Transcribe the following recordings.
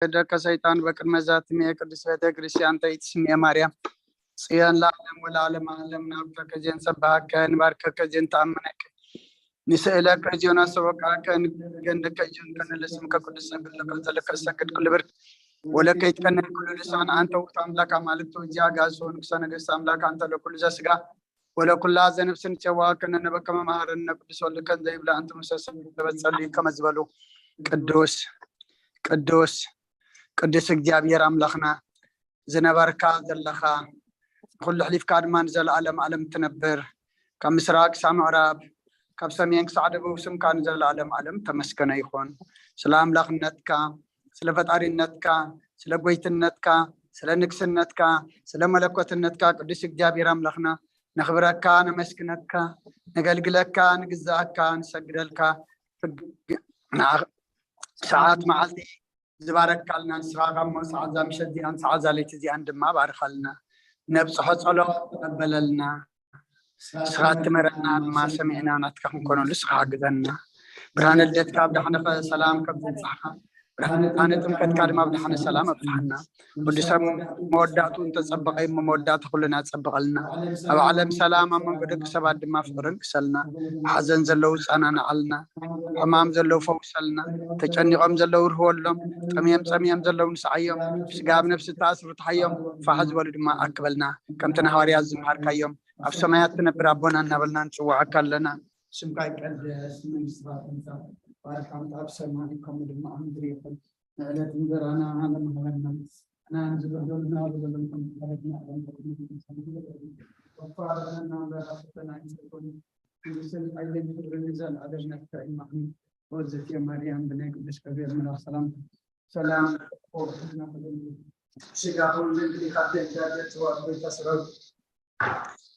ክደካ ሰይጣን በቅድመ ዛትሜ ቅድስት ቤተ ክርስቲያን ተይትስሜ ማርያም ጽዮን ለዓለም ወለዓለም ዓለም ናብ ከከዜን ሰባሃከ ንባርከከ ዜን ተኣምነከ ንስእለከ ዜና ሰበቃከ ንገንደከ ዜን ከነለስምከ ቅዱስ ሰግድ ለከ ዘለከ ሰግድ ክልብር ወለከ ይትቀነል ኩሉ ልሳን አንተ ውእቱ አምላክ አማልክት ወእግዚአ አጋእዝት ወንጉሰ ነገስት አምላክ አንተ ለኩሉ ዘስጋ ወለኩላ ዘነፍስን ጨዋ ከነነበከ መማሃረነ ቅዱስ ወልድከ ዘይብላ አንተ ሙሰ ሰበጸሉ ከመዝበሉ ቅዱስ ቅዱስ ቅዱስ እግዚኣብሔር ኣምላኽና ዝነበርካ ዘለኻ ንኹሉ ሕሊፍካ ድማ ንዘለኣለም ኣለም ትነብር ካብ ምስራቅ ክሳብ ምዕራብ ካብ ሰሜን ክሳዕ ደቡብ ስምካ ንዘለኣለም ኣለም ተመስገነ ይኹን። ስለ ኣምላኽነትካ ስለ ፈጣሪነትካ ስለ ጎይትነትካ ስለ ንግስነትካ ስለ መለኮትነትካ ቅዱስ እግዚኣብሔር ኣምላኽና ነኽብረካ ነመስግነካ ነገልግለካ ንግዛእካ ንሰግደልካ ሰዓት መዓልቲ ዝባረካልና ንስኻ ካብ መውፅዓ እዛ ምሸት እዚኣን ሰዓት እዛ ለይቲ እዚኣን ድማ ባርኻልና ነብፅሖ ፀሎት ተቐበለልና ንስኻ ትመረና ድማ ሰሚዕና ናትካ ክንኮነሉ ንስኻ ሓግዘና ብርሃነ ልደትካ ብዳሕንኸ ሰላም ከም ዘብፅሕኻ ብርሃነ ጥምቀትካ ድማ ብድሓነ ሰላም ኣብፅሓና ወዲ ሰብ መወዳእቱ እንተፀበቐ እዩ መወዳእታ ኩልና ፀበቐልና ኣብ ዓለም ሰላም ኣብ መንጎ ደቂ ሰባት ድማ ፍቅርን ክሰልና ሓዘን ዘለዉ ፃናናዓልና ሕማም ዘለዉ ፈውሰልና ተጨኒቆም ዘለዉ ርህወሎም ጠምዮም ፀምዮም ዘለዉ ንስዓዮም ስጋ ኣብ ነብሲ ተኣስሩ ትሓዮም ፋሕ ዝበሉ ድማ ኣክበልና ከምቲ ንሃዋርያት ዝምሃርካዮም ኣብ ሰማያት ትነብር ኣቦና እናበልና ንፅውዓካ ኣለና ስምካ ይቀደስ መንግስትካ ትምፃእ ባርካ ኣብ ሰማይ ከምኡ ድማ ኣብ ምድሪ ይኹን ንዕለት እንጀራና ሃበና ንሕና ንዝበደሉና በደሎም ከም ወፋረና እምበር ኣብ ፈተና ኣይትእቶን መንግስትን ሓይልን ክብርን ንዘለኣለም ናትካ እዩ ማዕኒ ወዘትየ ማርያም ብናይ ቅዱስ ገብርኤል መልኣክ ሰላም ሰላም ስጋኹም ዘንግሊካ ተንጋገ ተዋግታ ስራዊት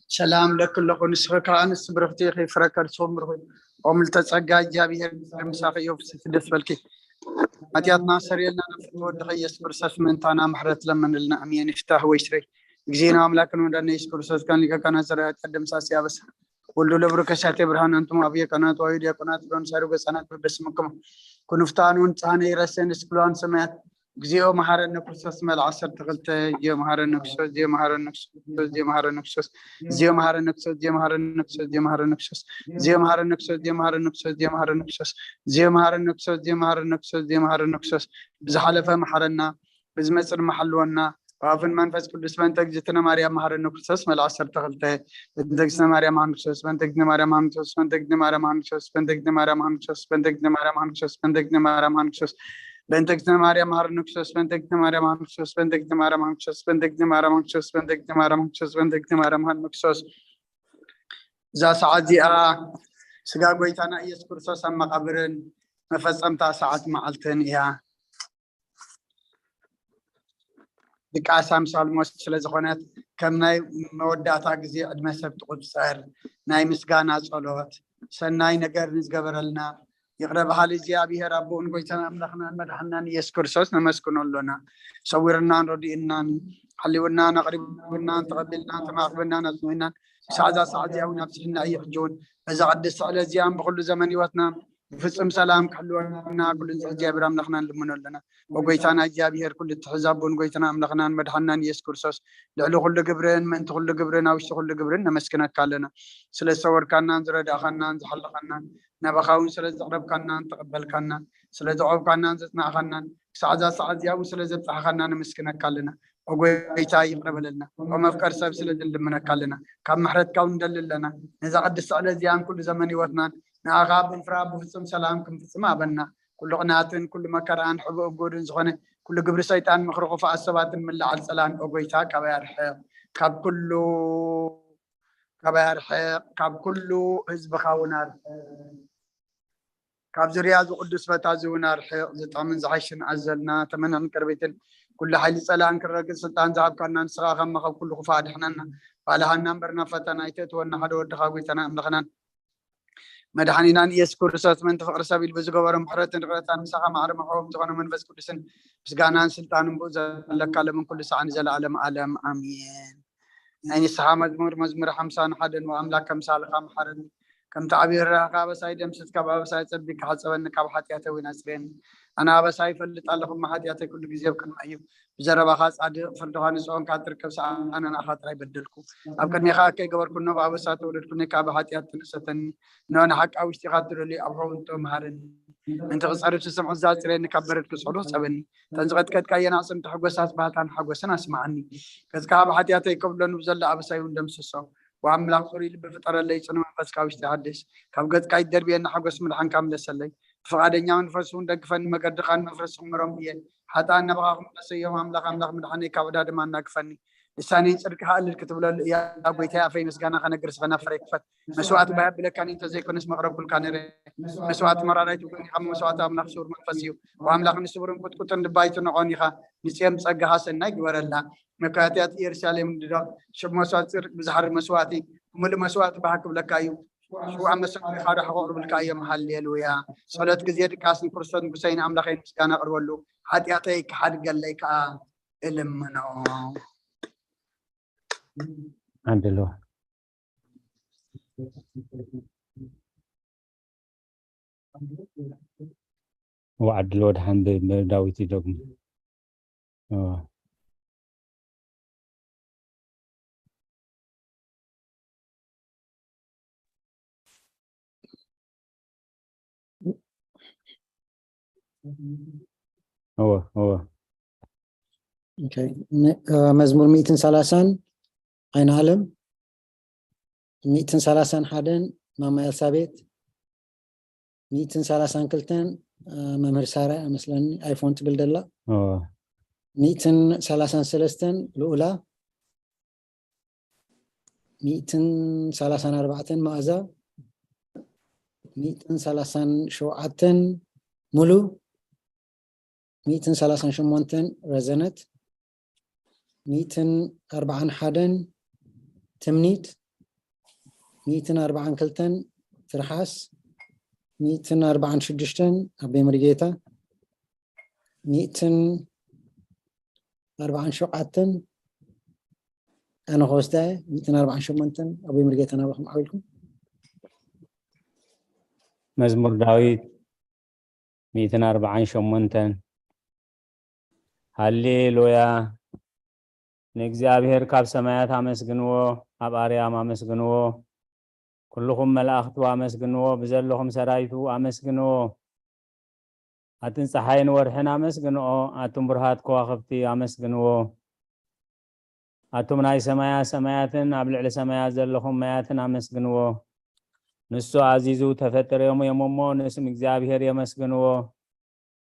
ሰላም ለኪ ኣለኹ ንስኺ ከዓ ኣንስቲ ብርኽቲ ኢኺ ፍረ ከርስኹም ብሩኽ እዩ ኦምልተ ጸጋ እግዚኣብሔር ምሳኺ እዩ ፍስቲ ደስ በልኪ ሓጢኣትና ኣስተሰርየልና ናብ ፍቅሪ ወድኺ ኢየሱስ ክርስቶስ ምእንታና ምሕረት ለምንልና ኣሜን ይፍታህ ወይ ስረይ እግዚኣብሔር ኣምላክን ወዳነ ኢየሱስ ክርስቶስ ካን ሊቀ ካህናት ዘረ ሓጢኣት ደምሳሲ ያበሳ ወልዱ ለብሩ ከሳቴ ብርሃን አንቱም አብየ ካህናት ዋዩ ዲያቆናት ሎን ሳሩ ገጻናት በበስምኩም ኩንፍታን ወንጻነ ይረሰን እስክሏን ሰማያት እግዚኦ መሐረነ ክርስቶስ መልዓ ዓሰርተ ክልተ እግዚኦ መሐረነ ክርስቶስ እግዚኦ መሐረነ ክርስቶስ እግዚኦ መሐረነ ክርስቶስ እግዚኦ መሐረነ ክርስቶስ እግዚኦ መሐረነ ክርስቶስ እግዚኦ መሐረነ ክርስቶስ እግዚኦ መሐረነ ክርስቶስ እግዚኦ መሐረነ ክርስቶስ እግዚኦ መሐረነ ክርስቶስ እግዚኦ መሐረነ ክርስቶስ እግዚኦ መሐረነ ክርስቶስ ብዝሓለፈ መሐረና ብዝመጽእ ድማ ሓልወና ብኣፍን መንፈስ ቅዱስ በእንተ እግዝእትነ ማርያም መሐረነ ክርስቶስ መልዓ ዓሰርተ ክልተ በእንተ እግዝእትነ ማርያም መሐረነ ክርስቶስ በእንተ እግዝእትነ ማርያም መሐረነ ክርስቶስ በእንተ እግዝእትነ ማርያም መሐረነ ክርስቶስ በእንተ እግዝእትነ ማርያም መሐረነ ክርስቶስ በእንተ እግዝእትነ ማርያም መሐረነ ክርስቶስ በእንተ እግዝእትነ ማርያም መሐረነ ክርስቶስ በእንተ እግዝእትነ ማርያም መሐረነ ክርስቶስ በእንተ እግዝእትነ ማርያም መሐረነ ክርስቶስ በእንተ እግዝእትነ ማርያም መሐረነ ክርስቶስ በእንተ እግዝእትነ ማርያም መሐረነ ክርስቶስ እዛ ሰዓት እዚኣ ስጋ ጎይታና ኢየሱስ ክርስቶስ ኣብ መቓብርን መፈጸምታ ሰዓት መዓልትን እያ። ድቃስ ኣምሳል ሞት ስለ ዝኾነት ከም ናይ መወዳእታ ግዜ ዕድመ ሰብ ትቑጸር ናይ ምስጋና ጸሎት ሰናይ ነገር ንዝገበረልና ይቕረ በሃሊ እግዚኣብሔር ኣቦኡን ጎይታን ኣምላኽናን መድሓንናን ኢየሱስ ክርስቶስ ነመስግኖ ኣሎና። ሰዊርናን ረዲእናን ሓሊውናን ኣቕሪብናን ተቐቢልናን ተማዕቕብናን ኣጽኒዕናን ክሳዕ እዛ ሰዓት እዚኣ እውን ኣብፅሕና እዩ ሕጂ እውን በዛ ቅድስቲ ዕለት እዚኣን ብኩሉ ዘመን ህይወትና ብፍጹም ሰላም ክሕልወና ኩሉ ንጽሕ እግዚኣብሔር ኣምላኽና ንልምኖ ኣለና። ወጎይታና እግዚኣብሔር ኩሉ እትሕዝ ኣቦን ጎይታና ኣምላኽናን መድሓንናን ኢየሱስ ክርስቶስ ልዕሊ ኩሉ ግብርን ምእንቲ ኩሉ ግብርን ኣብ ውሽጢ ኩሉ ግብርን ነመስግነካ ኣለና። ስለ ዝሰወርካናን ዝረዳእኻናን ዝሓለኻናን ናባኻ እውን ስለ ዘቕረብካናን ተቐበልካናን ስለ ዘቕረብካናን ዘጽናዕኻናን ክሳዕ እዛ ሰዓት እዚኣ እውን ስለ ዘብጻሕኻና ነመስግነካ ኣለና። ኦጎይታ ይቕረ በለልና። ኦመፍቀር ሰብ ስለ ዝልምነካ ኣለና። ካብ ምሕረትካ እውን ንደሊ ኣለና። ነዛ ቅድስቲ ዕለት እዚኣን ኩሉ ዘመን ህይወትናን ንኣኻ ብንፍራ ብፍጹም ሰላም ክንፍጽም ኣበና። ኩሉ ቅናትን ኩሉ መከራን ሕቡእ እጉድን ዝኾነ ኩሉ ግብሪ ሰይጣን ምኽሪ ክፉኣት ሰባትን ምልዓል ጸላን ኦጎይታ ካባይ ኣርሕቕ። ካብ ኩሉ ካባይ ኣርሕቕ። ካብ ኩሉ ህዝብኻ እውን ኣርሕቕ። ካብ ዙርያ እዚ ቅዱስ ቦታ እዚ እውን ኣርሕቕ። ዝጠምን ዝሓሽን ኣዘልና ተመናን ቅርቢትን ኩሉ ሓይሊ ጸላእን ክረግጽ ስልጣን ዝሃብካና ንስኻ ካብ መኸብ ኩሉ ክፉእ ኣድሕነና። ባልሃና እምበር ናብ ፈተና ኣይተእትወና ሓደ ወድኻ ጎይታና ኣምላኽናን መድሓኒናን ኢየሱስ ክርስቶስ ምእንቲ ፍቕሪ ሰብ ኢሉ ብዝገበሮ ምሕረትን ርሕረታን ምሳኻ ማዕረ መሕበብቲ ዝኾነ መንፈስ ቅዱስን ምስጋናን ስልጣንን ብኡ ዘለካ ለምን ኩሉ ሰዓን ዘለኣለም ኣለም ኣሜን። ናይ ንስሓ መዝሙር መዝሙር ሓምሳን ሓደን ወኣምላክ ከምሳልኻ መሓረኒ ከምቲ ዓብዪ ርራኻ ኣበሳይ ደምስስ፣ ካብ ኣበሳይ ጸቢካ ሕጸበኒ፣ ካብ ሓጢኣተይ እውን ኣጽርየኒ። ኣነ ኣበሳይ ይፈልጥ ኣለኹ፣ እሞ ሓጢኣተይ ኩሉ ግዜ ኣብ ቅድመይ እዩ። ብዘረባኻ ጻድቕ፣ ፍርድኻ ንጹህ ኾንካ ትርከብ ሰዓት ኣነ ንኣኻ ጥራይ በደልኩ። ኣብ ቅድሜኻ ከይገበርኩ እነሆ ብኣበሳ ተወለድኩ፣ ነካ ብሓጢኣት ተነሰተኒ። እነሆ ንሓቂ ኣብ ውሽጢኻ እትደልዩ ኣብ ሐውንቶ መሃረኒ። ምእንቲ ክጸርፍ ዝሰምዖ ዛጽረኒ፣ ካብ በረድ ክጽዕሩ ጸበኒ። እተን ዝቐጥቀጥካየን ኣዕጽምቲ ሕጎሳት ባህታን ሓጎስን ኣስምዓኒ። ገጽካ ብሓጢኣተይ ከብለኑ ብዘሎ ኣበሳይ እውን ደምስሶ። ወኣምላኽ ጽሩይ ልቢ ፍጠረለይ፣ ጽኑ መንፈስ ካብ ውሽጢ ሓድስ። ካብ ገጽካ ይደርብየኒ ሓጎስ ምድሓንካ ምለሰለይ። ብፍቓደኛ መንፈስ እውን ደግፈኒ፣ መገድኻ ንመፍረስ ክምሮም እየ። ሓጥኣን ናባኻ ክምለሰዮም፣ ኣምላኽ ኣምላኽ ምድሓነይ ካብ ዕዳ ድማ ኣናግፈኒ። ልሳነይ ጽድቅኻ እልል ክትብለሉ እያ፣ ጎይታይ ኣፈይ ምስጋና ከነግር ስኸና ፍረ ይክፈት። መስዋእቲ ባህ የብለካን እዩ፣ እንተዘይኮነስ መቕረብኩልካ ነይረ። መስዋእቲ መራራይ ትብሎ ኢኻ፣ መስዋእቲ ኣምላኽ ስውር መንፈስ እዩ። ወኣምላኽ ንስውርን ቁጥቁጥን ልባ ኣይትንዖን ኢኻ። ንጽዮን ብጸጋኻ ሰናይ ግበረላ። መካትያት ኢየሩሳሌም ንድረቕ። ሽም መስዋእቲ ጽድቅ ብዝሓሪ መስዋእቲ ብምሉእ መስዋእቲ ባህ ክብለካ እዩ። ሽዋ መሰንቆ ኢኻ ዶ ከቕርብልካ እዮም። ሃሌሉያ። ጸሎት ግዜ ድቃስ ንክርስቶስ ንጉሰይ ንኣምላኸይ ምስጋና ኣቕርበሉ። ሓጢኣተይ ክሓድገለይ ከኣ እልምኖ። ዓድልዎ። ወዓድልዎ ደሓን ብ-፣ ብዳዊት ይደግሙ። እዎ። እዎ፣ እዎ። ኦኬ። ነ-፣ እ፣ መዝሙር ሚእትን ሰላሳን ዓይኒ ዓለም፣ ሚእትን ሰላሳን ሓደን ማማ ኤልሳቤጥ፣ ሚእትን ሰላሳን ክልተን፣ እ፣ መምህር ሳራ እመስለኒ ኣይፎን ትብል ደላ። እዎ። ሚእትን ሰላሳን ሰለስተን ልኡላ፣ ሚእትን ሰላሳን ኣርባዕተን መኣዛ፣ ሚእትን ሰላሳን ሸውዓተን ሙሉ፣ ሚእትን ሰላሳን ሸሞንተን ረዘነት፣ ሚእትን ኣርባዓን ሓደን ትምኒት፣ ሚእትን ኣርባዓን ክልተን ትርሓስ፣ ሚእትን ኣርባዓን ሽዱሽተን ኣቤ መሪጌታ፣ ሚእትን ኣርባዓን ሸውዓተን ኣነ ከወስዳ እየ፣ ሚእትን ኣርባዓን ሸሞንተን ኣቦይ ሙሉጌታ ናባኹም ዓው ኢልኩም። መዝሙር ዳዊት ሚእትን ኣርባዓን ሸሞንተን። ሃሌሉያ፣ ንእግዚኣብሔር ካብ ሰማያት ኣመስግንዎ፣ ኣብ ኣርያም ኣመስግንዎ፣ ኩልኹም መላእኽቱ ኣመስግንዎ፣ ብዘለኹም ሰራዊቱ ኣመስግንዎ። ኣትን ጸሓይን ወርሕን ኣመስግንኦ፣ ኣቱም ብሩሃት ከዋኽብቲ ኣመስግንዎ። ኣቱም ናይ ሰማያ ሰማያትን ኣብ ልዕሊ ሰማያት ዘለኹም ማያትን ኣመስግንዎ። ንሱ ኣዚዙ ተፈጠርዮም እዮም እሞ፣ ንስም እግዚኣብሔር የመስግንዎ።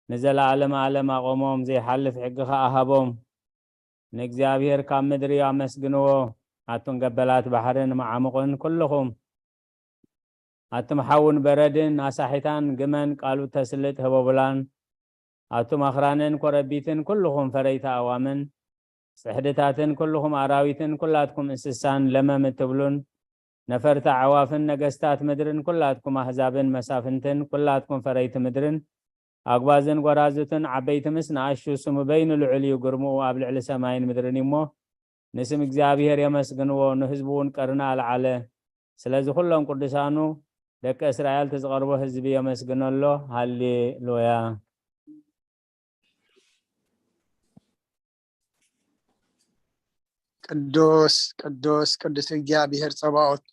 ንዘለዓለመ ዓለም ኣቖሞም፣ ዘይሓልፍ ሕጊ ኸኣ ሃቦም። ንእግዚኣብሔር ካብ ምድሪ ኣመስግንዎ፣ ኣቱም ገበላት ባሕርን መዓሙቕን ኩልኹም። ኣቱም ሓውን በረድን ኣሳሒታን ግመን ቃሉ ተስልጥ ህቦብላን፣ ኣቱም ኣኽራንን ኮረቢትን ኩልኹም ፈረይቲ ኣእዋምን፣ ጽሕድታትን ኩልኹም ኣራዊትን ኩላትኩም እንስሳን ለመም እትብሉን፣ ነፈርቲ ኣዕዋፍን ነገስታት ምድርን ኩላትኩም ኣህዛብን መሳፍንትን ኩላትኩም ፈረይቲ ምድርን፣ ኣጉባዝን ጐራዙትን ዓበይቲ ምስ ንኣሽቱ፣ ስሙ በይኑ ልዑል እዩ፣ ግርምኡ ኣብ ልዕሊ ሰማይን ምድርን እዩ እሞ፣ ንስም እግዚኣብሔር የመስግንዎ፣ ንህዝቡ እውን ቀርኒ ኣልዓለ። ስለዚ ኩሎም ቅዱሳኑ ደቂ እስራኤል እቲ ዝቐርቦ ህዝቢ የመስግኖ ኣሎ። ሃሌሉያ። ቅዱስ፣ ቅዱስ፣ ቅዱስ እግዚኣብሔር ጸባኦት፣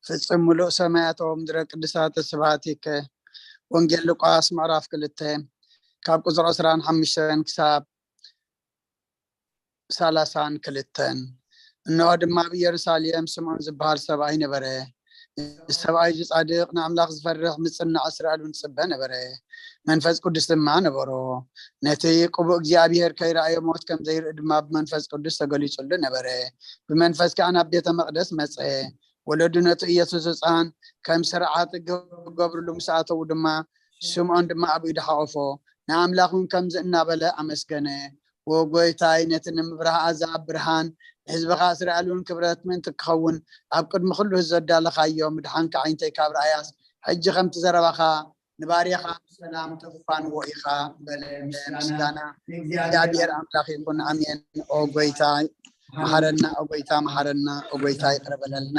ፍጽም ምሉእ ሰማያት ወምድረ ቅዱሳተ ስብሐቲከ። ወንጌል ሉቃስ ምዕራፍ ክልተ ካብ ቁጽሪ ዕስራን ሓሙሽተን ክሳብ ሰላሳን ክልተን። እንሆ ድማ ኣብ ኢየሩሳሌም ስምዖን ዝበሃል ሰብኣይ ነበረ። እዚ ሰብኣይ እዚ ጻድቕ፣ ንኣምላኽ ዝፈርሕ፣ ምጽናዕ እስራኤል እውን ዝጽበ ነበረ። መንፈስ ቅዱስ ድማ ነበሮ። ነቲ ቅቡእ እግዚኣብሔር ከይረኣዮ ሞት ከም ዘይርኢ ድማ ብመንፈስ ቅዱስ ተገሊጹሉ ነበረ። ብመንፈስ ከኣ ናብ ቤተ መቕደስ መጸ። ወለዱ ነቲ ኢየሱስ ህጻን ከም ስርዓት ሕጊ ክገብርሉ ምስ ኣተዉ ድማ፣ ስምዖን ድማ ኣብ ኢዱ ሓቖፎ። ንኣምላኽ እውን ከምዚ እናበለ ኣመስገነ። "ዎ ጎይታይ፣ ነቲ ንምብራህ ኣዛብ ብርሃን፣ ንህዝብኻ እስራኤል እውን ክብረት ምእንቲ ክኸውን፣ ኣብ ቅድሚ ኩሉ ህዝቢ ዘዳለኻዮ ምድሓንካ ዓይንተይ ካብ ረኣያስ፣ ሕጂ ከምቲ ዘረባኻ ንባርያኻ ብሰላም ተፋንዎ ኢኻ" በለ። ምስጋና ንእግዚኣብሔር ኣምላኽ ይኹን። ኣሜን። ኦ ጎይታ መሓረና፣ ኦ ጎይታ መሓረና፣ ኦ ጎይታ ይቕረ በለልና።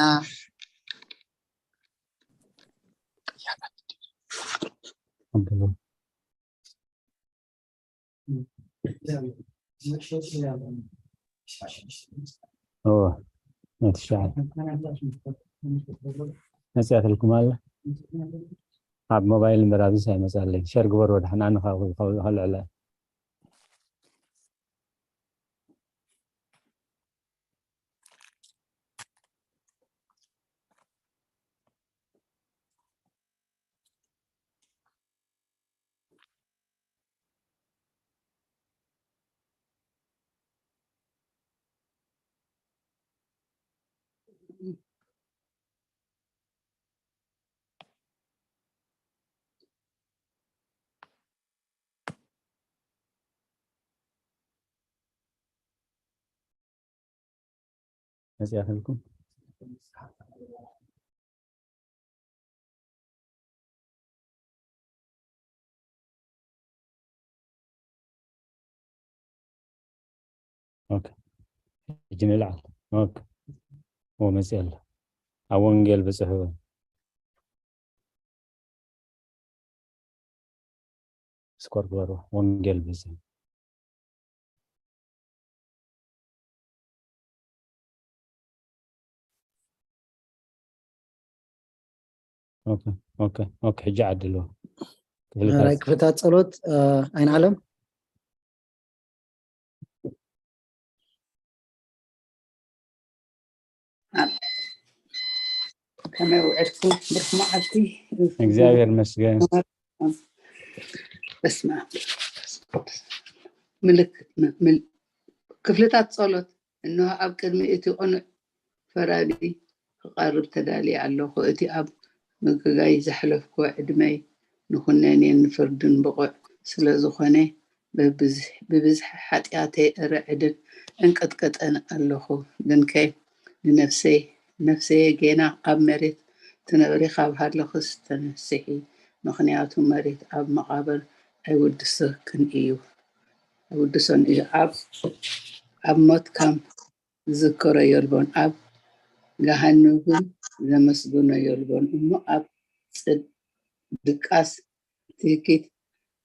እዎ፣ ነቲ ሸዓብ መጽኣትልኩም ኣለ። ኣብ ሞባይል እምበር ኣብዚ ኣይመጽኣለይ። ሸር ግበርዎ፣ ድሓን ኣነ ኸ-፣ ኸ-፣ ከልዕለ። መጽኣትልኩም። ኦኬ። ሕጂ ንልዓል። ኦኬ። ኦ፣ መጽእ ኣሎ። ኣብ ወንጌል ብጽሑ። ስኮር ግበርዎ። ወንጌል ብጽሑ። ኦኬ፣ ኦኬ፣ ኦኬ። ሕጂ ዓድልዎ። ክፍልታት ናይ ክፍልታት ጸሎት፣ እ፣ ኣይን ዓለም። ከመይ ውዕልኩም? ብሩኽ መዓልቲ። እግዚኣብሔር ይመስገን። በስመ ኣብ። ምልክት፣ ም-፣ ምል-፣ ክፍልታት ጸሎት። እንሆ ኣብ ቅድሚ እቲ ቅኑዕ ፈራዲ ክቐርብ ተዳልየ ኣለኹ። እቲ ኣብ ምግጋይ ዘሕለፍኩዎ ዕድመይ ንኹነኔን ንፍርድን ብቑዕ ስለ ዝኾነ፣ ብብዝሒ፣ ብብዝሒ ሓጢኣተይ እርዕድን እንቅጥቀጠን ኣለኹ። ግንከ ንነፍሰይ፣ ነፍሰየ ጌና ኣብ መሬት ትነብሪ ካብ ሃለኽስ ተነስሒ፣ ምኽንያቱ መሬት ኣብ መቓብር ኣይውድሰክን እዩ፣ ኣይውድሶን እዩ። ኣብ፣ ኣብ ሞት ከም ዝዝክሮ የልቦን፣ ኣብ ገሃነም እውን ዘመስግኖ የልቦን። እሞ ኣብ ጽድ-፣ ድቃስ ትህኪት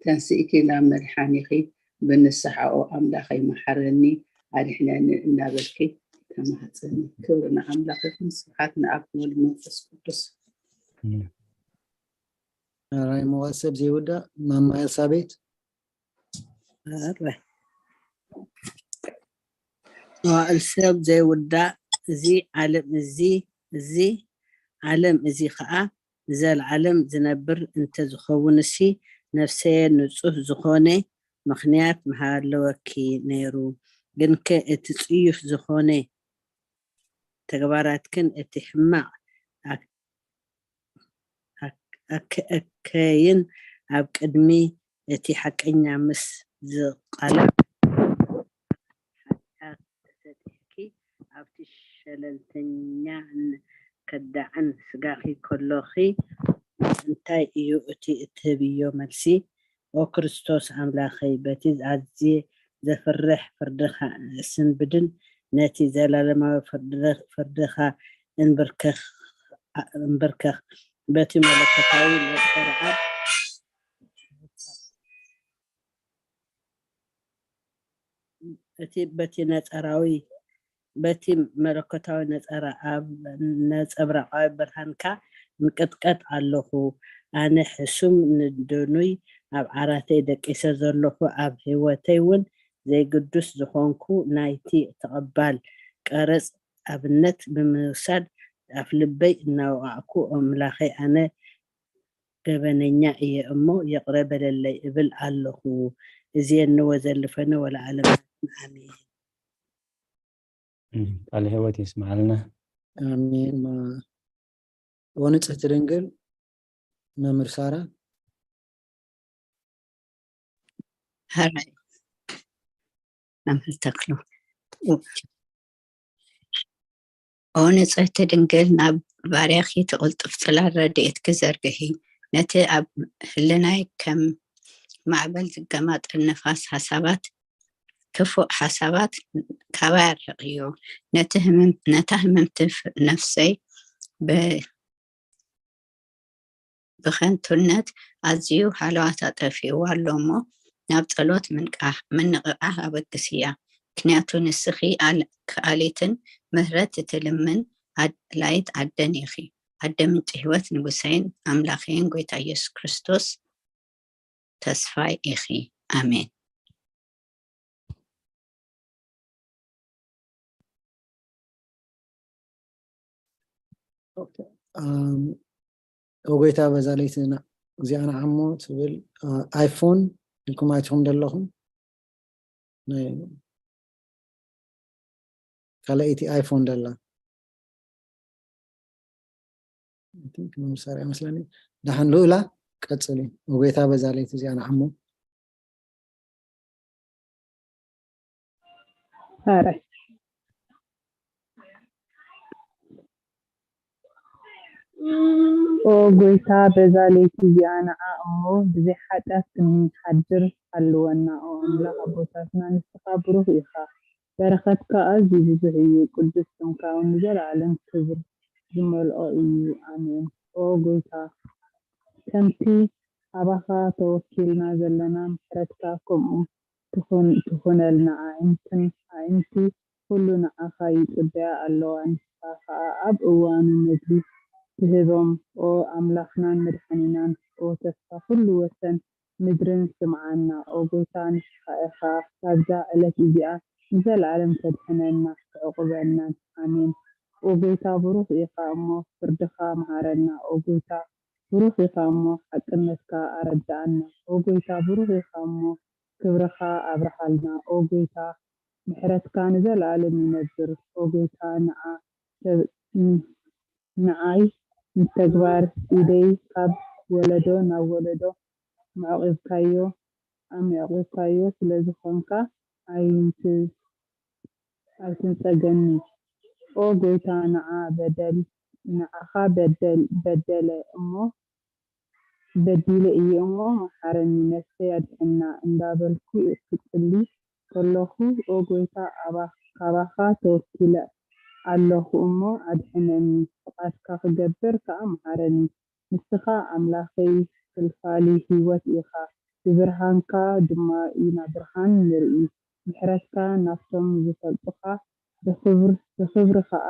ተንሲእኪ ናብ መድሓኒኺ ብንስሓ "ኦ ኣምላኸይ መሓረኒ ኣድሕነኒ" እናበልኪ ተማህፀኒ። ክብሪ ንኣምላኽ ይኹን። ስብሓት ንኣብ ወልድ መንፈስ ቅዱስ። ራይ መዋሰብ ዘይውዳእ ማማ ኤልሳቤት። እረ። መዋእል ሰብ ዘይውዳእ እዚ ዓለም እዚ፣ እዚ ዓለም እዚ ኸኣ ንዘለዓለም ዝነብር እንተዝኸውንሲ፣ ነፍሰየ ንጹህ ዝኾነ ምኽንያት ምሃለወኪ ነይሩ። ግንከ እቲ ጽዩፍ ዝኾነ ተግባራትክን እቲ ሕማቕ ኣክ-፣ ኣክ-፣ ኣክ-፣ ኣከይን ኣብ ቅድሚ እቲ ሓቀኛ ምስ ዝቓለዕ፣ ሓጢኣት ተሰጢሕኪ ኣብቲ ሸለልተኛን ከዳዕን ስጋኺ ከሎኺ፣ እንታይ እዩ እቲ እትህብዮ መልሲ? ኦ ክርስቶስ ኣምላኸይ፣ በቲ ኣዝየ ዘፍርሕ ፍርድኻ እስንብድን ነቲ ዘላለማዊ ፍርድ-፣ ፍርድኻ እንብርከኽ፣ እንብርከኽ። በቲ መለኮታዊ ነጸርዓብ፣ እቲ በቲ ነጸራዊ፣ በቲ መለኮታዊ ነጸራ-፣ ኣብ ነጸብራቓዊ ብርሃንካ እንቅጥቀጥ ኣለኹ። ኣነ ሕሱም ንደኑይ ኣብ ዓራተይ ደቂሰ ዘለኹ፣ ኣብ ህይወተይ እውን ዘይግዱስ ዝኾንኩ፣ ናይቲ ተቐባል ቀረጽ ኣብነት ብምውሳድ ኣፍልበይ እናወቓዕኩ፣ "ኣምላኸይ፣ ኣነ ገበነኛ እየ እሞ ይቕረ በለለይ" እብል ኣለኹ። እዚ የንወ ዘልፈነ ወለዓለመ ዓለም። ኣሜን። እም፣ ቃለ ህይወት የስምዓልና። ኣሜን። ማ-፣ ወንጽሕቲ ድንግል መምህር ሳራ። ሃራይ መምህር ተክሉ። ኦ ንጽሕቲ ድንግል፣ ናብ ባርያኺ ትቕልጥፍ ጽላል ረድኤትኪ ዘርግሒ። ነቲ ኣብ ህልናይ ከም ማዕበል ዝገማጠል ነፋስ ሓሳባት፣ ክፉእ ሓሳባት ካባይ ኣርሕቕዮ። ነቲ ህምም-፣ ነታ ህምምቲ ፍ-፣ ነፍሰይ ብ-፣ ብኸንቱነት ኣዝዩ ሃለዋታ ጠፊእዋ ኣሎ እሞ፣ ናብ ጸሎት ምንቃሕ፣ ምንቕቓሕ ኣበግስያ። ምኽንያቱ ንስኺ ኣል-፣ ከኣሊትን ምህረት እትልምን ኣድላይት ኣደን ኢኺ። ኣደ ምንጪ ህይወት ንጉሰይን ኣምላኸይን ጎይታ ኢየሱስ ክርስቶስ ተስፋይ ኢኺ። ኣሜን። ኦኬ። ኣም፣ ጎይታ በዛ ለይቲ ና-፣ እዚኣ ንዓሞ ትብል፣ ኣ፣ ኣይፎን ኢልኩም ኣይትኹም ዘለኹም? ናይ ካልኣይቲ ኣይፎን ደላ። I think መሳርያ መስለኒ። ደሓን ልኡላ ቀጽሊ። ጎይታ በዛ ለይቲ እዚኣ ንዓሞ። ሐራይ። ኦ ጎይታ፣ በዛ ለይቲ እዚኣ ንዓ እሞ ብዘይ ሓጢኣት ክንሓድር ሃልወና። ኦ ኣምላኽ ኣቦታትና፣ ንስኻ ብሩኽ ኢኻ፣ በረኸትካ ኣዝዩ ብዙሕ እዩ። ቅዱስ ስምካ እውን ንዘለኣለም ክብሪ ዝመልኦ እዩ። ኣሜን። ኦ ጎይታ፣ ከምቲ ኣባኻ ተወኪልና ዘለና፣ ምሕረትካ ከምኡ ትኹን-፣ ትኹነልና። ኣዒንትን፣ ኣዒንቲ ኩሉ ንዓኻ ይጽበያ ኣለዋ፣ ንስኻ ኸኣ ኣብ እዋኑ መግቢ ትህቦም። ኦ ኣምላኽናን መድሓኒናን፣ ኦ ተስፋ ኩሉ ወሰን ምድርን፣ ስምዓና። ኦ ጎይታ፣ ንስኻ ኢኻ ካብዛ ዕለት እዚኣ ንዘለኣለም ተድሕነና፣ ተዕቑበናን። ኣሜን። ኦ ጎይታ፣ ብሩኽ ኢኻ እሞ ፍርድኻ መሃረና። ኦ ጎይታ፣ ብሩኽ ኢኻ እሞ ሓቅነትካ ኣረድኣና። ኦ ጎይታ፣ ብሩኽ ኢኻ እሞ ክብርኻ ኣብርሃልና። ኦ ጎይታ፣ ምሕረትካ ንዘለኣለም ይነብር። ኦ ጎይታ፣ ንዓ-፣ ንዓይ ንተግባር ኢደይ ካብ ወለዶ ናብ ወለዶ መዕቂብካዮ፣ ኣዕቂብካዮ ስለ ዝኾንካ ኣይንት-፣ ኣይትንጸገኒ። ኦ ጎይታ፣ ንዓ በደል፣ ንዓኻ በደል፣ በደለ እሞ፣ በዲለ እየ እሞ መሓረኒ፣ ነፍሰይ ኣድሕና እንዳበልኩ ክጽሊ ከለኹ፣ ኦ ጎይታ፣ ኣባ-፣ ካባኻ ተወኪለ ኣለኹ እሞ ኣድሕነኒ፣ ፍቓድካ ክገብር ከኣ መሓረኒ። ንስኻ ኣምላኸይ ክልፋሊ ህይወት ኢኻ፣ ብብርሃንካ ድማ ኢና ብርሃን ንርኢ። ምሕረትካ ናብቶም ዝፈልጡኻ፣ ብኽብር-፣ ብኽብሪ ኸኣ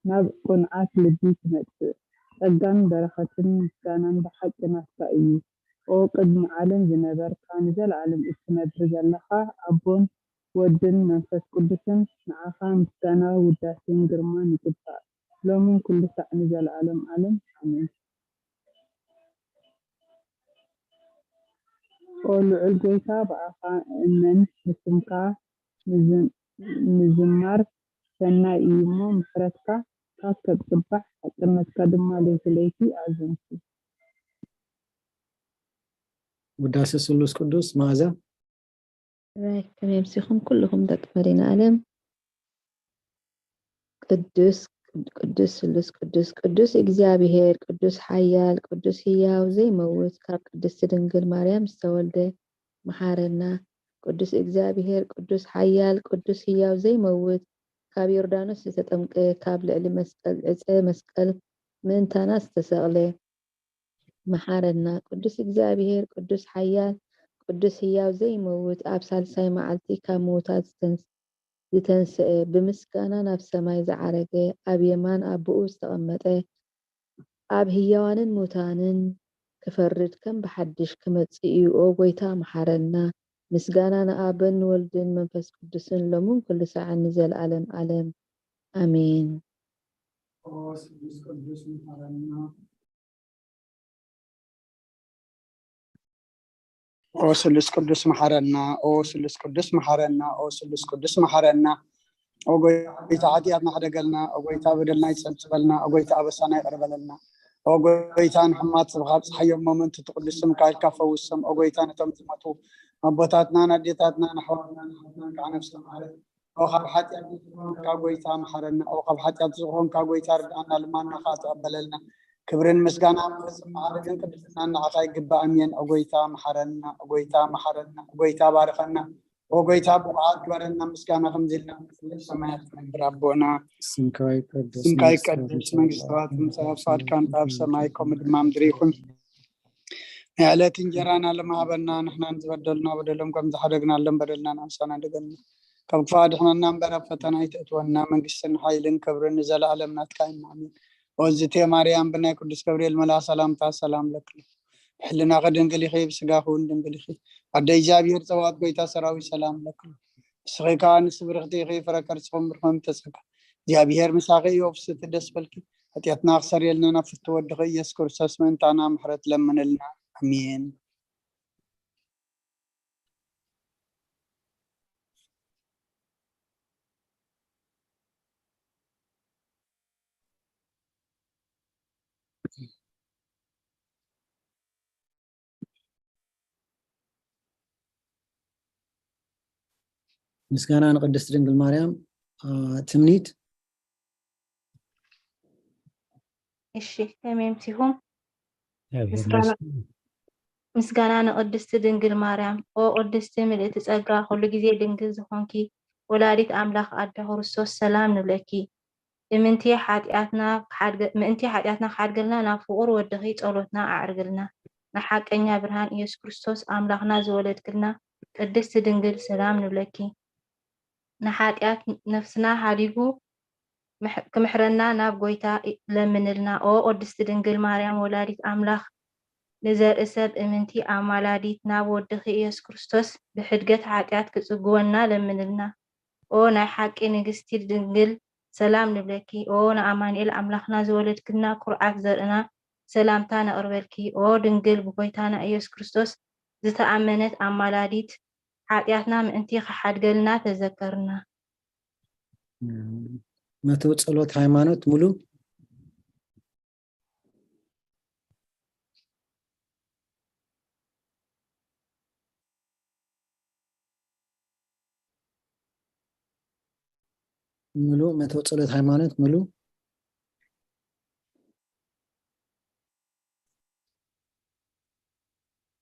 ናብ ቅኑዓት ልቢ ትመጽእ። ጸጋን በረኸትን ምስጋናን ብሓቂ ናትካ እዩ። ኦ ቅድሚ ዓለም ዝነበርካ፣ ንዘለኣለም እትነብር ዘለኻ፣ ኣቦን ወድን መንፈስ ቅዱስን፣ ንዓኻ ምስጋና ውዳሴን ግርማን ይግባእ፣ ሎምን ኩሉ ሳዕ ንዘለኣለም ዓለም። ኣሜን። ኦ ልዑል ጎይታ፣ ብኣኻ እእመን፣ ንስምካ ምዝ-፣ ምዝማር ሰናይ እዩ እሞ፣ ምሕረትካ ካብ ከጽባሕ፣ ሓቅነትካ ድማ ለይቲ ለይቲ ኣዘንቱ። ውዳሴ ስሉስ ቅዱስ። መኣዛ። ራይ፣ ከመይ ኣምሲኹም ኩልኹም ደቂ መዲና ኣለም? ቅዱስ፣ ቅዱስ ስሉስ ቅዱስ፣ ቅዱስ እግዚኣብሔር፣ ቅዱስ ሓያል፣ ቅዱስ ህያው ዘይመውት፣ ካብ ቅድስቲ ድንግል ማርያም ዝተወልደ፣ መሓረና። ቅዱስ እግዚኣብሔር፣ ቅዱስ ሓያል፣ ቅዱስ ህያው ዘይመውት፣ ካብ ዮርዳኖስ ዝተጠምቀ፣ ካብ ልዕሊ መስቀል፣ ዕፀ መስቀል ምእንታና ዝተሰቕለ፣ መሓረና። ቅዱስ እግዚኣብሔር፣ ቅዱስ ሓያል፣ ቅዱስ ህያው ዘይመውት፣ ኣብ ሳልሳይ መዓልቲ ካብ ምዉታት ዝተንስ-፣ ዝተንስአ፣ ብምስጋና ናብ ሰማይ ዝዓረገ፣ ኣብ የማን ኣቦኡ ዝተቐመጠ፣ ኣብ ህያዋንን ሙታንን ክፈርድ ከም ብሓድሽ ክመጽእ እዩ። ኦ ጎይታ፣ መሓረና። ምስጋና ንኣብን ንወልድን መንፈስ ቅዱስን ሎምን ኩሉ ሳዕን ንዘለኣለም ኣለም። ኣሜን። ኦ ስሉስ ቅዱስ መሓረና። ኦ ስሉስ ቅዱስ መሓረና። ኦ ስሉስ ቅዱስ መሓረና። ኦ ስሉስ ቅዱስ መሓረና። ኦ ጎይታ፣ ሓጢኣትና ሕደገልና። ኦ ጎይታ፣ በደልና ይጸብጽበልና። ኦ ጎይታ፣ ኣበሳና ይቕር በለልና። ኦ ጎይታ፣ ንሕማት ስብኻ ኣብጽሓዮም፣ እሞ ምእንቲ እቲ ቅዱስ ስምካ ኢልካ ፈውሶም። ኦ ጎይታ፣ ነቶም ዝሞቱ ኣቦታትናን ኣዴታትናን ኣሕዋትናን ኣሓትናን ከዓ ነፍሶም ማሕረን። ኦ ካብ ሓጢኣት ዝኾንካ ጎይታ መሓረና። ኦ ካብ ሓጢኣት ዝኾንካ ጎይታ ርድኣና፣ ልማና ከዓ ተቐበለልና። ክብርን ምስጋና ፍጽም ማዕረግን ቅድስናን ንዓኻ ይግባእ። ኣሜን። ኦ ጎይታ መሓረና። ኦ ጎይታ መሓረና። ኦ ጎይታ ባርኸና። ኦ ጎይታ ብቑዓት ግበረና። ምስጋና ከምዚ ኢልና ንፍልጥ ሰማያት ትነብር ኣቦና። ስምካ ይቀደስ፣ ስምካ ይቀደስ፣ መንግስቲ ትምጻእ፣ ፍቃድካ ኣብ ሰማይ ከምኡ ድማ ምድሪ ይኹን። ናይ ዕለት እንጀራና ለማሃበና፣ ንሕናን ዝበደሉና በደሎም ከም ዝሓደግናሎም በደልና ንኣምሳና ደገልና። ካብ ክፋ ድሕነና እምበር ኣብ ፈተና ኣይተእትወና፣ መንግስትን ሓይልን ክብርን ንዘለኣለም ናትካ ኢና። ኣሜን። ኦዝቴ ማርያም ብናይ ቅዱስ ገብርኤል መልኣ ሰላምታ ሰላም ለክሉ። ብሕልናኺ ድንግል ኢኺ፣ ብስጋኺ እውን ድንግል ኢኺ። ኣደ እግዚኣብሔር ጸባኦት ጎይታ ሰራዊት ሰላም ለክሉ። ንስኺ ከኣ ንስብርኽቲ ኢኺ፣ ፍረ ከርስኹም ብርኾም ተጸጋ። እግዚኣብሔር ምሳኺ እዩ፣ ኣብስቲ ደስ በልኪ። ሓጢኣትና ክሰርየልና ናብ ፍቱ ወድኺ ኢየሱስ ክርስቶስ ምእንታና ምሕረት ለምንልና። ኣሜን። ምስጋና ንቅድስት ድንግል ማርያም። ትምኒት። እሺ፣ ከመይ ኣምሲኹም? ምስጋና ንቅድስቲ ድንግል ማርያም። ኦ ቅድስቲ ምልእቲ ጸጋ፣ ኩሉ ግዜ ድንግል ዝኾንኪ ወላዲት ኣምላኽ ኣደ ክርስቶስ፣ ሰላም ንብለኪ። እምንቲ ሓጢኣትና ምእንቲ ሓጢኣትና ክሓድገልና ናብ ፍቑር ወድኺ ጸሎትና ኣዕርግልና። ንሓቀኛ ብርሃን ኢየሱስ ክርስቶስ ኣምላኽና ዝወለድክልና ቅድስቲ ድንግል ሰላም ንብለኪ። ንሓጢኣት ነፍስና ሓዲጉ ክምሕረና ናብ ጎይታ ለምንልና። ኦ ቅድስቲ ድንግል ማርያም ወላዲት ኣምላኽ፣ ንዘርኢ ሰብ እምንቲ ኣማላዲት ናብ ወድኺ ኢየሱስ ክርስቶስ ብሕድገት ሓጢኣት ክጽግወና ለምንልና። ኦ ናይ ሓቂ ንግስቲ ድንግል ሰላም ንብለኪ። ኦ ንኣማኑኤል ኣምላኽና ዝወለድክልና ኩርዓት ዘርእና ሰላምታ ነቕርበልኪ። ኦ ድንግል ብጎይታና ኢየሱስ ክርስቶስ ዝተኣመነት ኣማላዲት፣ ሓጢኣትና ምእንቲ ክሓድገልና ተዘከርና። መተው ጸሎት ሃይማኖት ሙሉ። ሙሉ መተው ጸሎት ሃይማኖት ሙሉ።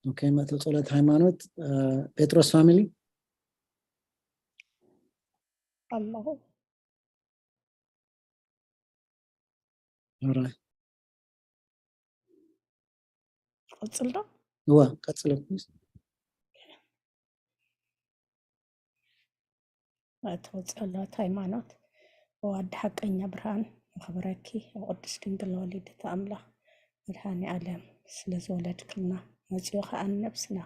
ኦኬ፣ መተው ጸሎት ሃይማኖት ጴጥሮስ ፋሚሊ። ኣለኹ። ቀጽል ዶ? እዋ፣ ቀጽሎ ፕሊዝ። መእተዊ ጸሎት ሃይማኖት። ኦ ኣደ ሓቀኛ ብርሃን፣ ንኽብረኪ፣ ኦ ቅድስት ድንግል ወሊድቲ ኣምላኽ መድሃኒ ኣለም ስለ ዝወለድክልና፣ መጺኡ ኸኣ ንነብስና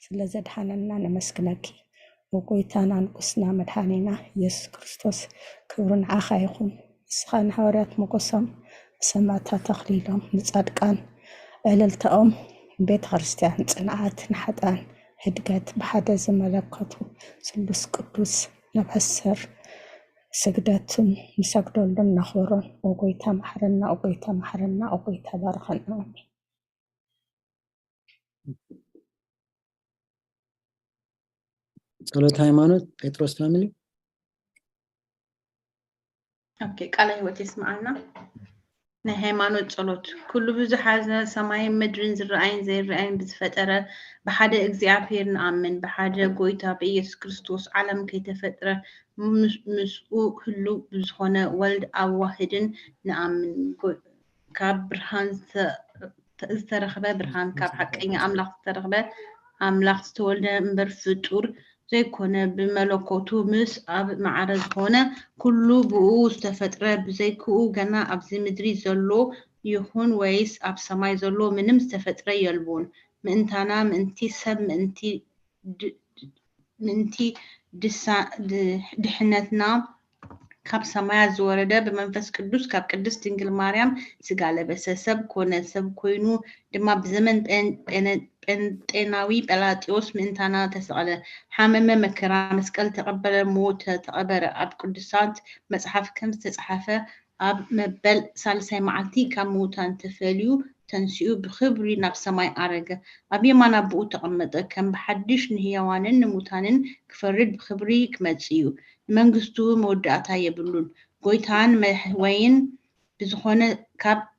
ስለ ዘድሓነና ነመስግነኪ። ኦ ጎይታና ንጉስና መድሓኒና ኢየሱስ ክርስቶስ፣ ክብሪ ንዓኻ ይኹን። ንስኻ ንሃዋርያት ሞገሶም፣ ንሰማእታት ኣኽሊሎም፣ ንጻድቃን ዕልልታኦም፣ ንቤተ ክርስቲያን ጽንዓት፣ ንሓጥኣን ህድገት፣ ብሓደ ዝመለከቱ ስሉስ ቅዱስ ነብሰር ስግደትን ንሰግደሉን ነኽብሮን። ኦ ጎይታ መሓረና፣ ኦ ጎይታ መሓረና፣ ኦ ጎይታ ባርኸና። ኣሜን። ጸሎት ሃይማኖት ጴጥሮስ ፋሚሊ። ኦኬ፣ ቃለ ህይወት የስምዓልና። ናይ ሃይማኖት ጸሎት። ኩሉ ብዝሓዘ ሰማይን ምድርን ዝረኣይን ዘይረኣይን ብዝፈጠረ ብሓደ እግዚኣብሔር ንኣምን፣ ብሓደ ጎይታ ብኢየሱስ ክርስቶስ ዓለም ከይተፈጥረ ምስ-፣ ምስኡ ህሉ ብዝኾነ ወልድ ኣዋህድን ንኣምን። ጎ-፣ ካብ ብርሃን ዝተ-፣ ዝተረኽበ ብርሃን፣ ካብ ሓቀኛ ኣምላኽ ዝተረኽበ ኣምላኽ ዝተወልደ እምበር ፍጡር ዘይኮነ፣ ብመለኮቱ ምስ ኣብ ማዕረ ዝኾነ ኩሉ ብኡ ዝተፈጥረ፣ ብዘይክኡ ገና ኣብዚ ምድሪ ዘሎ ይኹን ወይስ ኣብ ሰማይ ዘሎ ምንም ዝተፈጥረ የልቦን። ምእንታና፣ ምእንቲ ሰብ፣ ምእንቲ ድ-፣ ምእንቲ ድሳ-፣ ድ-፣ ድሕነትና ካብ ሰማያት ዝወረደ፣ ብመንፈስ ቅዱስ ካብ ቅድስት ድንግል ማርያም ስጋ ለበሰ፣ ሰብ ኮነ፣ ሰብ ኮይኑ ድማ ብዘመን ጴን-፣ ጴነ-፣ ጴንጤናዊ ጴላጢዎስ ምእንታና ተሰቕለ፣ ሓመመ፣ መከራ መስቀል ተቐበለ፣ ሞተ፣ ተቐበረ። ኣብ ቅዱሳት መጽሓፍ ከም ዝተጻሕፈ፣ ኣብ መበል ሳልሳይ መዓልቲ ካብ ምዉታን ተፈልዩ ተንሲኡ ብኽብሪ ናብ ሰማይ ኣረገ። ኣብ የማን ኣቦኡ ተቐመጠ። ከም ብሓድሽ ንህያዋንን ንሙታንን ክፈርድ ብኽብሪ ክመጽእ እዩ። ንመንግስቱ መወዳእታ የብሉን። ጎይታን መሕወይን ብዝኾነ ካብ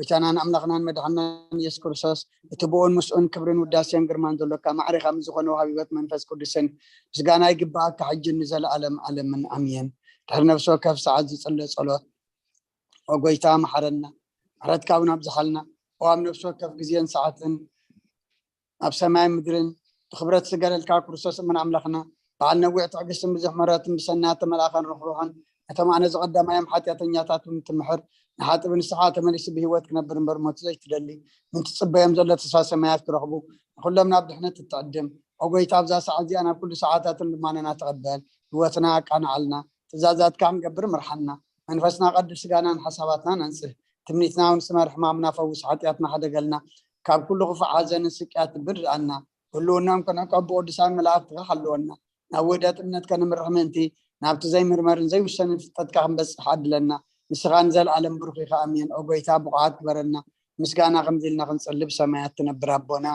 ጎይታናን ኣምላኽናን መድሓናን ኢየሱስ ክርስቶስ፣ እቲ ብኡን ምስኡን ክብርን ውዳሴን ግርማን ዘሎካ፣ ማዕሬኻ ምስ ዝኾነ ወሃቢ ህይወት መንፈስ ቅዱስን ምስጋና ይግብኣካ፣ ሕጅን ንዘለኣለም ዓለምን። ኣሜን። ድሕሪ ነፍሲ ወከፍ ሰዓት ዝጽለ ጸሎት፣ ኦ ጎይታ፣ መሓረና፣ ምሕረትካ እውን ኣብዝሓልና። ኦ ኣብ ነፍሲ ወከፍ ግዜን ሰዓትን ኣብ ሰማይ ምድርን ብክብረት ዝገለልካ ክርስቶስ እምን ኣምላኽና፣ በዓል ነዊሕ ትዕግስትን ብዙሕ ምሕረትን ብሰናያት ተመልኣኸን ርሕሩሕን፣ ነቶም ኣነ ዝቐዳማዮም ሓጢኣተኛታት እውን ትምሕር፣ ንሓጥብ ንስሓ ተመሊሱ ብህይወት ክነብር እምበር ሞት ዘይትደሊ፣ ምን ትጽበዮም ዘሎ ተስፋ ሰማያት ክረኽቡ፣ ንኹሎም ናብ ድሕነት እትዕድም፣ ኦ ጎይታ፣ ኣብዛ ሰዓት እዚኣ ናብ ኩሉ ሰዓታትን ልማነና ተቐበል፣ ህይወትና ኣቃንዓልና፣ ትእዛዛትካ ክንገብር ምርሓና፣ መንፈስና ቀድስ፣ ስጋናን ሓሳባትናን ኣንጽህ፣ ትምኒትና እውን ስመር፣ ሕማምና ፈውስ፣ ሓጢኣትና ሓደገልና፣ ካብ ኩሉ ክፉእ ሓዘንን ስቅያት ብድኣና፣ ህልውናን ክንዕቀብ ብቅዱሳን መላእክትኻ ሓልወና፣ ናብ ውህደት እምነት ከነምርሕ ምእንቲ፣ ናብቲ ዘይምርመርን ዘይውሰንን ፍልጠትካ ክንበጽሕ ዓድለና። ንስኻ ንዘለኣለም ብሩኽ ኢኻ። ኣሜን። ኦ ጎይታ፣ ብቑዓት ግበረና። ምስጋና ከምዚ ኢልና ክንጽሊ፣ ብሰማያት ትነብር ኣቦና፣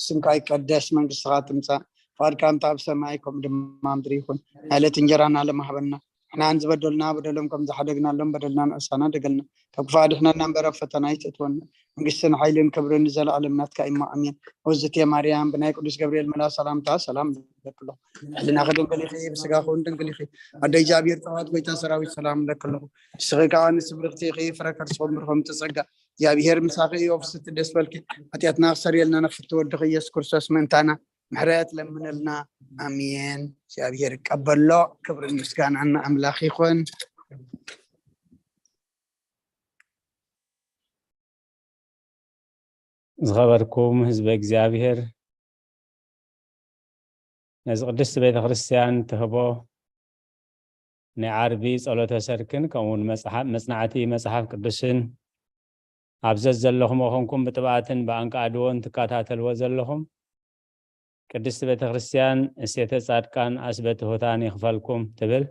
ስምካ ይቀደስ፣ መንግስትኻ ትምጻእ፣ ፍቓድካ እንተ ኣብ ሰማይ ከምኡ ድማ ኣብ ምድሪ ይኹን። ናይ ዕለት እንጀራና ሎም ሃበና። ንሕና ንዝበደሉና በደሎም ከም ዝሓደግናሎም በደልና ንእሳና ደገልና። ካብ ክፉእ ኣድሕነና እምበር ኣብ ፈተና ኣይትእትወና። መንግስትን ሓይልን ክብርን ንዘለኣለም ናትካ እዩ። ኣሜን። ውእቱ ማርያም ብናይ ቅዱስ ገብርኤል መልኣክ ሰላምታ ሰላም እብለኪ ኣለኹ። ሕሊናኺ ድንግል ኢኺ፣ ብስጋኺ እውን ድንግል ኢኺ። ኣደ እግዚኣብሔር ጸባኦት ጎይታ ሰራዊት ሰላም እብለኪ ኣለኹ። ንስኺ ከኣ ንስብርኽቲ ኢኺ፣ ፍረ ከርስኺ እውን ብሩኽ እዩ። ጸጋ እግዚኣብሔር ምሳኺ እዩ። ፍስሕቲ ደስ በልኪ። ሓጢኣትና ክሰርየልና ናብ ፍትወ ወድኺ ኢየሱስ ክርስቶስ ምእንታና ምሕረት ለምነልና። ኣሜን። እግዚኣብሔር ይቀበሎ። ክብርን ምስጋናን ንኣምላኽ ይኹን። ዝኸበርኩም ህዝበ እግዚኣብሔር፣ ነዚ ቅድስቲ ቤተ ክርስቲያን ትህቦ ናይ ዓርቢ ጸሎተ ሰርክን ከምኡ እውን መጽሓ-፣ መጽናዕቲ መጽሓፍ ቅዱስን ኣብ ዘዘለኹሞ ኾንኩም ብጥብኣትን ብኣንቃዕድዎን ትከታተልዎ ዘለኹም፣ ቅድስቲ ቤተ ክርስቲያን እሴተ ጻድቃን ኣስበ ትሑታን ይኽፈልኩም ትብል።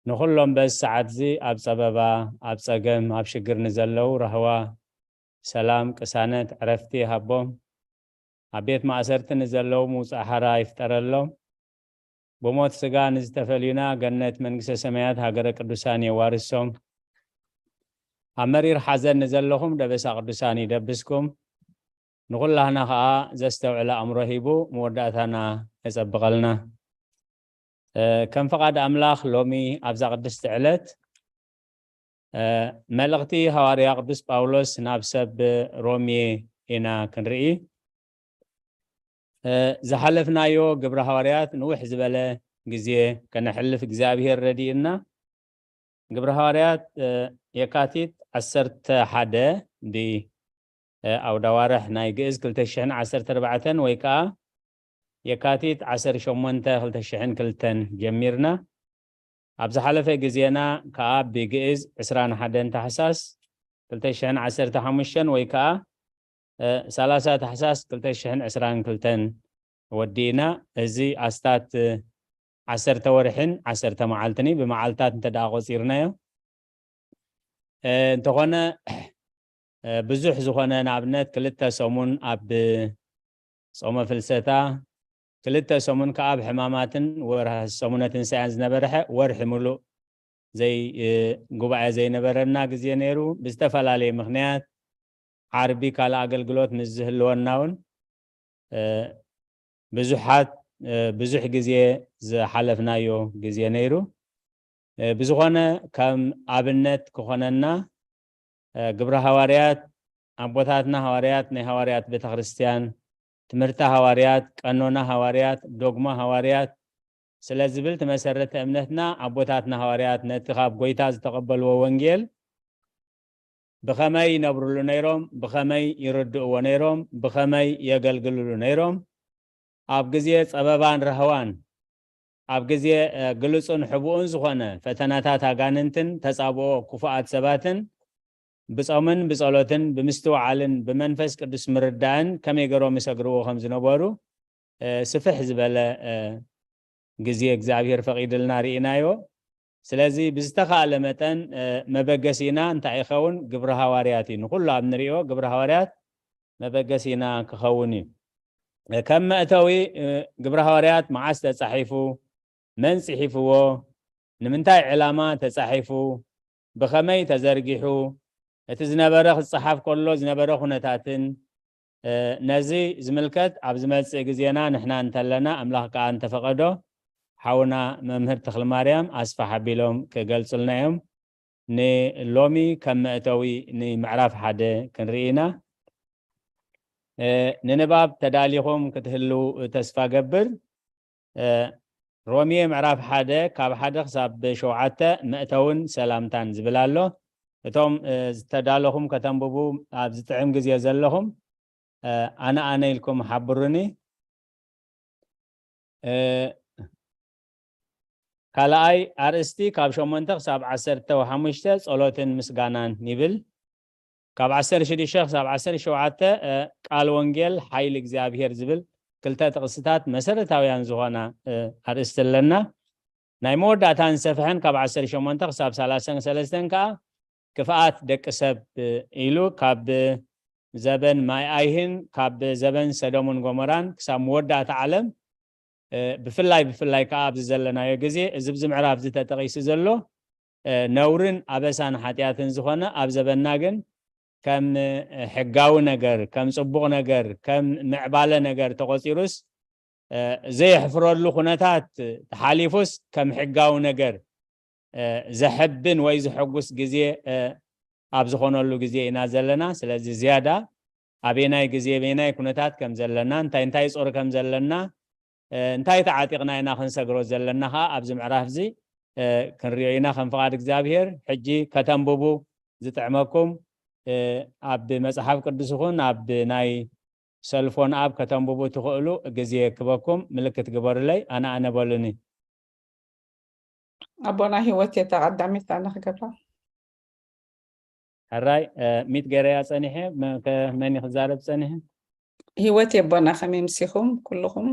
ንኹሎም በዚ ሰዓት እዚ ኣብ ጸበባ፣ ኣብ ጸገም፣ ኣብ ሽግር ንዘለዉ ራህዋ፣ ሰላም፣ ቅሳነት፣ ዕረፍቲ ይሃቦም። ኣብ ቤት ማእሰርቲ ንዘለዉ ምውጻእ ሓራ ይፍጠረሎም። ብሞት ስጋ ንዝተፈልዩና ገነት መንግስተ ሰማያት ሃገረ ቅዱሳን የዋርሶም። ኣብ መሪር ሓዘን ንዘለኹም ደበሳ ቅዱሳን ይደብስኩም። ንኹላህና ኸኣ ዘስተውዕል ኣእምሮ ሂቡ መወዳእታና የጸብቐልና። እ፣ ከም ፍቓድ ኣምላኽ ሎሚ ኣብዛ ቅድስቲ ዕለት፣ እ፣ መልእኽቲ ሃዋርያ ቅዱስ ጳውሎስ ናብ ሰብ ሮሜ ኢና ክንርኢ። እ፣ ዝሓለፍናዮ ግብረ ሃዋርያት ንውሕ ዝበለ ግዜ ከነሕልፍ እግዚኣብሔር ረድእና። ግብረ ሃዋርያት፣ እ፣ የካቲት ዓሰርተ ሓደ ብ፣ እ፣ ኣውደ ኣዋርሕ ናይ ግእዝ ክልተ ሽሕን ዓሰርተ ኣርባዕተን ወይ ከኣ የካቲት ዓሰርተ ሸሞንተ ክልተ ሽሕን ክልተን ጀሚርና። ኣብ ዝሓለፈ ግዜና ከኣ ብግእዝ ዕስራን ሓደን ታሕሳስ ክልተ ሽሕን ዓሰርተ ሓሙሽተን ወይ ከኣ፣ እ፣ ሰላሳ ታሕሳስ ክልተ ሽሕን ዕስራን ክልተን ወዲእና። እዚ ኣስታት፣ እ፣ ዓሰርተ ወርሕን ዓሰርተ መዓልትን እዩ፣ ብመዓልታት እንተ ደኣ ቆጺርናዮ። እ፣ እንተኾነ፣ እ፣ ብዙሕ ዝኾነ፣ ንኣብነት ክልተ ሰሙን ኣብ ጾመ ፍልሰታ፣ ክልተ ሰሙን ከኣ ኣብ ሕማማትን ወርሒ ሰሙነ ትንሳኤን ዝነበረ፣ ሐ-፣ ወርሒ ምሉእ ዘይ-፣ እ፣ ጉባኤ ዘይነበረና ግዜ ነይሩ። ብዝተፈላለየ ምኽንያት ዓርቢ ካልእ ኣገልግሎት ምስ ዝህልወና እውን፣ እ፣ ብዙሓት፣ እ፣ ብዙሕ ግዜ ዝሓለፍናዮ ግዜ ነይሩ። እ፣ ብዝኾነ ከም ኣብነት ክኾነና፣ እ፣ ግብረ ሃዋርያት፣ ኣቦታትና ሃዋርያት፣ ናይ ሃዋርያት ቤተ ክርስቲያን፣ ትምህርቲ ሃዋርያት፣ ቀኖና ሃዋርያት፣ ዶግማ ሃዋርያት ስለ ዝብል፣ ተመሰረተ እምነትና ኣቦታትና ሃዋርያት ነቲ ካብ ጎይታ ዝተቐበልዎ ወንጌል ብኸመይ ይነብርሉ ነይሮም፣ ብኸመይ ይርድእዎ ነይሮም፣ ብኸመይ የገልግልሉ ነይሮም፣ ኣብ ግዜ ጸበባን ራህዋን፣ ኣብ ግዜ፣ እ፣ ግሉጽን ሕቡእን ዝኾነ ፈተናታት ኣጋንንትን ተጻብኦ ክፉኣት ሰባትን ብጾምን ብጸሎትን ብምስትውዓልን ብመንፈስ ቅዱስ ምርዳእን ከመይ ገይሮም ይሰግርዎ ከም ዝነበሩ፣ እ፣ ስፍሕ ዝበለ፣ እ፣ ግዜ እግዚኣብሔር ፈቒድልና ርኢናዮ። ስለዚ ብዝተኻእለ መጠን፣ እ፣ መበገሲና እንታይ ይኸውን? ግብረ ሃዋርያት እዩ። ንኹሉ ኣብ ንሪኦ ግብረ ሃዋርያት መበገሲና ክኸውን እዩ። እ፣ ከም መእተዊ፣ እ፣ ግብረ ሃዋርያት መዓስ ተጻሒፉ? መን ጽሒፍዎ? ንምንታይ ዕላማ ተጻሒፉ? ብኸመይ ተዘርጊሑ? እቲ ዝነበረ ክጸሓፍ ከሎ ዝነበረ ኩነታትን፣ እ፣ ነዚ ዝምልከት ኣብ ዝመጽእ ግዜና ንሕና እንተለና፣ ኣምላኽ ከኣ እንተፈቐዶ፣ ሓውና መምህር ተኽለማርያም ኣስፋሕ ኣቢሎም ክገልጹልና እዮም። ንሎሚ ከም መእተዊ ንምዕራፍ ሓደ ክንርኢ ኢና። እ፣ ንንባብ ተዳሊኹም ክትህልው ተስፋ ገብር። እ፣ ሮሜ ምዕራፍ ሓደ ካብ ሓደ ክሳብ ሸውዓተ መእተውን ሰላምታን ዝብል ኣሎ። እቶም፣ እ፣ ዝተዳለኹም ከተንብቡ ኣብ ዝጥዕም ግዜ ዘለኹም፣ እ፣ ኣነ ኣነ ኢልኩም ሓብሩኒ። እ፣ ካልኣይ ኣርእስቲ ካብ ሸሞንተ ክሳብ ዓሰርተ ሓሙሽተ ጸሎትን ምስጋናን ይብል። ካብ ዓሰርተ ሽዱሽተ ክሳብ ዓሰርተ ሸውዓተ፣ እ፣ ቃል ወንጌል ሓይሊ እግዚኣብሔር ዝብል ክልተ ጥቕስታት መሰረታውያን ዝኾና፣ እ፣ ኣርእስቲ ኣለና። ናይ መወዳእታን ሰፍሐን ካብ ዓሰርተ ሸሞንተ ክሳብ ሰላሳን ሰለስተን ከኣ ክፍኣት ደቂ ሰብ፣ እ፣ ኢሉ ካብ ዘበን ማይ ኣይህን ካብ ዘበን ሰዶምን ጎሞራን ክሳብ መወዳእታ ዓለም፣ እ፣ ብፍላይ ብፍላይ ከኣ ኣብዚ ዘለናዮ ግዜ እዚ ኣብዚ ምዕራፍ እዚ ተጠቒሱ ዘሎ፣ እ፣ ነውርን ኣበሳን ሓጢኣትን ዝኾነ ኣብ ዘበንና ግን ከም፣ እ፣ ሕጋዊ ነገር፣ ከም ጽቡቕ ነገር፣ ከም ምዕባለ ነገር ተቖጺሩስ፣ እ፣ ዘየሕፍረሉ ኩነታት ተሓሊፉስ ከም ሕጋዊ ነገር፣ እ፣ ዘሐብን ወይ ዘሐጉስ ግዜ፣ እ፣ ኣብ ዝኾነሉ ግዜ ኢና ዘለና። ስለዚ ዝያዳ ኣበየናይ ግዜ፣ ኣበየናይ ኩነታት ከም ዘለና፣ እንታይ እንታይ ጾር ከም ዘለና፣ እ፣ እንታይ ተዓጢቕና ኢና ክንሰግሮ ዘለና ኸኣ ኣብዚ ምዕራፍ እዚ፣ እ፣ ክንሪኦ ኢና ከም ፍቓድ እግዚኣብሔር። ሕጂ ከተንብቡ ዝጥዕመኩም፣ እ፣ ኣብ መጽሓፍ ቅዱስ ይኹን ኣብ ናይ ሰልፎን ኣብ ከተንብቡ ትኽእሉ ግዜ ክበኩም ምልክት ግበሩለይ። ኣነ ኣነ በሉኒ። ኣቦና ህይወት እየ እታ ቀዳሚት ኣነ ክገብራ። ሕራይ፣ እ፣ ሚት ገይረያ ጸኒሐ። መ-፣ ከ-፣ መን እዩ ክዛረብ ጸኒሐ? ህይወት እየ ኣቦና፣ ከመይ ምሲኹም ኩልኹም?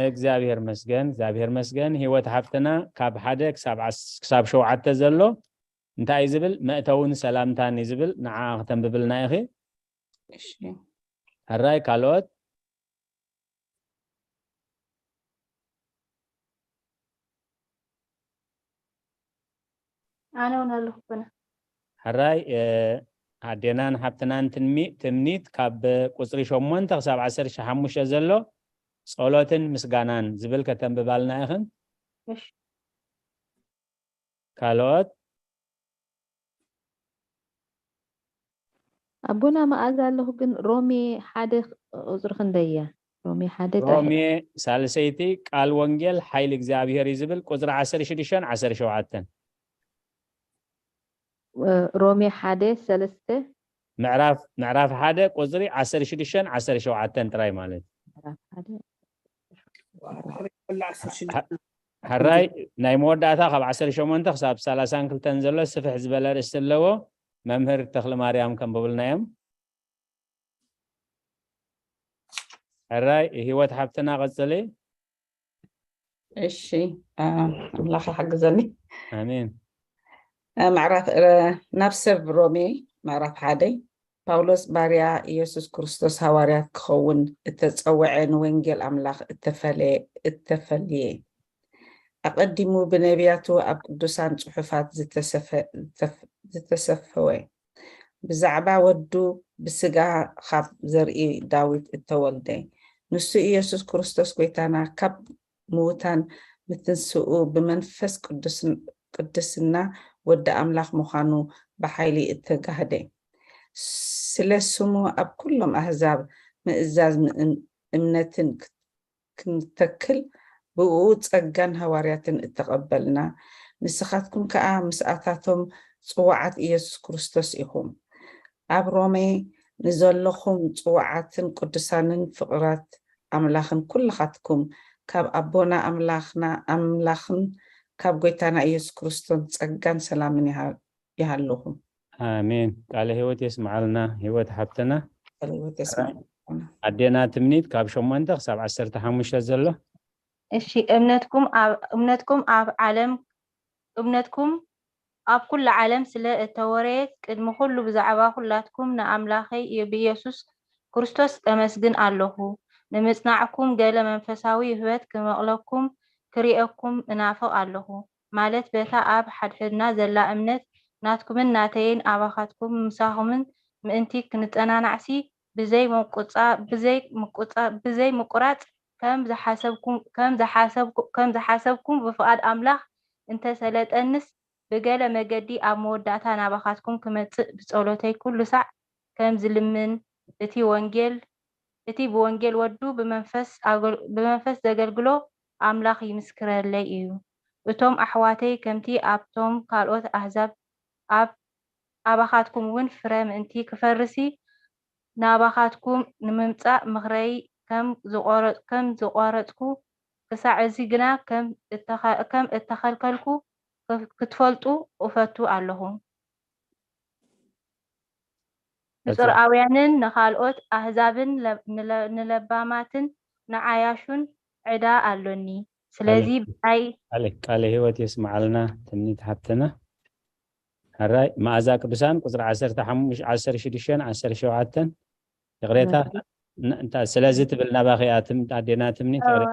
እግዚኣብሔር መስገን፣ እግዚኣብሔር መስገን። ህይወት ሓፍትና ካብ ሓደ ክሳብ ዓስ-፣ ክሳብ ሸውዓተ ዘሎ እንታይ እዩ ዝብል? መእተውን ሰላምታን እዩ ዝብል። ንዓ ክተንብብልና ኢኺ። እሺ። ሕራይ፣ ካልኦት? ኣነ እውን ኣለኹ ኣቦና። ሕራይ፣ እ፣ ኣዴናን ሓብትናን ትንሚ-፣ ትምኒት ካብ ቁጽሪ ሸሞንተ ክሳብ ዓሰርተ ሓሙሽተ ዘሎ ጸሎትን ምስጋናን ዝብል ከተንብባልና ኢኽን። እሺ። ካልኦት? ኣቦና መኣዛ ኣለኹ፣ ግን ሮሜ ሓደ ቁጽሪ ክንደይ እያ? ሮሜ ሓደ ጥራይ። ሮሜ ሳልሰይቲ ቃል ወንጌል ሓይሊ እግዚኣብሔር እዩ ዝብል ቁጽሪ ዓሰርተ ሽዱሽተን ዓሰርተ ሸውዓተን። እ፣ ሮሜ ሓደ ሰለስተ። ምዕራፍ፣ ምዕራፍ ሓደ ቁጽሪ ዓሰርተ ሽዱሽተን ዓሰርተ ሸውዓተን ጥራይ ማለት። ምዕራፍ ሓደ። ሕራይ፣ ናይ መወዳእታ ካብ ዓሰርተ ሸሞንተ ክሳብ ሰላሳን ክልተን ዘሎ ስፍሕ ዝበለ ኣርእስቲ ኣለዎ። መምህር ተኽለ ማርያም ከንብቡልና እዮም። ሕራይ፣ ህይወት ሓብትና ቀጽሊ። እሺ፣ አ፣ ኣምላኽ ይሓግዘኒ። ኣሜን። አ፣ ምዕራፍ፣ አ፣ ናብ ሰብ ሮሜ ምዕራፍ ሓደ። ጳውሎስ ባርያ ኢየሱስ ክርስቶስ ሃዋርያት ክኸውን እተጸውዐ፣ ንወንጌል ኣምላኽ እተፈለ-፣ እተፈልየ፣ ኣቐዲሙ ብነቢያቱ ኣብ ቅዱሳን ጽሑፋት ዝተሰፈ-፣ ዝተፍ-፣ ዝተሰፈወ፣ ብዛዕባ ወዱ ብስጋ ካብ ዘርኢ ዳዊት እተወልደ፣ ንሱ ኢየሱስ ክርስቶስ ጐይታና፣ ካብ ምዉታን ምትንስኡ፣ ብመንፈስ ቅዱስን-፣ ቅድስና ወዲ ኣምላኽ ምዃኑ ብሓይሊ እተጋህደ፣ ስለ ስሙ ኣብ ኩሎም ኣህዛብ ምእዛዝ ምእም-፣ እምነትን ክንተክል ብእኡ ጸጋን ሃዋርያትን እተቐበልና፣ ንስኻትኩም ከኣ ምስኣታቶም ጽዋዓት ኢየሱስ ክርስቶስ ኢኹም። ኣብ ሮሜ ንዘለኹም ጽዋዓትን ቅዱሳንን ፍቕራት ኣምላኽን ኩልኻትኩም ካብ ኣቦና ኣምላኽና ኣምላኽን ካብ ጐይታና ኢየሱስ ክርስቶስ ጸጋን ሰላምን ይሃ-፣ ይሃልኹም። ኣሜን። ቃለ ህይወት የስምዓልና፣ ህይወት ሓብትና። ቃለ ህይወት የስምዓልና። ኣዴና ትምኒት ካብ ሸሞንተ ክሳብ ዓሰርተ ሓሙሽተ ዘሎ። እሺ፣ እምነትኩም ኣብ፣ እምነትኩም ኣብ ዓለም፣ እምነትኩም ኣብ ኩሉ ዓለም ስለ እተወረየት፣ ቅድሚ ኩሉ ብዛዕባ ኩላትኩም ንኣምላኸይ ብኢየሱስ ክርስቶስ እመስግን ኣለኹ። ንምጽናዕኩም ገለ መንፈሳዊ ህይወት ክመቕለኩም ክርእየኩም እናፍቕ ኣለኹ። ማለት በታ ኣብ ሓድሕድና ዘላ እምነት ናትኩምን ናተይን ኣባኻትኩም ምሳኹምን ምእንቲ ክንጸናናዕሲ ብዘይ ምቁጻ ብዘይ ምቁጻ ብዘይ ምቁራጽ ከም ዝሓሰብኩም ከም ዝሓሰብኩ ከም ዝሓሰብኩም ብፍቓድ ኣምላኽ እንተሰለጠንስ ብገለ መገዲ ኣብ መወዳእታ ናባኻትኩም ክመጽእ ብጸሎተይ ኩሉ ሳዕ ከም ዝልምን እቲ ወንጌል እቲ ብወንጌል ወዱ ብመንፈስ ኣገል- ብመንፈስ ዘገልግሎ ኣምላኽ ይምስክረለይ እዩ። እቶም ኣሕዋተይ ከምቲ ኣብቶም ካልኦት ኣህዛብ ኣብ ኣባኻትኩም እውን ፍረ ምእንቲ ክፈርሲ ናባኻትኩም ንምምጻእ ምኽረይ ከም ዝቆረ- ከም ዝቆረጽኩ ክሳዕ እዚ ግና ከም እተኸ- ከም እተኸልከልኩ ክፍ- ክትፈልጡ እፈቱ ኣለኹ። ንጽርኣውያንን ንኻልኦት ኣህዛብን ለ- ንለ- ንለባማትን ንዓያሹን ዕዳ ኣሎኒ። ስለዚ ብናይ ቃለ ቃለ ህይወት የስምዓልና ትምኒት ሓብትና። ሕራይ መኣዛ ቅዱሳን ቁፅሪ ዓሰርተ ሓሙሽተ ዓሰርተ ሽዱሽተ ዓሰርተ ሸውዓተ ይቕሬታ ን- እንታ ስለዚ ትብል ናባኺ እያ ትም ኣዴና ትምኒት ይቕሬታ።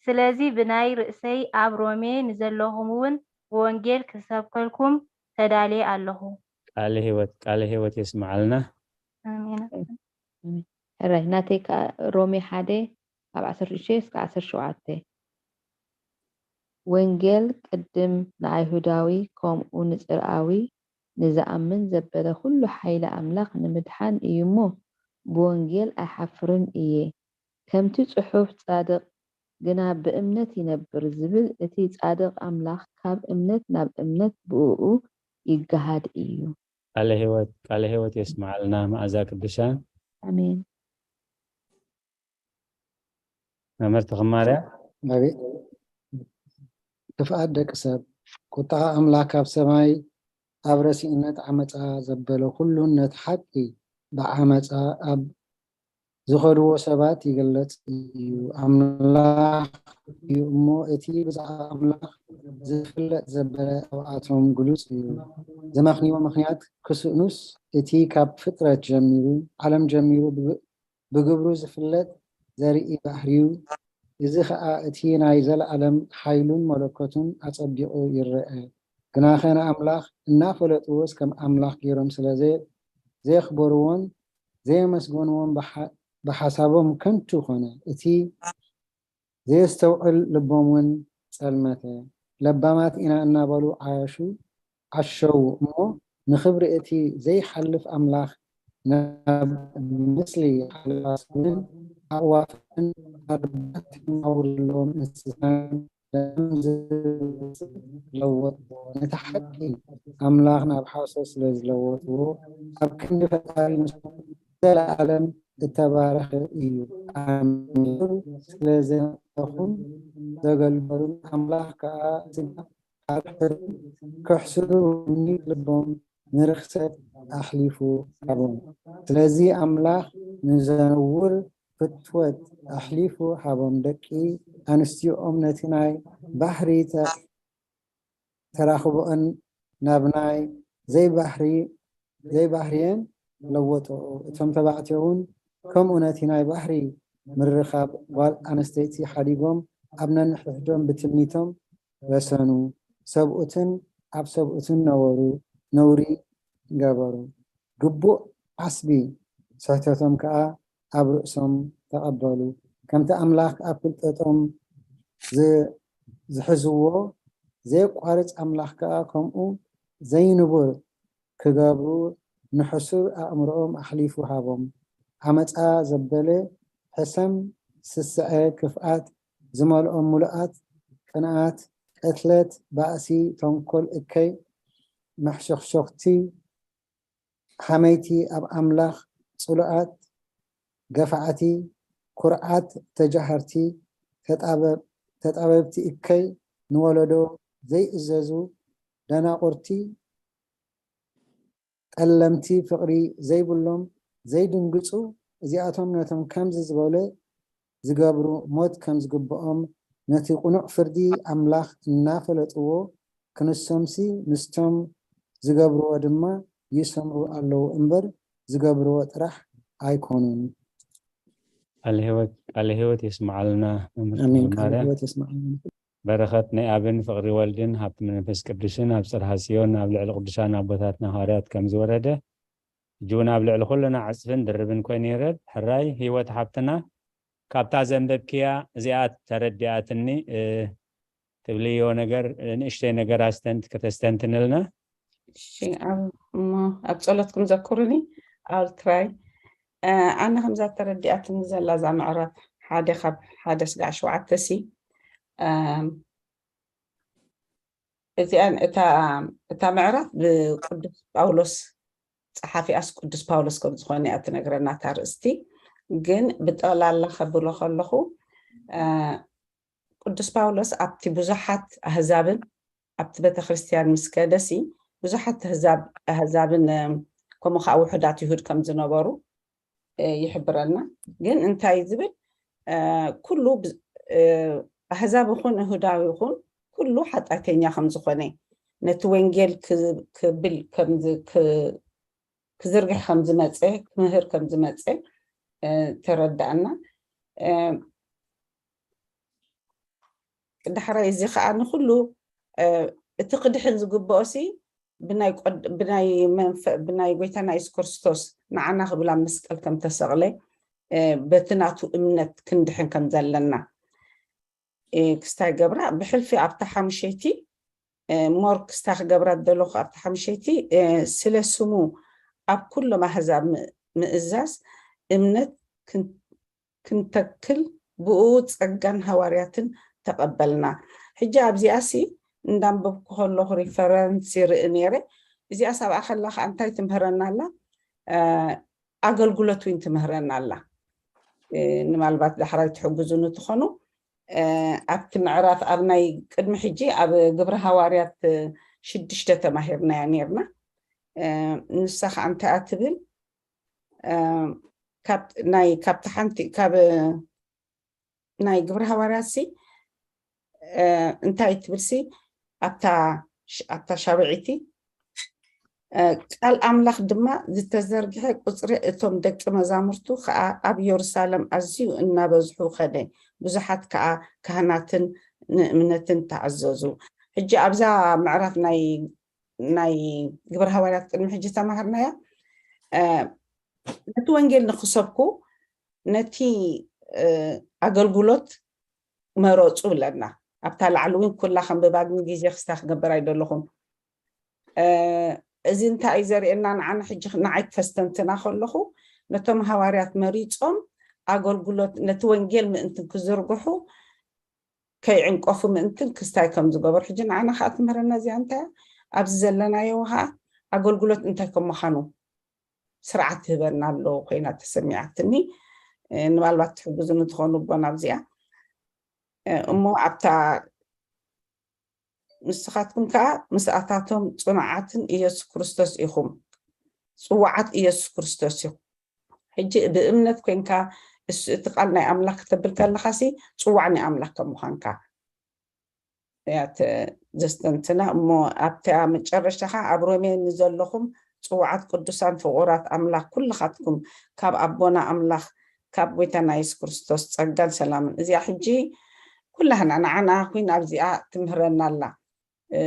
ስለዚ ብናይ ርእሰይ ኣብ ሮሜ ንዘለኹም እውን ብወንጌል ክሰብከልኩም ተዳልየ ኣለኹ። ቃለ ህይወት ቃለ ህይወት የስምዓልና። ኣሜን። ሕራይ ናተይ ከዓ ሮሜ ሓደ ካብ ዓሰርተ ሽዱሽተ እስከ ዓሰርተ ሸውዓተ። ወንጌል ቅድም ንኣይሁዳዊ ከምኡ ንጽርኣዊ ንዝኣምን ዘበለ ኩሉ ሓይሊ ኣምላኽ ንምድሓን እዩ እሞ ብወንጌል ኣይሓፍርን እየ። ከምቲ ጽሑፍ ጻድቕ ግና ብእምነት ይነብር ዝብል እቲ ጻድቕ ኣምላኽ ካብ እምነት ናብ እምነት ብእኡ ይገሃድ እዩ። ቃለ ህይወት ቃለ ህይወት የስምዓልና መኣዛ ቅዱሳን። ኣሜን። መምህር ተኽማርያ ኣቤት ክፍኣት ደቂ ሰብ ቁጣ ኣምላኽ ካብ ሰማይ ኣብ ረሲእነት ዓመፃ ዘበለ ኩሉን ነቲ ሓቂ ብዓመፃ ኣብ ዝኸድዎ ሰባት ይግለፅ እዩ። ኣምላኽ እዩ እሞ እቲ ብዛዕባ ኣምላኽ ዝፍለጥ ዘበለ ኣብኣቶም ግሉፅ እዩ። ዘመኽንዮ ምኽንያት ክስእኑስ እቲ ካብ ፍጥረት ጀሚሩ ዓለም ጀሚሩ ብግብሩ ዝፍለጥ ዘርኢ ባህሪዩ፣ እዚ ኸኣ እቲ ናይ ዘለኣለም ሓይሉን መለኮቱን ኣጸቢቑ ይረኣ። ግናኸ ንኣምላኽ እናፈለጥዎስ ከም ኣምላኽ ገይሮም ስለ ዘየኽበርዎን ዘየመስገንዎን ብሓሳቦም ከንቱ ኾነ። እቲ ዘየስተውዕል ልቦም እውን ጸልመተ። ለባማት ኢና እናበሉ ዓያሹ ዓሸዉ እሞ ንኽብሪ እቲ ዘይሓልፍ ኣምላኽ ናብ ምስሊ ሓለዋስንን ኣዕዋፍን ኣርባዕተ ነውሪ ዘለዎም እንስሳን ደም ዝብስል ለወጥዎ። ነቲ ሓቂ ኣምላኽ ናብ ሓሶት ስለ ዝለወጥዎ ኣብ ክንዲ ፈጣሪ ንሱ ንዘለኣለም እተባረኸ እዩ። ኣሜን። ስለ ዘንተኹም ዘገልገሉን ኣምላኽ ከኣ ስጋ ሓድሕዶም ክሕስሩ ወኒ ልቦም ንርኽሰት ኣሕሊፉ ሃቦም። ስለዚ ኣምላኽ ንዘንውር ፍትወት ኣሕሊፉ ሃቦም። ደቂ ኣንስትዮኦም ነቲ ናይ ባሕሪ ተራኽቦኦን ናብ ናይ ዘይባህሪ ዘይባህርየን ለወጥኦ። እቶም ተባዕትዮ እውን ከምኡ ነቲ ናይ ባህሪ ምርኻብ ጓል ኣንስተይቲ ሓዲጎም ኣብ ነንሕድሕዶም ብትምኒቶም ረሰኑ። ሰብኡትን ኣብ ሰብኡትን ነበሩ፣ ነውሪ ገበሩ። ግቡእ ዓስቢ ስሕተቶም ከኣ ኣብ ርእሶም ተቐበሉ። ከምቲ ኣምላኽ ኣብ ፍልጠቶም ዝሕዝዎ፣ ዘየቋርጽ ኣምላኽ ከኣ ከምኡ ዘይንቡር ክገብሩ ንሕሱር ኣእምሮኦም ኣሕሊፉ ሃቦም። ዓመጻ ዘበለ፣ ሕሰም፣ ስስዐ፣ ክፍኣት ዝመልኦም ምሉኣት፣ ቅንኣት፣ ቅትለት፣ ባእሲ፣ ተንኮል፣ እከይ፣ መሕሸኽሾኽቲ፣ ሓመይቲ፣ ኣብ ኣምላኽ ጽሉኣት፣ ገፋዕቲ፣ ኩርዓት፣ ተጃሃርቲ፣ ተጣበብቲ፣ እከይ፣ ንወለዶ ዘይእዘዙ፣ ደናቑርቲ፣ ጠለምቲ፣ ፍቕሪ ዘይብሎም፣ ዘይድንግጹ፣ እዚኣቶም ነቶም ከምዚ ዝበለ ዝገብሩ ሞት ከም ዝግብኦም ነቲ ቅኑዕ ፍርዲ ኣምላኽ እናፈለጥዎ ክንሶምሲ ምስቶም ዝገብርዎ ድማ ይሰምሩ ኣለዉ እምበር ዝገብርዎ ጥራሕ ኣይኮኑን። ቃለ ህይወት ቃለ ህይወት የስምዓልና መምህር ኣሜን። ተኽለማርያም። ህይወት የስምዓልና። በረኸት ናይ ኣብን ፍቕሪ ወልድን ሃብቲ መንፈስ ቅዱስን ኣብ ጽርሐ ጽዮን ኣብ ልዕሊ ቅዱሳን ኣቦታትና ሃዋርያት ከም ዝወረደ፣ ሕጂ እውን ኣብ ልዕሊ ኩልና ዕጽፍን ድርብን ኮይኑ ይረድ። ሕራይ ህይወት ሓብትና፣ ካብታ ዘንበብክያ እዚኣ ተረዲኣትኒ፣ እ፣ ትብልዮ ነገር፣ እ፣ ንእሽተይ ነገር ኣስተንት-፣ ከተስተንትንልና። እሺ፣ ኣብ-፣ እሞ ኣብ ጸሎትኩም ዘኩሩኒ። I'll try። እ፣ ኣነ ከምዛ ተረዲኣትኒ ዘላ እዛ ምዕራፍ ሓደ ካብ ሓደ ስጋዕ ሸውዓተ ሲ፣ እም፣ እዚኣን እታ፣ እታ ምዕራፍ ብቅዱስ ጳውሎስ፣ ጸሓፊኣስ ቅዱስ ጳውሎስ ከም ዝኾነ እያ ትነግረና እታ ርእስቲ። ግን ብጠቕላላ ከብሎ ከለኹ፣ እ፣ ቅዱስ ጳውሎስ ኣብቲ ብዙሓት ኣህዛብን ኣብቲ ቤተ ክርስቲያን ምስ ከደሲ፣ ብዙሓት ኣህዛብ፣ ኣህዛብን፣ እ፣ ከምኡ ከዓ ውሑዳት ይሁድ ከም ዝነበሩ፣ እ፣ ይሕብረና። ግን እንታይ ዝብል፣ እ፣ ኩሉ ብ-፣ እ፣ ኣህዛብ ይኹን ይሁዳዊ ይኹን ኩሉ ሓጢኣተኛ ከም ዝኾነ፣ ነቲ ወንጌል ክ-፣ ክብል ከም ዝ-፣ ክ-፣ ክዝርግሕ ከም ዝመጸ፣ ክምህር ከም ዝመጸ፣ እ፣ ተረዳእና። እ፣ ዳሕራይ እዚ ኸኣ ንኹሉ፣ እ፣ እቲ ክድሕን ዝግብኦሲ ብናይ ቆድ-፣ ብናይ መንፈ-፣ ብናይ ጎይታና የሱስ ክርስቶስ ንዓና ክብል ኣብ መስቀል ከም ተሰቕለ፣ እ፣ በቲ ናቱ እምነት ክንድሕን ከም ዘለና፣ እ፣ ክስታይ ገብራ ብሕልፊ ኣብታ ሓሙሸይቲ፣ እ፣ ሞር ክስታይ ክገብራ ዝደለኹ ኣብታ ሓሙሸይቲ፣ እ፣ ስለ ስሙ ኣብ ኩሎም ኣህዛብ ም-፣ ምእዛዝ እምነት ክን-፣ ክንተክል ብኡ ጸጋን ሃዋርያትን ተቐበልና። ሕጂ ኣብዚኣሲ እንዳንበብኩ ከለኹ ሪፈረንስ ይርኢ ነይረ። እዚኣስ ኣብኣ ከላ ከኣ እንታይ ትምህረና ኣላ? እ፣ ኣገልግሎት እውን ትምህረና ኣላ። እ፣ ንማልባት ዳሕራይ ትሕግዙኒ ትኾኑ። እ፣ ኣብቲ ምዕራፍ ኣብ ናይ ቅድሚ ሕጂ ኣብ ግብሪ ሃዋርያት ሽዱሽተ ተማሂርናያ ነይርና። እ፣ ንሳ ከኣ እንታይ እያ ትብል? እ፣ ካብ ናይ፣ ካብቲ ሓንቲ፣ ካብ ናይ ግብሪ ሃዋርያትሲ፣ እ፣ እንታይ ትብልሲ ኣብታ ሽ-፣ ኣብታ ሻብዒቲ፣ እ፣ ቃል ኣምላኽ ድማ ዝተዘርግሐ ቁጽሪ እቶም ደቂ መዛሙርቱ ከኣ ኣብ የሩሳሌም ኣዝዩ እናበዝሑ ኸደ። ብዙሓት ከኣ ካህናትን ንእምነትን ተኣዘዙ። ሕጂ ኣብዛ ምዕራፍ ናይ፣ ናይ ግብሪ ሃዋርያት ቅድሚ ሕጂ ተማሃርናያ፣ እ፣ ነቲ ወንጌል ንኽሰብኩ ነቲ፣ እ፣ ኣገልግሎት መረጹ ብለና። ኣብታ ላዕሊ እውን ኩላ ከንብባ ግን ግዜ ክስታ ክገብር ኣይደለኹን። እ፣ እዚ እንታይ እዩ ዘርእየና? ንዓና ሕጂ ንዓይ ክተስተንትና ከለኹ ነቶም ሃዋርያት መሪጾም ኣገልግሎት ነቲ ወንጌል ምእንቲ ክዝርግሑ ከይዕንቀፉ ምእንትን ክስታይ ከም ዝገበሩ። ሕጂ ንዓና ከዓ ትምህረና እዚኣ እንታይ እያ? ኣብዚ ዘለናዮ ከዓ ኣገልግሎት እንታይ ከም ምዃኑ ስርዓት ትህበና ኣሎ ኮይና ተሰሚዓትኒ። እ፣ ንባልባት ትሕግዙኒ ትኾኑ ኣቦና ኣብዚኣ። እ፣ እሞ ኣብታ ንስኻትኩም ከኣ ምስኣታቶም ጽኑዓትን ኢየሱስ ክርስቶስ ኢኹም። ጽዋዓት ኢየሱስ ክርስቶስ ኢኹም። ሕጂ ብእምነት ኮንካ እሱ እቲ ቃል ናይ ኣምላኽ ክተብል ከለኻሲ ጽዋዕ ናይ ኣምላኽ ከም ምዃንካ እያ ተ-፣ ዘስተንትና። እሞ ኣብታ መጨረሻ ኸዓ ኣብ ሮሜ ንዘለኹም ጽዋዓት ቅዱሳን ፍቑራት ኣምላኽ ኩልኻትኩም ካብ ኣቦና ኣምላኽ ካብ ጎይታና የሱስ ክርስቶስ ጸጋን ሰላምን። እዚኣ ሕጂ ኩላህና ንዓና ኮይና ኣብዚኣ ትምህረና ኣላ። እ፣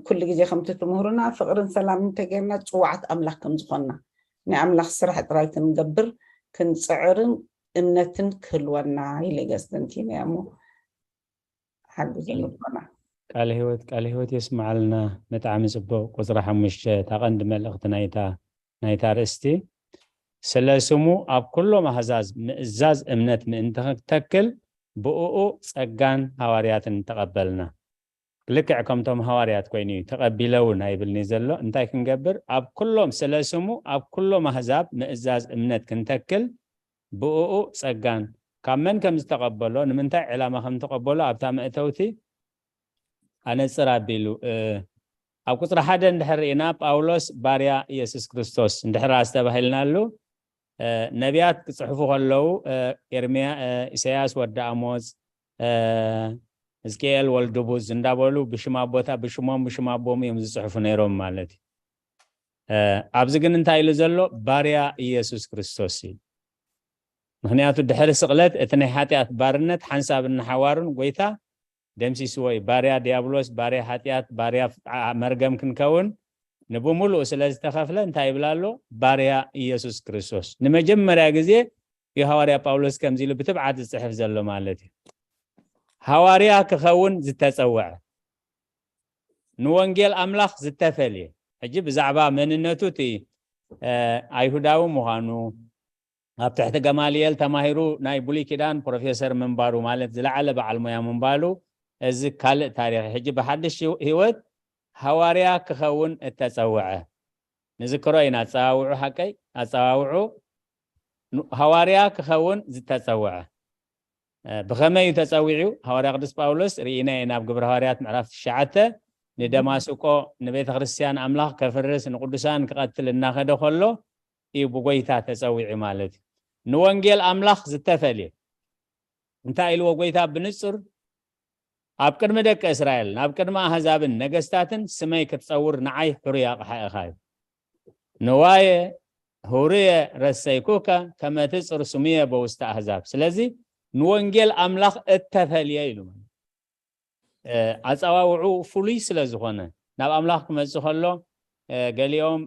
ኩሉ ግዜ ከምቲ ትምህሩና ፍቕርን ሰላምን እንተጌርና ጽዋዓት ኣምላኽ ከም ዝኾንና ናይ ኣምላኽ ስራሕ ጥራይ ክንገብር ክንጽዕርን እምነትን ክህልወና ኢለ ገዝተንቲና እሞ ሓግዙ ንቦና። ቃለ ህይወት፣ ቃለ ህይወት የስምዓልና። ብጣዕሚ ጽቡቕ። ቁጽሪ ሓሙሽተ፣ እታ ቀንዲ መልእኽቲ ናይታ፣ ናይታ ርእስቲ፣ ስለ ስሙ ኣብ ኩሎም ኣህዛዝ ምእዛዝ እምነት ምእንቲ ክንተክል ብእኡ ጸጋን ሃዋርያትን ተቐበልና። ልክዕ ከምቶም ሃዋርያት ኮይኑ እዩ፣ ተቐቢለ እውን ኣይብልኒ ዘሎ። እንታይ ክንገብር? ኣብ ኩሎም፣ ስለ ስሙ ኣብ ኩሎም ኣህዛብ ምእዛዝ እምነት ክንተክል ብእኡ ጸጋን ካብ መን ከም ዝተቐበሎ፣ ንምንታይ ዕላማ ከም ዝተቐበሎ ኣብታ መእተውቲ ኣነጽር ኣቢሉ፣ እ፣ ኣብ ቁጽሪ ሓደ እንድሕር ርኢና፣ ጳውሎስ ባርያ ኢየሱስ ክርስቶስ እንድሕር ኣስተባሂልናሉ፣ እ፣ ነቢያት ክጽሕፉ ከለዉ፣ እ፣ ኤርምያ፣ እ፣ ኢሳያስ ወዲ ኣሞጽ፣ እ፣ ሕዝቅኤል ወልዱ ቡዝ እንዳበሉ ብሽም ኣቦታ-፣ ብሽሞም፣ ብሽም ኣቦም እዮም ዝጽሕፉ ነይሮም ማለት እዩ። እ፣ ኣብዚ ግን እንታይ ኢሉ ዘሎ? ባርያ ኢየሱስ ክርስቶስ እዩ። ምኽንያቱ ድሕሪ ስቕለት እቲ ናይ ሓጢኣት ባርነት ሓንሳብን ንሓዋሩን ጎይታ ደምሲስዎ እዩ። ባርያ ዲያብሎስ፣ ባርያ ሓጢኣት፣ ባርያ መርገም ክንከውን ንብምሉኡ ስለ ዝተኸፍለ እንታይ ይብል ኣሎ? ባርያ ኢየሱስ ክርስቶስ። ንመጀመርያ ግዜ እዩ ሃዋርያ ጳውሎስ ከምዚ ኢሉ ብትብዓት ዝጽሕፍ ዘሎ ማለት እዩ። ሃዋርያ ክኸውን ዝተጸውዐ፣ ንወንጌል ኣምላኽ ዝተፈልየ። ሕጂ ብዛዕባ መንነቱ እቲ ኣይሁዳዊ ምዃኑ፣ ኣብ ትሕቲ ገማልኤል ተማሂሩ ናይ ብሉይ ኪዳን ፕሮፌሰር ምንባሩ፣ ማለት ዝለዓለ በዓል ሞያ ምንባሉ፣ እዚ ካልእ ታሪኽ። ሕጂ ብሓድሽ ህይወት ሃዋርያ ክኸውን እተጸውዐ ንዝክሮ ኢና። ኣጸዋውዑ ሓቀይ ኣጸዋውዑ ሃዋርያ ክኸውን ዝተጸውዐ ብኸመይ እዩ ተጸዊዑ? ሃዋርያ ቅዱስ ጳውሎስ ርኢና ኢና ኣብ ግብረ ሃዋርያት ምዕራፍ ትሽዓተ፣ ንደማስቆ ንቤተ ክርስቲያን ኣምላኽ ከፍርስ ንቅዱሳን ክቐትል እናኸደ ከሎ እዩ ብጎይታ ተጸዊዑ ማለት እዩ። ንወንጌል ኣምላኽ ዝተፈልየ እንታይ ኢልዎ ጎይታ ብንጹር? ኣብ ቅድሚ ደቂ እስራኤል፣ ናብ ቅድሚ ኣህዛብን ነገስታትን ስመይ ክትጸውር ንዓይ ሕሩይ ኣቕሓ ኢኻ እዩ። ንዋየ ሁርየ ረሰይኩከ ከመ ትጽር ስሙየ በውስተ ኣህዛብ። ስለዚ ንወንጌል ኣምላኽ እተፈልየ ኢሉ። ኣጸዋውዑ ፍሉይ ስለ ዝኾነ ናብ ኣምላኽ ክመጽእ ከሎ ገሊኦም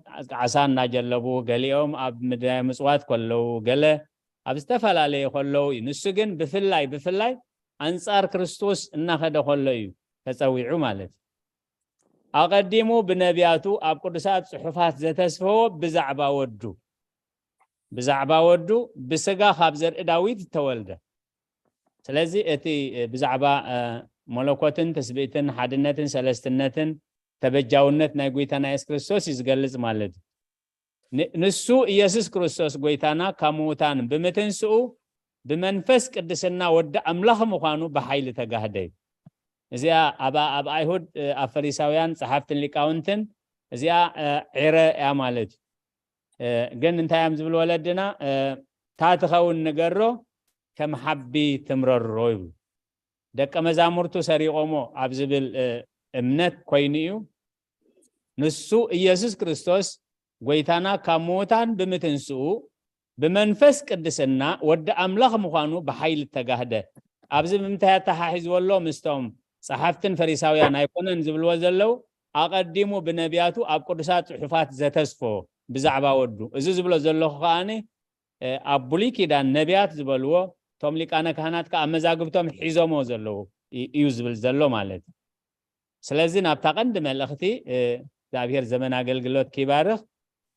ዓሳ እናጀለቡ፣ ገሊኦም ኣብ ምድራይ ምጽዋት ከለዉ፣ ገለ ኣብ ዝተፈላለየ ከለዉ እዩ። ንሱ ግን ብፍላይ ብፍላይ ኣንጻር ክርስቶስ እናኸደ ከሎ እዩ ተጸዊዑ ማለት እዩ። ኣቐዲሙ ብነቢያቱ ኣብ ቅዱሳት ጽሑፋት ዘተስፈዎ ብዛዕባ ወዱ፣ ብዛዕባ ወዱ ብስጋ ካብ ዘርኢ ዳዊት ተወልደ። ስለዚ እቲ ብዛዕባ መለኮትን ትስብእትን ሓድነትን ሰለስትነትን ተበጃውነት ናይ ጎይታና የሱስ ክርስቶስ እዩ ዝገልጽ ማለት እዩ። ንሱ ኢየሱስ ክርስቶስ ጎይታና ካብ ምዉታን ብምትንስኡ ብመንፈስ ቅድስና ወዲ ኣምላኽ ምዃኑ ብሓይሊ ተጋህደ እዩ። እዚኣ ኣብ ኣይሁድ፣ ኣብ ፈሪሳውያን ጸሓፍትን ሊቃውንትን እዚኣ ዒረ እያ ማለት እዩ። ግን እንታይ እዮም ዝብል ወለድና? እታ ትኸውን ንገሮ ከም ሓቢ ትምረሮ ይብሉ። ደቀ መዛሙርቱ ሰሪቖሞ ኣብ ዝብል እምነት ኮይኑ እዩ። ንሱ ኢየሱስ ክርስቶስ ጎይታና ካብ ምዉታን ብምትንስኡ ብመንፈስ ቅድስና ወዲ ኣምላኽ ምዃኑ ብሓይሊ ተጋህደ። ኣብዚ ብምንታይ ኣተሓሒዝዎ ኣሎ? ምስቶም ጸሓፍትን ፈሪሳውያን ኣይኮነን ዝብልዎ ዘለዉ፣ ኣቐዲሙ ብነቢያቱ ኣብ ቅዱሳት ጽሑፋት ዘተስፎ ብዛዕባ ወዱ። እዚ ዝብሎ ዘለኹ ከኣ ኣብ ብሉይ ኪዳን ነቢያት ዝበልዎ፣ እቶም ሊቃነ ካህናት ከኣ መዛግብቶም ሒዞሞ ዘለዉ እዩ ዝብል ዘሎ ማለት እዩ። ስለዚ ናብታ ቀንዲ መልእኽቲ እግዚኣብሔር ዘመን ኣገልግሎት ክይባርኽ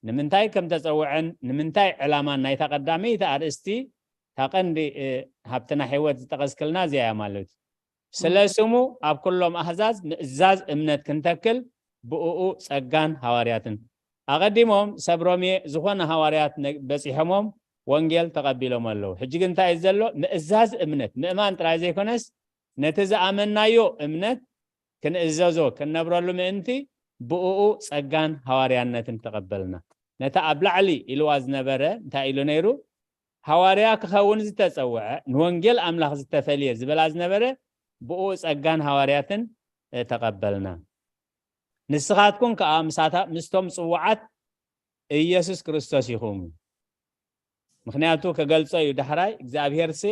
ንምንታይ ከም ተጸውዐን ንምንታይ ዕላማን ናይታ ቀዳመይቲ ኣርእስቲ እታ ቀንዲ ሃብትና ሕይወት ዝጠቐስክልና እዚኣ እያ ማለት እዩ። ስለ ስሙ ኣብ ኩሎም ኣህዛዝ ምእዛዝ እምነት ክንተክል ብእኡ ጸጋን ሃዋርያትን። ኣቐዲሞም ሰብ ሮሜ ዝኾነ ሃዋርያት በጺሖሞም ወንጌል ተቐቢሎም ኣለዉ። ሕጂ ግን እንታይ እዩ ዘሎ? ምእዛዝ እምነት ምእማን ጥራይ ዘይኮነስ ነቲ ዝኣመናዮ እምነት ክንእዘዞ ክንነብረሉ ምእንቲ ብእኡ ጸጋን ሃዋርያነትን ተቐበልና። ነታ ኣብ ላዕሊ ኢልዋ ዝነበረ እንታይ ኢሉ ነይሩ? ሃዋርያ ክኸውን ዝተጸውዐ ንወንጌል ኣምላኽ ዝተፈልየ ዝበላ ዝነበረ ብኡ ጸጋን ሃዋርያትን ተቐበልና። ንስኻትኩም ከኣ ምስቶም ጽውዓት ኢየሱስ ክርስቶስ ኢኹም። ምኽንያቱ ከገልጾ እዩ ዳሕራይ እግዚኣብሔር ሲ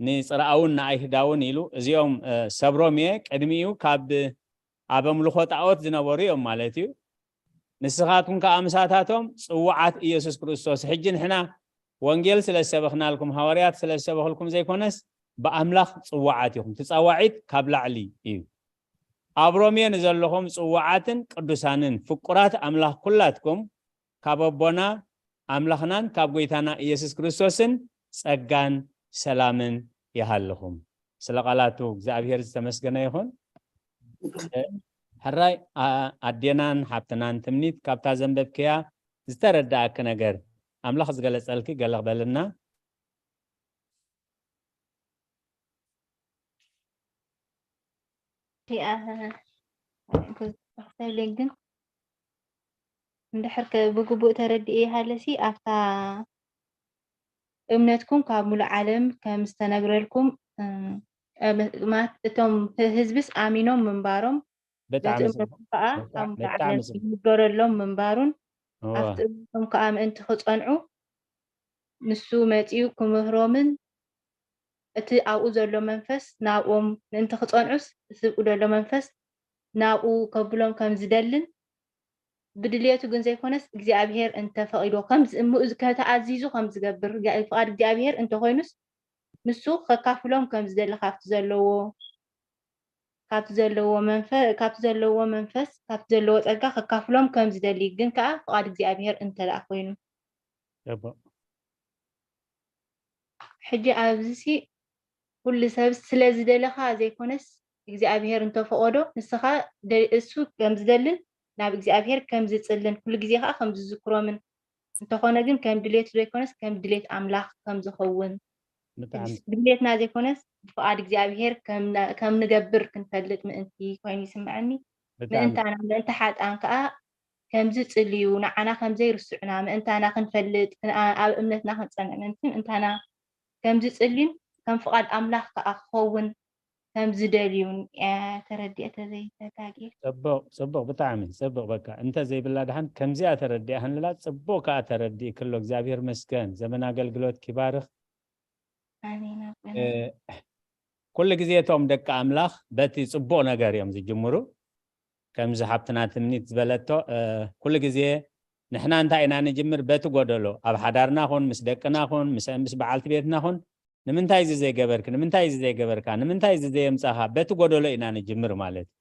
ንጽርኣውን ንኣይሁዳውን ኢሉ እዚኦም ሰብ ሮሜ ቅድሚኡ ካብ ኣብ ኣምልኾ ጣዖት ዝነበሩ እዮም ማለት እዩ። ንስኻትኩም ከኣ ምሳታቶም ጽውዓት ኢየሱስ ክርስቶስ። ሕጂ ንሕና ወንጌል ስለ ዝሰበኽናልኩም፣ ሃዋርያት ስለ ዝሰበኽልኩም ዘይኮነስ ብኣምላኽ ጽውዓት ኢኹም። ትጻዋዒት ካብ ላዕሊ እዩ። ኣብ ሮሜ ንዘለኹም ጽውዓትን ቅዱሳንን ፍቁራት ኣምላኽ ኩላትኩም ካብ ኣቦና ኣምላኽናን ካብ ጎይታና ኢየሱስ ክርስቶስን ጸጋን ሰላምን ይሃልኹም። ስለ ቃላቱ እግዚኣብሔር ዝተመስገነ ይኹን። ሕራይ ኣዴናን ሓብትናን ትምኒት ካብታ ዘንበብክያ ዝተረዳእኪ ነገር ኣምላኽ ዝገለጸልኪ ገለ ክበልና። ሪኣ ክሰብለይ ግን እንድሕር ከ ብግቡእ ተረዲኤ ሃለሲ ኣብታ እምነትኩም ካብ ሙሉእ ዓለም ከም ዝተነግረልኩም እቶም ህዝብስ ኣሚኖም ምንባሮም በጣዕሚ በቲ እምነትኩም ከዓ ካብ ሙሉእ ዓለም ይንገረሎም ምንባሩን ኣብቲ እምነቶም ከዓ ምእንቲ ክፀንዑ ንሱ መፂኡ ክምህሮምን እቲ ኣብኡ ዘሎ መንፈስ ናብኦም ምእንቲ ክጸንዑስ፣ እቲ ኣብኡ ዘሎ መንፈስ ናብኡ ከብሎም ከም ዝደልን፣ ብድልየቱ ግን ዘይኮነስ እግዚኣብሔር እንተፈቒዶ ከም ዝ-፣ እሞ እዚ ከተኣዚዙ ከም ዝገብር፣ ፍቓድ እግዚኣብሔር እንተኾይኑስ፣ ንሱ ከካፍሎም ከም ዝደሊ ካብቲ ዘለዎ፣ ካብቲ ዘለዎ መንፈ-፣ ካብቲ ዘለዎ መንፈስ፣ ካብቲ ዘለዎ ጸጋ ከካፍሎም ከም ዝደሊ፣ ግን ከኣ ፍቓድ እግዚኣብሔር እንተ ደኣ ኮይኑ። ጽቡቕ። ሕጂ ኣብዚሲ ኩሉ ሰብ ስለ ዝደለኻ ዘይኮነስ፣ እግዚኣብሔር እንተፈቐዶ ንስኻ ደ-፣ እሱ ከም ዝደልን ናብ እግዚኣብሔር ከም ዝጽልን፣ ኩሉ ግዜ ከኣ ከም ዝዝክሮምን፣ እንተኾነ ግን ከም ድሌቱ ዘይኮነስ ከም ድሌት ኣምላኽ ከም ዝኸውን፣ ብጣዕሚ ድሌትና ዘይኮነስ ብፍቓድ እግዚኣብሔር ከም ነ-፣ ከም ንገብር ክንፈልጥ ምእንቲ ኮይኑ ይስምዐኒ። ብጣዕሚ ምእንታና፣ ምእንቲ ሓጥኣን ከኣ ከም ዝጽልዩ፣ ንዓና ከም ዘይርስዑና፣ ምእንታና ክንፈልጥ፣ ክን-፣ ኣብ እምነትና ክንጸንዕ ምእንቲ ምእንታና ከም ዝጽልዩን ከም ፍቓድ ኣምላኽ ከኣ ክኸውን ከም ዝደልዩን እየ ተረዲኤ፣ ተዘይተጋግየ። ጽቡቕ፣ ጽቡቕ፣ ብጣዕሚ ጽቡቕ። በቃ እንተ ዘይብላ ደሓን ከምዚኣ ተረዲኣ ሃንላ ጽቡቕ ከኣ ተረዲእክሎ። እግዚኣብሔር መስገን፣ ዘመን ኣገልግሎት ኪባርኽ። ኣሜን ኣቦና። እ፣ ኩሉ ግዜ እቶም ደቂ ኣምላኽ በቲ ጽቡቕ ነገር እዮም ዝጅምሩ። ከምዚ ሓብትና ትምኒት ዝበለቶ፣ እ፣ ኩሉ ግዜ ንሕና እንታይ ኢና ንጅምር? በቲ ጎደሎ፣ ኣብ ሓዳርና ኹን፣ ምስ ደቅና ኹን፣ ምስ፣ ምስ በዓልቲ ቤትና ኹን፣ ንምንታይ እዚ ዘይገበርክ? ንምንታይ እዚ ዘይገበርካ? ንምንታይ እዚ ዘየምጻኻ? በቲ ጎደሎ ኢና ንጅምር ማለት እዩ።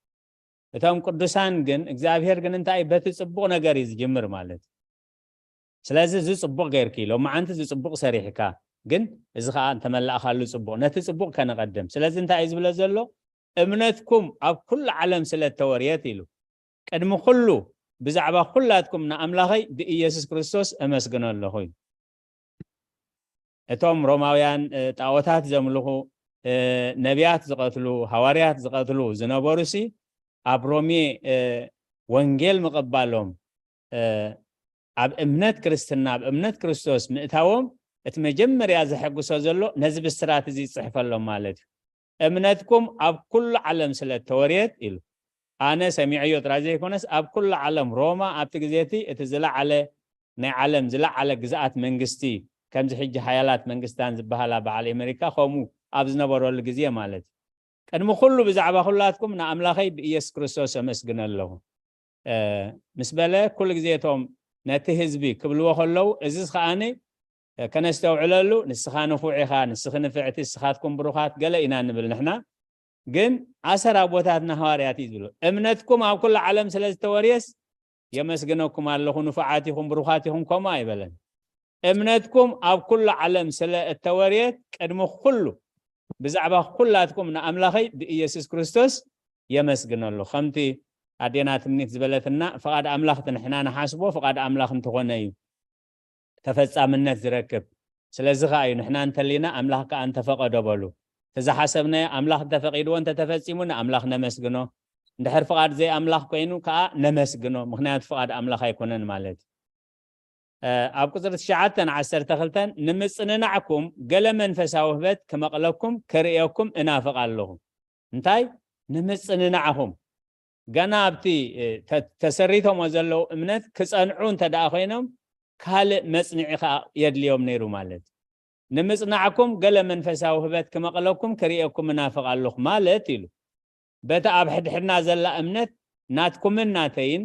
እቶም ቅዱሳን ግን፣ እግዚኣብሔር ግን እንታይ በቲ ጽቡቕ ነገር እዩ ዝጅምር ማለት እዩ። ስለዚ እዚ ጽቡቕ ጌርኪ፣ ሎመዓንቲ እዚ ጽቡቕ ሰሪሕካ፣ ግን እዚ ኸኣ እንተመላእኻሉ ጽቡቕ፣ ነቲ ጽቡቕ ከነቐድም። ስለዚ እንታይ እዩ ዝብለ ዘሎ? እምነትኩም ኣብ ኩሉ ዓለም ስለ እተወርየት ኢሉ፣ ቅድሚ ኩሉ ብዛዕባ ኩላትኩም ንኣምላኸይ ብኢየሱስ ክርስቶስ እመስግኖ ኣለኹ ኢሉ። እቶም ሮማውያን፣ እ፣ ጣዖታት ዘምልኹ፣ እ፣ ነቢያት ዝቐትሉ፣ ሃዋርያት ዝቐትሉ ዝነበሩሲ ኣብ ሮሜ፣ እ፣ ወንጌል ምቕባሎም፣ እ፣ ኣብ እምነት ክርስትና፣ ኣብ እምነት ክርስቶስ ምእታዎም እቲ መጀመርያ ዘሐጉሶ ዘሎ ነዚ ብስራት እዚ ይጽሕፈሎም ማለት እዩ። እምነትኩም ኣብ ኩሉ ዓለም ስለ እተወርየት ኢሉ። ኣነ ሰሚዐዮ ጥራይ ዘይኮነስ ኣብ ኩሉ ዓለም ሮማ ኣብቲ ግዜ እቲ፣ እቲ ዝለዓለ ናይ ዓለም ዝለዓለ ግዝኣት መንግስቲ ከምዚ ሕጂ ሓያላት መንግስታን ዝበሃላ በዓል ኣሜሪካ ከምኡ ኣብ ዝነበረሉ ግዜ ማለት እዩ። ቅድሚ ኩሉ ብዛዕባ ኩላትኩም ንኣምላኸይ ብኢየሱስ ክርስቶስ ኣመስግነ ኣለኹ፣ እ፣ ምስ በለ ኩሉ ግዜ እቶም ነቲ ህዝቢ ክብልዎ ከለዉ፣ እዚ ከኣኒ፣ እ፣ ከነስተውዕለሉ፣ ንስኻ ንፉዕ ኢኻ፣ ንስኺ ንፍዕቲ፣ ንስኻትኩም ብሩኻት ገለ ኢና ንብል ንሕና። ግን ኣሰር ኣቦታትና ሃዋርያት እዩ ዝብሉ፣ እምነትኩም ኣብ ኩሉ ዓለም ስለ ዝተወርየስ የመስግነኩም ኣለኹ፣ ንፉዓት ኢኹም፣ ብሩኻት ኢኹም፣ ከምኡ ኣይበለን። እምነትኩም ኣብ ኩሉ ዓለም ስለ እተወርየት ቅድሚ ኩሉ ብዛዕባ ኩላትኩም ንኣምላኸይ ብኢየሱስ ክርስቶስ የመስግነሉ። ከምቲ ኣዴና ትምኒት ዝበለትና፣ ፍቓድ ኣምላኽ እቲ ንሕና ንሓስቦ ፍቓድ ኣምላኽ እንተኾነ እዩ ተፈጻምነት ዝረክብ። ስለዚ ኸኣ እዩ ንሕና እንተሊና ኣምላኽ ከኣ እንተፈቐዶ በሉ። እቲ ዝሓሰብናዮ ኣምላኽ እንተፈቒድዎ እንተተፈጺሙ ንኣምላኽ ነመስግኖ። እንድሕር ፍቓድ ዘይ ኣምላኽ ኮይኑ ከኣ ነመስግኖ። ምኽንያቱ ፍቓድ ኣምላኽ ኣይኮነን ማለት እዩ። እ፣ ኣብ ቁጽሪ ትሽዓተን ዓሰርተ ክልተን ንምጽንናዕኩም ገለ መንፈሳዊ ህበት ክመቕለኩም ከርእየኩም እናፍቕ ኣለኹ። እንታይ? ንምጽንናዕኹም። ገና ኣብቲ፣ እ፣ ተ-፣ ተሰሪቶሞ ዘለዉ እምነት ክጸንዑ እንተ ደኣ ኮይኖም ካልእ መጽንዒ ኸኣ የድልዮም ነይሩ ማለት እዩ። ንምጽናዕኩም ገለ መንፈሳዊ ህበት ክመቕለኩም ክርእየኩም እናፍቕ ኣለኹ ማለት ኢሉ። በቲ ኣብ ሕድሕድና ዘላ እምነት ናትኩምን ናተይን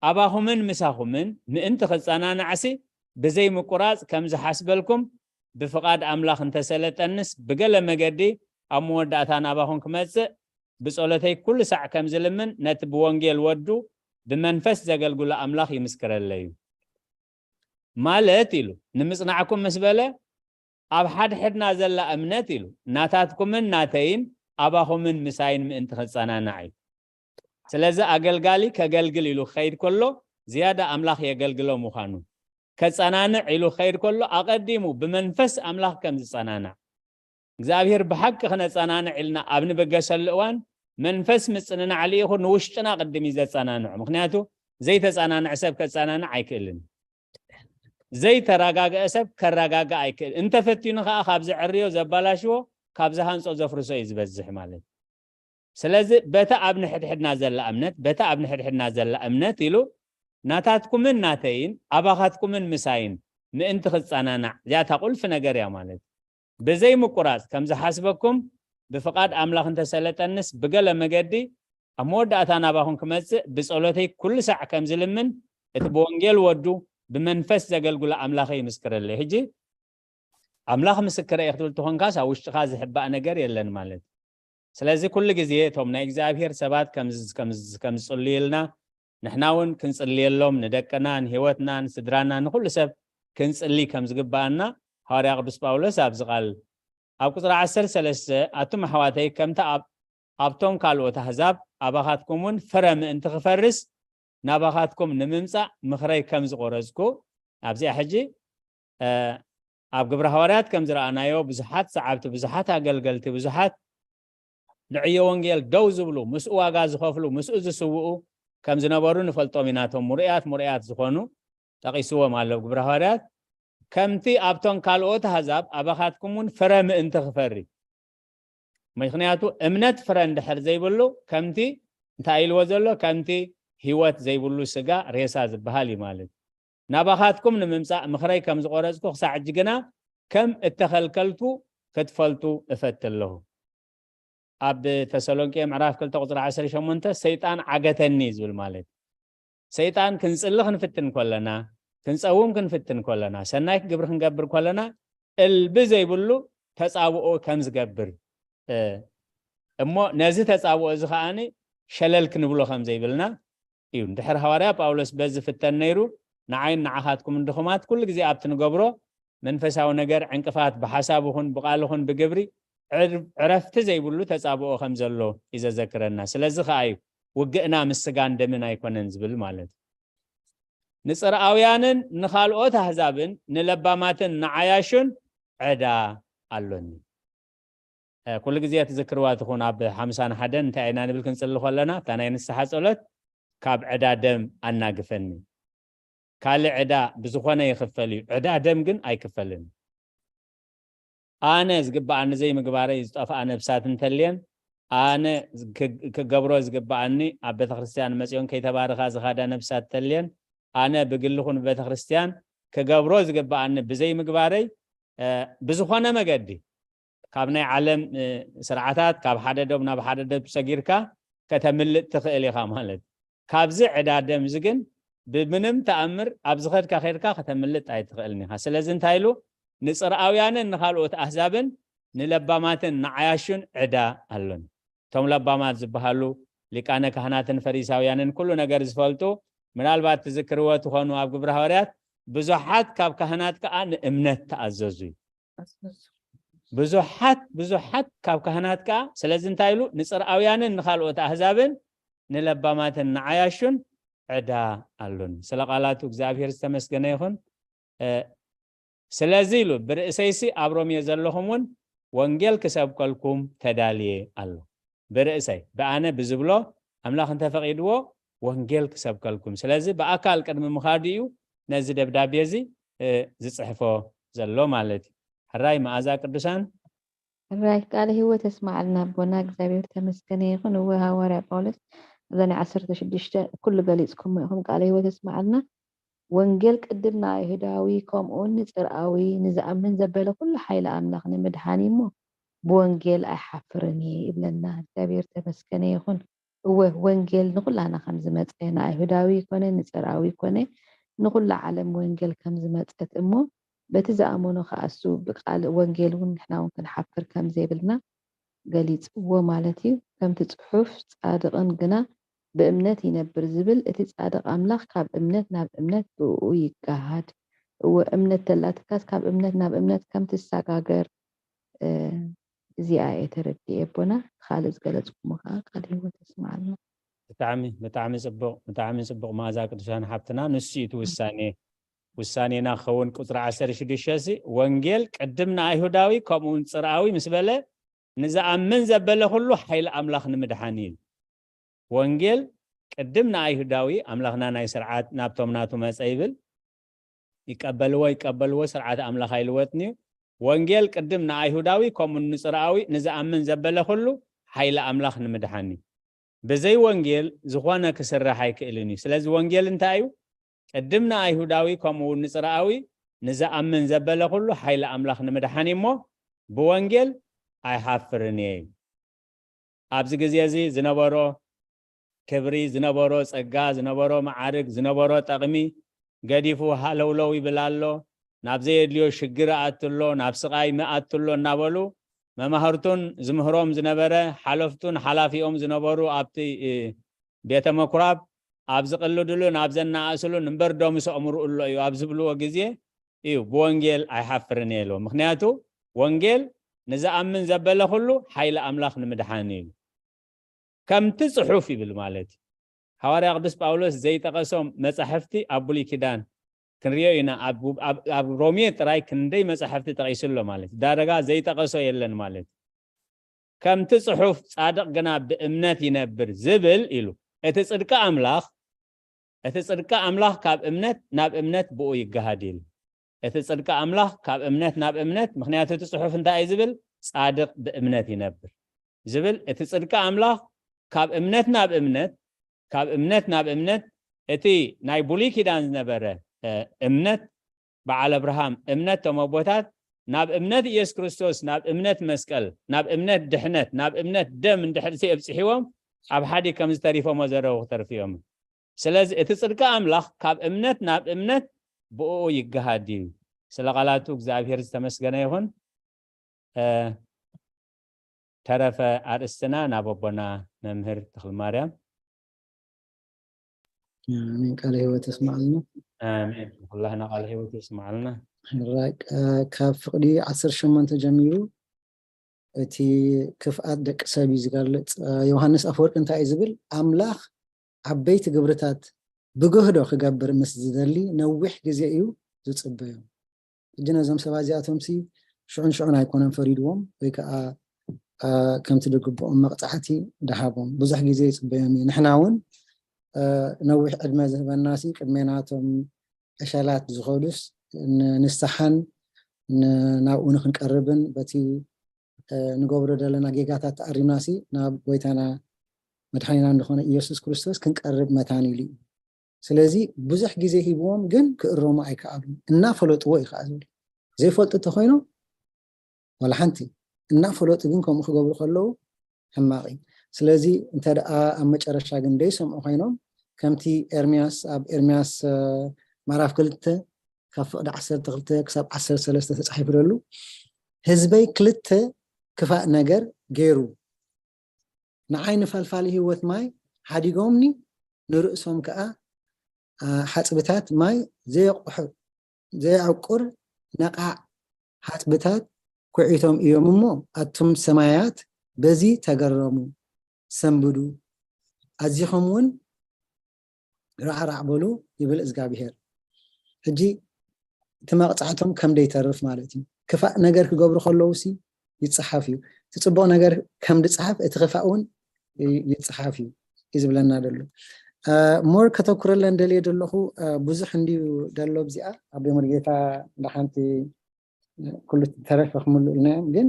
ኣባኹምን ምሳኹምን ምእንቲ ክጸናናዕሲ ብዘይ ምቁራጽ ከም ዝሓስበልኩም ብፍቓድ ኣምላኽ እንተሰለጠንስ ብገለ መገዲ ኣብ መወዳእታ ናባኹም ክመጽእ ብጸሎተይ ኩሉ ሳዕ ከም ዝልምን ነቲ ብወንጌል ወዱ ብመንፈስ ዘገልግሎ ኣምላኽ ይምስክረለይ እዩ። ማለት ኢሉ ንምጽናዕኩም ምስ በለ ኣብ ሓድሕድና ዘላ እምነት ኢሉ ናታትኩምን ናተይን ኣባኹምን ምሳይን ምእንቲ ክጸናናዕ እዩ። ስለዚ ኣገልጋሊ ከገልግል ኢሉ ክኸይድ ከሎ ዝያዳ ኣምላኽ የገልግሎ ምዃኑ፣ ከጸናንዕ ኢሉ ክኸይድ ከሎ ኣቐዲሙ ብመንፈስ ኣምላኽ ከም ዝጸናናዕ፣ እግዚኣብሔር ብሓቂ ክነጸናንዕ ኢልና ኣብ ንብገሰሉ እዋን መንፈስ ምጽንናዕ ልኢኹ ንውሽጥና ቅድም እዩ ዘጸናንዑ። ምኽንያቱ ዘይተጸናንዐ ሰብ ከጸናንዕ ኣይክእልን። ዘይተረጋግአ ሰብ ከረጋግእ ኣይክእል። እንተፈቲኑ ከኣ ካብ ዘዕርዮ ዘባላሽዎ ካብ ዝሃንጾ ዘፍርሶ እዩ ዝበዝሕ ማለት። ስለዚ በታ ኣብ ንሕድሕድና ዘላ እምነት፣ በታ ኣብ ንሕድሕድና ዘላ እምነት ኢሉ ናታትኩምን ናተይን ኣባኻትኩምን ምሳይን ምእንቲ ክጸናናዕ እዚኣታ ቁልፊ ነገር እያ ማለት። ብዘይ ምቁራጽ ከም ዝሓስበኩም ብፍቓድ ኣምላኽ እንተሰለጠንስ፣ ብገለ መገዲ ኣብ መወዳእታ ናባኹም ክመጽእ ብጸሎተይ ኩሉ ሳዕ ከም ዝልምን፣ እቲ ብወንጌል ወዱ ብመንፈስ ዘገልግሎ ኣምላኸይ ይምስክረለይ። ሕጂ ኣምላኽ ምስክረ እዩ ክትብል ተኾንካስ፣ ኣብ ውሽጥኻ ዝሕባእ ነገር የለን ማለት። ስለዚ ኩሉ ግዜ እቶም ናይ እግዚኣብሔር ሰባት ከም ዝ-፣ ከም ዝ-፣ ከም ዝጽልዩልና፣ ንሕና እውን ክንጽልየሎም፣ ንደቅና፣ ንህይወትና፣ ንስድራና፣ ንኹሉ ሰብ ክንጽሊ ከም ዝግባኣና ሃዋርያ ቅዱስ ጳውሎስ ኣብዚ ቃል ኣብ ቁጽሪ ዓሰርተ ሰለስተ፣ ኣቱም ኣሕዋተይ፣ ከምቲ ኣብ-፣ ኣብቶም ካልኦት ኣህዛብ ኣባኻትኩም እውን ፍረ ምእንቲ ክፈርስ ናባኻትኩም ንምምጻእ ምኽረይ ከም ዝቖረጽኩ፣ ኣብዚኣ ሕጂ፣ እ፣ ኣብ ግብረ ሃዋርያት ከም ዝረኣናዮ ብዙሓት ሰዓብቲ፣ ብዙሓት ኣገልገልቲ፣ ብዙሓት ንዕዮ ወንጌል ደው ዝብሉ፣ ምስኡ ዋጋ ዝኸፍሉ፣ ምስኡ ዝስውኡ ከም ዝነበሩ ንፈልጦም ኢና። እቶም ምሩያት፣ ምሩያት ዝኾኑ ጠቒስዎም ኣሎ ግብረ ሃዋርያት። ከምቲ ኣብቶም ካልኦት ኣህዛብ ኣባኻትኩም እውን ፍረ ምእንቲ ክፈሪ። ምኽንያቱ እምነት ፍረ እንድሕር ዘይብሉ፣ ከምቲ እንታይ ኢልዎ ዘሎ? ከምቲ ህይወት ዘይብሉ ስጋ ሬሳ ዝበሃል እዩ ማለት እዩ። ናባኻትኩም ንምምጻእ ምኽረይ ከም ዝቖረጽኩ፣ ክሳዕ ሕጂ ግና ከም እተኸልከልኩ ክትፈልጡ እፈቲ ኣለኹ። ኣብ ተሰሎንቄ ምዕራፍ ክልተ ቁጽሪ ዓሰርተ ሸሞንተ፣ ሰይጣን ዓገተኒ ዝብል ማለት እዩ። ሰይጣን ክንጽሊ ክንፍትን ከለና፣ ክንጸውም ክንፍትን ከለና፣ ሰናይ ግብሪ ክንገብር ከለና፣ እልቢ ዘይብሉ ተጻብኦ ከም ዝገብር፣ እ፣ እሞ ነዚ ተጻብኦ እዚ ከኣኒ ሸለል ክንብሎ ከም ዘይብልና እዩ። እንድሕር ሃዋርያ ጳውሎስ በዚ ፍተን ነይሩ፣ ንዓይን ንዓኻትኩምን ድኹማት ኩሉ ግዜ ኣብቲ ንገብሮ መንፈሳዊ ነገር ዕንቅፋት ብሓሳብ ይኹን ብቓል ይኹን ብግብሪ ዕር-፣ ዕረፍቲ ዘይብሉ ተጻብኦ ከም ዘሎ እዩ ዘዘክረና። ስለዚ ከኣ እዩ ውግእና ምስ ስጋን ደምን ኣይኮነን ዝብል ማለት እዩ። ንጽርኣውያንን ንኻልኦት ኣህዛብን ንለባማትን ንዓያሹን ዕዳ ኣሎኒ። እ፣ ኩሉ ግዜ ትዝክርዋ ትኹን፣ ኣብ ሓምሳን ሓደን እንታይ ኢና ንብል ክንጽሊ ከለና፣ እታ ናይ ንስሓ ጸሎት፣ "ካብ ዕዳ ደም ኣናግፈኒ። ካልእ ዕዳ ብዝኾነ ይኽፈል እዩ፣ ዕዳ ደም ግን ኣይክፈልን። ኣነ ዝግብኣኒ ዘይምግባረይ ዝጠፍኣ ነብሳት እንተልየን፣ ኣነ ክ-፣ ክገብሮ ዝግብኣኒ ኣብ ቤተ ክርስቲያን መጺኦን ከይተባርኻ ዝኻዳ ነብሳት እንተልየን፣ ኣነ ብግሊ ኹን ብቤተ ክርስቲያን ክገብሮ ዝግብኣኒ ብዘይምግባረይ፣ እ፣ ብዝኾነ መገዲ ካብ ናይ ዓለም፣ እ፣ ስርዓታት፣ ካብ ሓደ ዶብ ናብ ሓደ ዶብ ሰጊርካ ከተምልጥ ትኽእል ኢኻ ማለት። ካብዚ ዕዳ ደም እዚ ግን ብምንም ተኣምር ኣብዚ ኸድካ ኸድካ ከተምልጥ ኣይትኽእልን ኢኻ። ስለዚ እንታይ ኢሉ? ንጽርኣውያንን ንኻልኦት ኣህዛብን ንለባማትን ንዓያሹን ዕዳ ኣሎን። እቶም ለባማት ዝበሃሉ ሊቃነ ካህናትን ፈሪሳውያንን ኩሉ ነገር ዝፈልጡ፣ ምናልባት ትዝክርዎ ትኾኑ፣ ኣብ ግብረ ሃዋርያት ብዙሓት ካብ ካህናት ከኣ ንእምነት ተኣዘዙ እዩ። ብዙሓት፣ ብዙሓት ካብ ካህናት ከኣ፣ ስለዚ እንታይ ኢሉ? ንጽርኣውያንን ንኻልኦት ኣህዛብን ንለባማትን ንዓያሹን ዕዳ ኣሉን። ስለ ቃላቱ እግዚኣብሔር ዝተመስገነ ይኹን። እ፣ ስለዚ ኢሉ፣ ብርእሰይሲ ኣብ ሮሜ ዘለኹም እውን ወንጌል ክሰብከልኩም ተዳልየ ኣሎ። ብርእሰይ፣ ብኣነ ብዝብሎ፣ ኣምላኽ እንተፈቒድዎ ወንጌል ክሰብከልኩም። ስለዚ ብኣካል ቅድሚ ምኻዱ እዩ ነዚ ደብዳቤ እዚ፣ እ፣ ዝጽሕፎ ዘሎ ማለት እዩ። ሕራይ መኣዛ ቅዱሳን። ሕራይ ቃለ ህይወት የስማዓልና ኣቦና፣ እግዚኣብሔር ተመስገነ ይኹን። እወ ሃዋርያ ጳውሎስ ኣብዛ ናይ ዓሰርተ ሽዱሽተ ኩሉ ገሊጽኩሞ ኢኹም። ቃለ ህይወት የስማዓልና። ወንጌል ቅድም ንኣይሁዳዊ ከምኡውን ንጽርኣዊ ንዝኣምን ዘበለ ኩሉ ሓይሊ ኣምላኽ ንምድሓን እዩ እሞ ብወንጌል ኣይሓፍርን እየ ይብለና። እግዚኣብሔር ተመስገነ ይኹን። እወ ወንጌል ንኹላና ከም ዝመጸ፣ ንኣይሁዳዊ ኮነ ንጽርኣዊ ኮነ ንኹላ ዓለም ወንጌል ከም ዝመጸት እሞ በቲ ዝኣመኖ ከኣ እሱ ብቃል ወንጌል እውን ንሕና እውን ክንሓፍር ከም ዘይብልና ገሊጽዎ ማለት እዩ። ከምቲ ጽሑፍ ጻድቕን ግና ብእምነት ይነብር ዝብል እቲ ጻድቕ ኣምላኽ ካብ እምነት ናብ እምነት ብእኡ ይጋሃድ። እወ እምነት ተላትካስ ካብ እምነት ናብ እምነት ከም ትሰጋገር፣ እ፣ እዚኣ እየ ተረዲኤ ኣቦና። ካልእ ዝገለጽኩሞ ከኣ ቃል ህይወት የስምዓልና። ብጣዕሚ፣ ብጣዕሚ ጽቡቕ፣ ብጣዕሚ ጽቡቕ መኣዛ ቅዱሳን ሓብትና። ንሱ እዩ እቲ ውሳኔ፣ ውሳኔና ክኸውን። ቁጽሪ ዓሰርተ ሽዱሽተ ሲ፣ ወንጌል ቅድም ንኣይሁዳዊ ከምኡ እውን ጽርኣዊ ምስ በለ፣ ንዝኣምን ዘበለ ኩሉ ሓይሊ ኣምላኽ ንምድሓን እዩ። ወንጌል ቅድም ንኣይሁዳዊ፣ ኣምላኽና ናይ ስርዓት ናብቶም ናቱ መጸ ይብል። ይቀበልዎ፣ ይቀበልዎ፣ ስርዓት ኣምላኽ ኣይልወጥን እዩ። ወንጌል ቅድም ንኣይሁዳዊ ከምኡ ንጽርኣዊ ንዝኣምን ዘበለ ኩሉ ሓይሊ ኣምላኽ ንምድሓን እዩ። ብዘይ ወንጌል ዝኾነ ክስራሕ ኣይክእልን እዩ። ስለዚ ወንጌል እንታይ እዩ? ቅድም ንኣይሁዳዊ ከምኡ እውን ንጽርኣዊ ንዝኣምን ዘበለ ኩሉ ሓይሊ ኣምላኽ ንምድሓን እዩ እሞ፣ ብወንጌል ኣይሓፍርን እየ። ኣብዚ ግዜ እዚ ዝነበሮ ክብሪ፣ ዝነበሮ ጸጋ፣ ዝነበሮ መዓርግ፣ ዝነበሮ ጠቕሚ ገዲፉ ሃለውለው ይብል ኣሎ። ናብ ዘየድልዮ ሽግር ኣትሎ፣ ናብ ስቓይ ምኣትሎ እናበሉ መማህርቱን ዝምህሮም ዝነበረ ሓለፍቱን ሓላፊኦም ዝነበሩ ኣብቲ ቤተ መኩራብ ኣብ ዝቕልድሉን ኣብ ዘናኣስሉን እምበር ዶ ምስ ኣእምርኡ ኣሎ እዩ ኣብ ዝብልዎ ግዜ እዩ ብወንጌል ኣይሓፍርን እየ ኢልዎ። ምክንያቱ ወንጌል ንዝኣምን ዘበለ ኩሉ ሓይሊ ኣምላኽ ንምድሓን እዩ። ከምቲ ጽሑፍ ይብል ማለት እዩ። ሃዋርያ ቅዱስ ጳውሎስ ዘይጠቐሶም መጻሕፍቲ ኣብ ብሉይ ኪዳን ክንሪኦ ኢና። ኣብ ሮሜ ጥራይ ክንደይ መጻሕፍቲ ጠቒሱ ኣሎ ማለት እዩ። ዳረጋ ዘይጠቐሶ የለን ማለት እዩ። ከምቲ ጽሑፍ ጻድቕ ግና ብእምነት ይነብር ዝብል ኢሉ፣ እቲ ጽድቂ ኣምላኽ እቲ ጽድቂ ኣምላኽ ካብ እምነት ናብ እምነት ብኡ ይገሃድ ኢሉ። እቲ ጽድቂ ኣምላኽ ካብ እምነት ናብ እምነት፣ ምክንያቱ እቲ ጽሑፍ እንታይ እዩ ዝብል? ጻድቕ ብእምነት ይነብር ዝብል። እቲ ጽድቂ ኣምላኽ ካብ እምነት ናብ እምነት፣ ካብ እምነት ናብ እምነት፣ እቲ ናይ ብሉይ ኪዳን ዝነበረ እምነት በዓል ኣብርሃም እምነት ቶም ኣቦታት ናብ እምነት ኢየሱስ ክርስቶስ፣ ናብ እምነት መስቀል፣ ናብ እምነት ድሕነት፣ ናብ እምነት ደም እንድሕር የብጽሕዎም ኣብ ሓዲ ከም ዝተሪፎሞ ዘረቡ ክተርፍዮም። ስለዚ እቲ ጽድቂ ኣምላኽ ካብ እምነት ናብ እምነት ብኡ ይገሃድ እዩ። ስለ ቃላቱ እግዚኣብሔር ዝተመስገነ ይኹን። ተረፈ ኣርእስትና ናብ ኣቦና መምህር ተኽልማርያም። ኣሜን። ቃለ ህይወት የስማዕልና። ኣሜን። ኩላህና ቃለ ህይወት የስማዕልና። ካብ ፍቕዲ ዓሰርተ ሸሞንተ ጀሚሩ እቲ ክፍኣት ደቂ ሰብ እዩ ዝገልጽ። ዮሃንስ ኣፈወርቂ እንታይ እዩ ዝብል? ኣምላኽ ዓበይቲ ግብርታት ብግህዶ ክገብር ምስ ዝደሊ ነዊሕ ግዜ እዩ ዝጽበዮም። ሕጂ ነዞም ሰባት እዚኣቶም ሲ ሽዑን ሽዑን ኣይኮነን ፈሪድዎም ወይ ከዓ ከምቲ ዝግብኦም መቕፃዕቲ ደሃቦም። ብዙሕ ግዜ ይፅበዮም እዩ። ንሕና እውን ነዊሕ ዕድመ ዝህበና ሲ ቅድሜናቶም ዕሸላት ዝኸዱስ ንንስሓን ናብኡ ንክንቀርብን በቲ ንገብሮ ዘለና ጌጋታት ተኣሪምና ሲ ናብ ጎይታና መድሓኒና እንደኾነ ኢየሱስ ክርስቶስ ክንቀርብ መታን ኢሉ እዩ። ስለዚ ብዙሕ ግዜ ሂብዎም ግን ክእረሙ ኣይከኣሉን። እናፈለጥዎ እዩ ከዓ ዝብል። ዘይፈልጡ እንተኮይኖም ዋላ ሓንቲ፣ እናፈለጡ ግን ከምኡ ክገብሩ ከለዉ ሕማቕ እዩ። ስለዚ እንተ ደኣ ኣብ መጨረሻ ግን ደይሰምዑ ኮይኖም ከምቲ ኤርምያስ ኣብ ኤርምያስ ምዕራፍ ክልተ ካብ ፍቕዲ ዓሰርተ ክልተ ክሳብ ዓሰርተ ሰለስተ ተጻሒፉ ደሉ ህዝበይ ክልተ ክፋእ ነገር ገይሩ ንዓይ ንፈልፋሊ ህይወት ማይ ሓዲጎምኒ ንርእሶም ከኣ ሓጽብታት ማይ ዘየዕቁር ነቓዕ ሓጽብታት ኩዒቶም እዮም እሞ ኣቱም ሰማያት በዚ ተገረሙ ሰንብዱ ኣዚኹም እውን ራዕራዕ በሉ ይብል እግዚኣብሄር። ሕጂ እቲ መቕፃዕቶም ከም ደይተርፍ ማለት እዩ። ክፋእ ነገር ክገብሩ ከለዉ ሲ ይፀሓፍ እዩ። እቲ ፅቡቕ ነገር ከም ድፀሓፍ እቲ ክፋእ እውን ይፀሓፍ እዩ እዩ ዝብለና ደሎ። ሞር ከተኩረለን ደልየ ደለኹ ብዙሕ እንድዩ ደሎ ብዚኣ ኣብ መርጌታ እንዳ ሓንቲ ኩሉ ተረፈ ክምሉ ኢልና እዮም ግን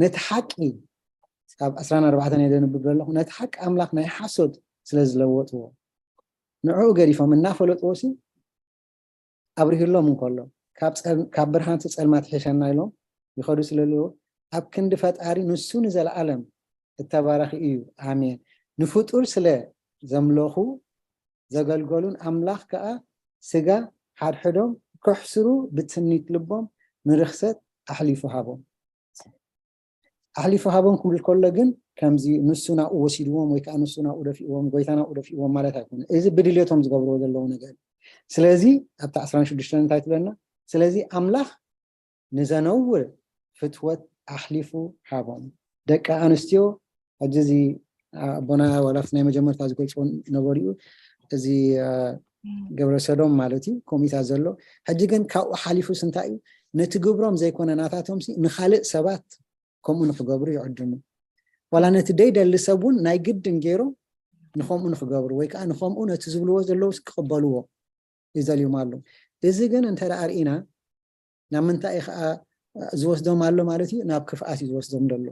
ነቲ ሓቂ ኣብ ዕስራን ኣርባዕተን እየ ዘንብብ ዘለኹ ነቲ ሓቂ ኣምላኽ ናይ ሓሶት ስለ ዝለወጥዎ ንዕኡ ገዲፎም እናፈለጥዎ ሲ ኣብርሂሎም እንከሎ ካብ ብርሃንቲ ጸልማት ሒሸና ኢሎም ይኸዱ ስለለዎ ኣብ ክንዲ ፈጣሪ ንሱ ንዘለኣለም እተባረኺ እዩ ኣሜን ንፍጡር ስለ ዘምለኹ ዘገልገሉን ኣምላኽ ከኣ ስጋ ሓድሕዶም ከሕስሩ ብትምኒት ልቦም ንርኽሰት ኣሕሊፉ ሃቦም ኣሕሊፉ ሃቦም ክብል ከሎ ግን ከምዚ ንሱ ናብኡ ወሲድዎም ወይ ከዓ ንሱ ናብኡ ደፊእዎም ጎይታ ናብኡ ደፊእዎም ማለት ኣይኮነ እዚ ብድልየቶም ዝገብርዎ ዘለዉ ነገር ስለዚ ኣብቲ ዓስራን ሽዱሽተን እንታይ ትብለና ስለዚ ኣምላኽ ንዘነውር ፍትወት ኣሕሊፉ ሃቦም ደቂ ኣንስትዮ ሕጂ እዚ ኣቦና ዋላ ናይ መጀመርታ ዝገልፅዎ ነበሩ እዩ እዚ ግብረ ሰዶም ማለት እዩ ከምኡታት ዘሎ ሕጂ ግን ካብኡ ሓሊፉስ እንታይ እዩ ነቲ ግብሮም ዘይኮነ ናታቶም ንካልእ ሰባት ከምኡ ንክገብሩ ይዕድሙ ዋላ ነቲ ደይደሊ ሰብ እውን ናይ ግድን ገይሮም ንከምኡ ንክገብሩ ወይ ከዓ ንከምኡ ነቲ ዝብልዎ ዘለዉ ክቅበልዎ ይዘልዮም ኣለዉ እዚ ግን እንተ ርኢና ናብ ምንታይ ከዓ ዝወስዶም ኣሎ ማለት እዩ ናብ ክፍኣት እዩ ዝወስዶም ዘሎ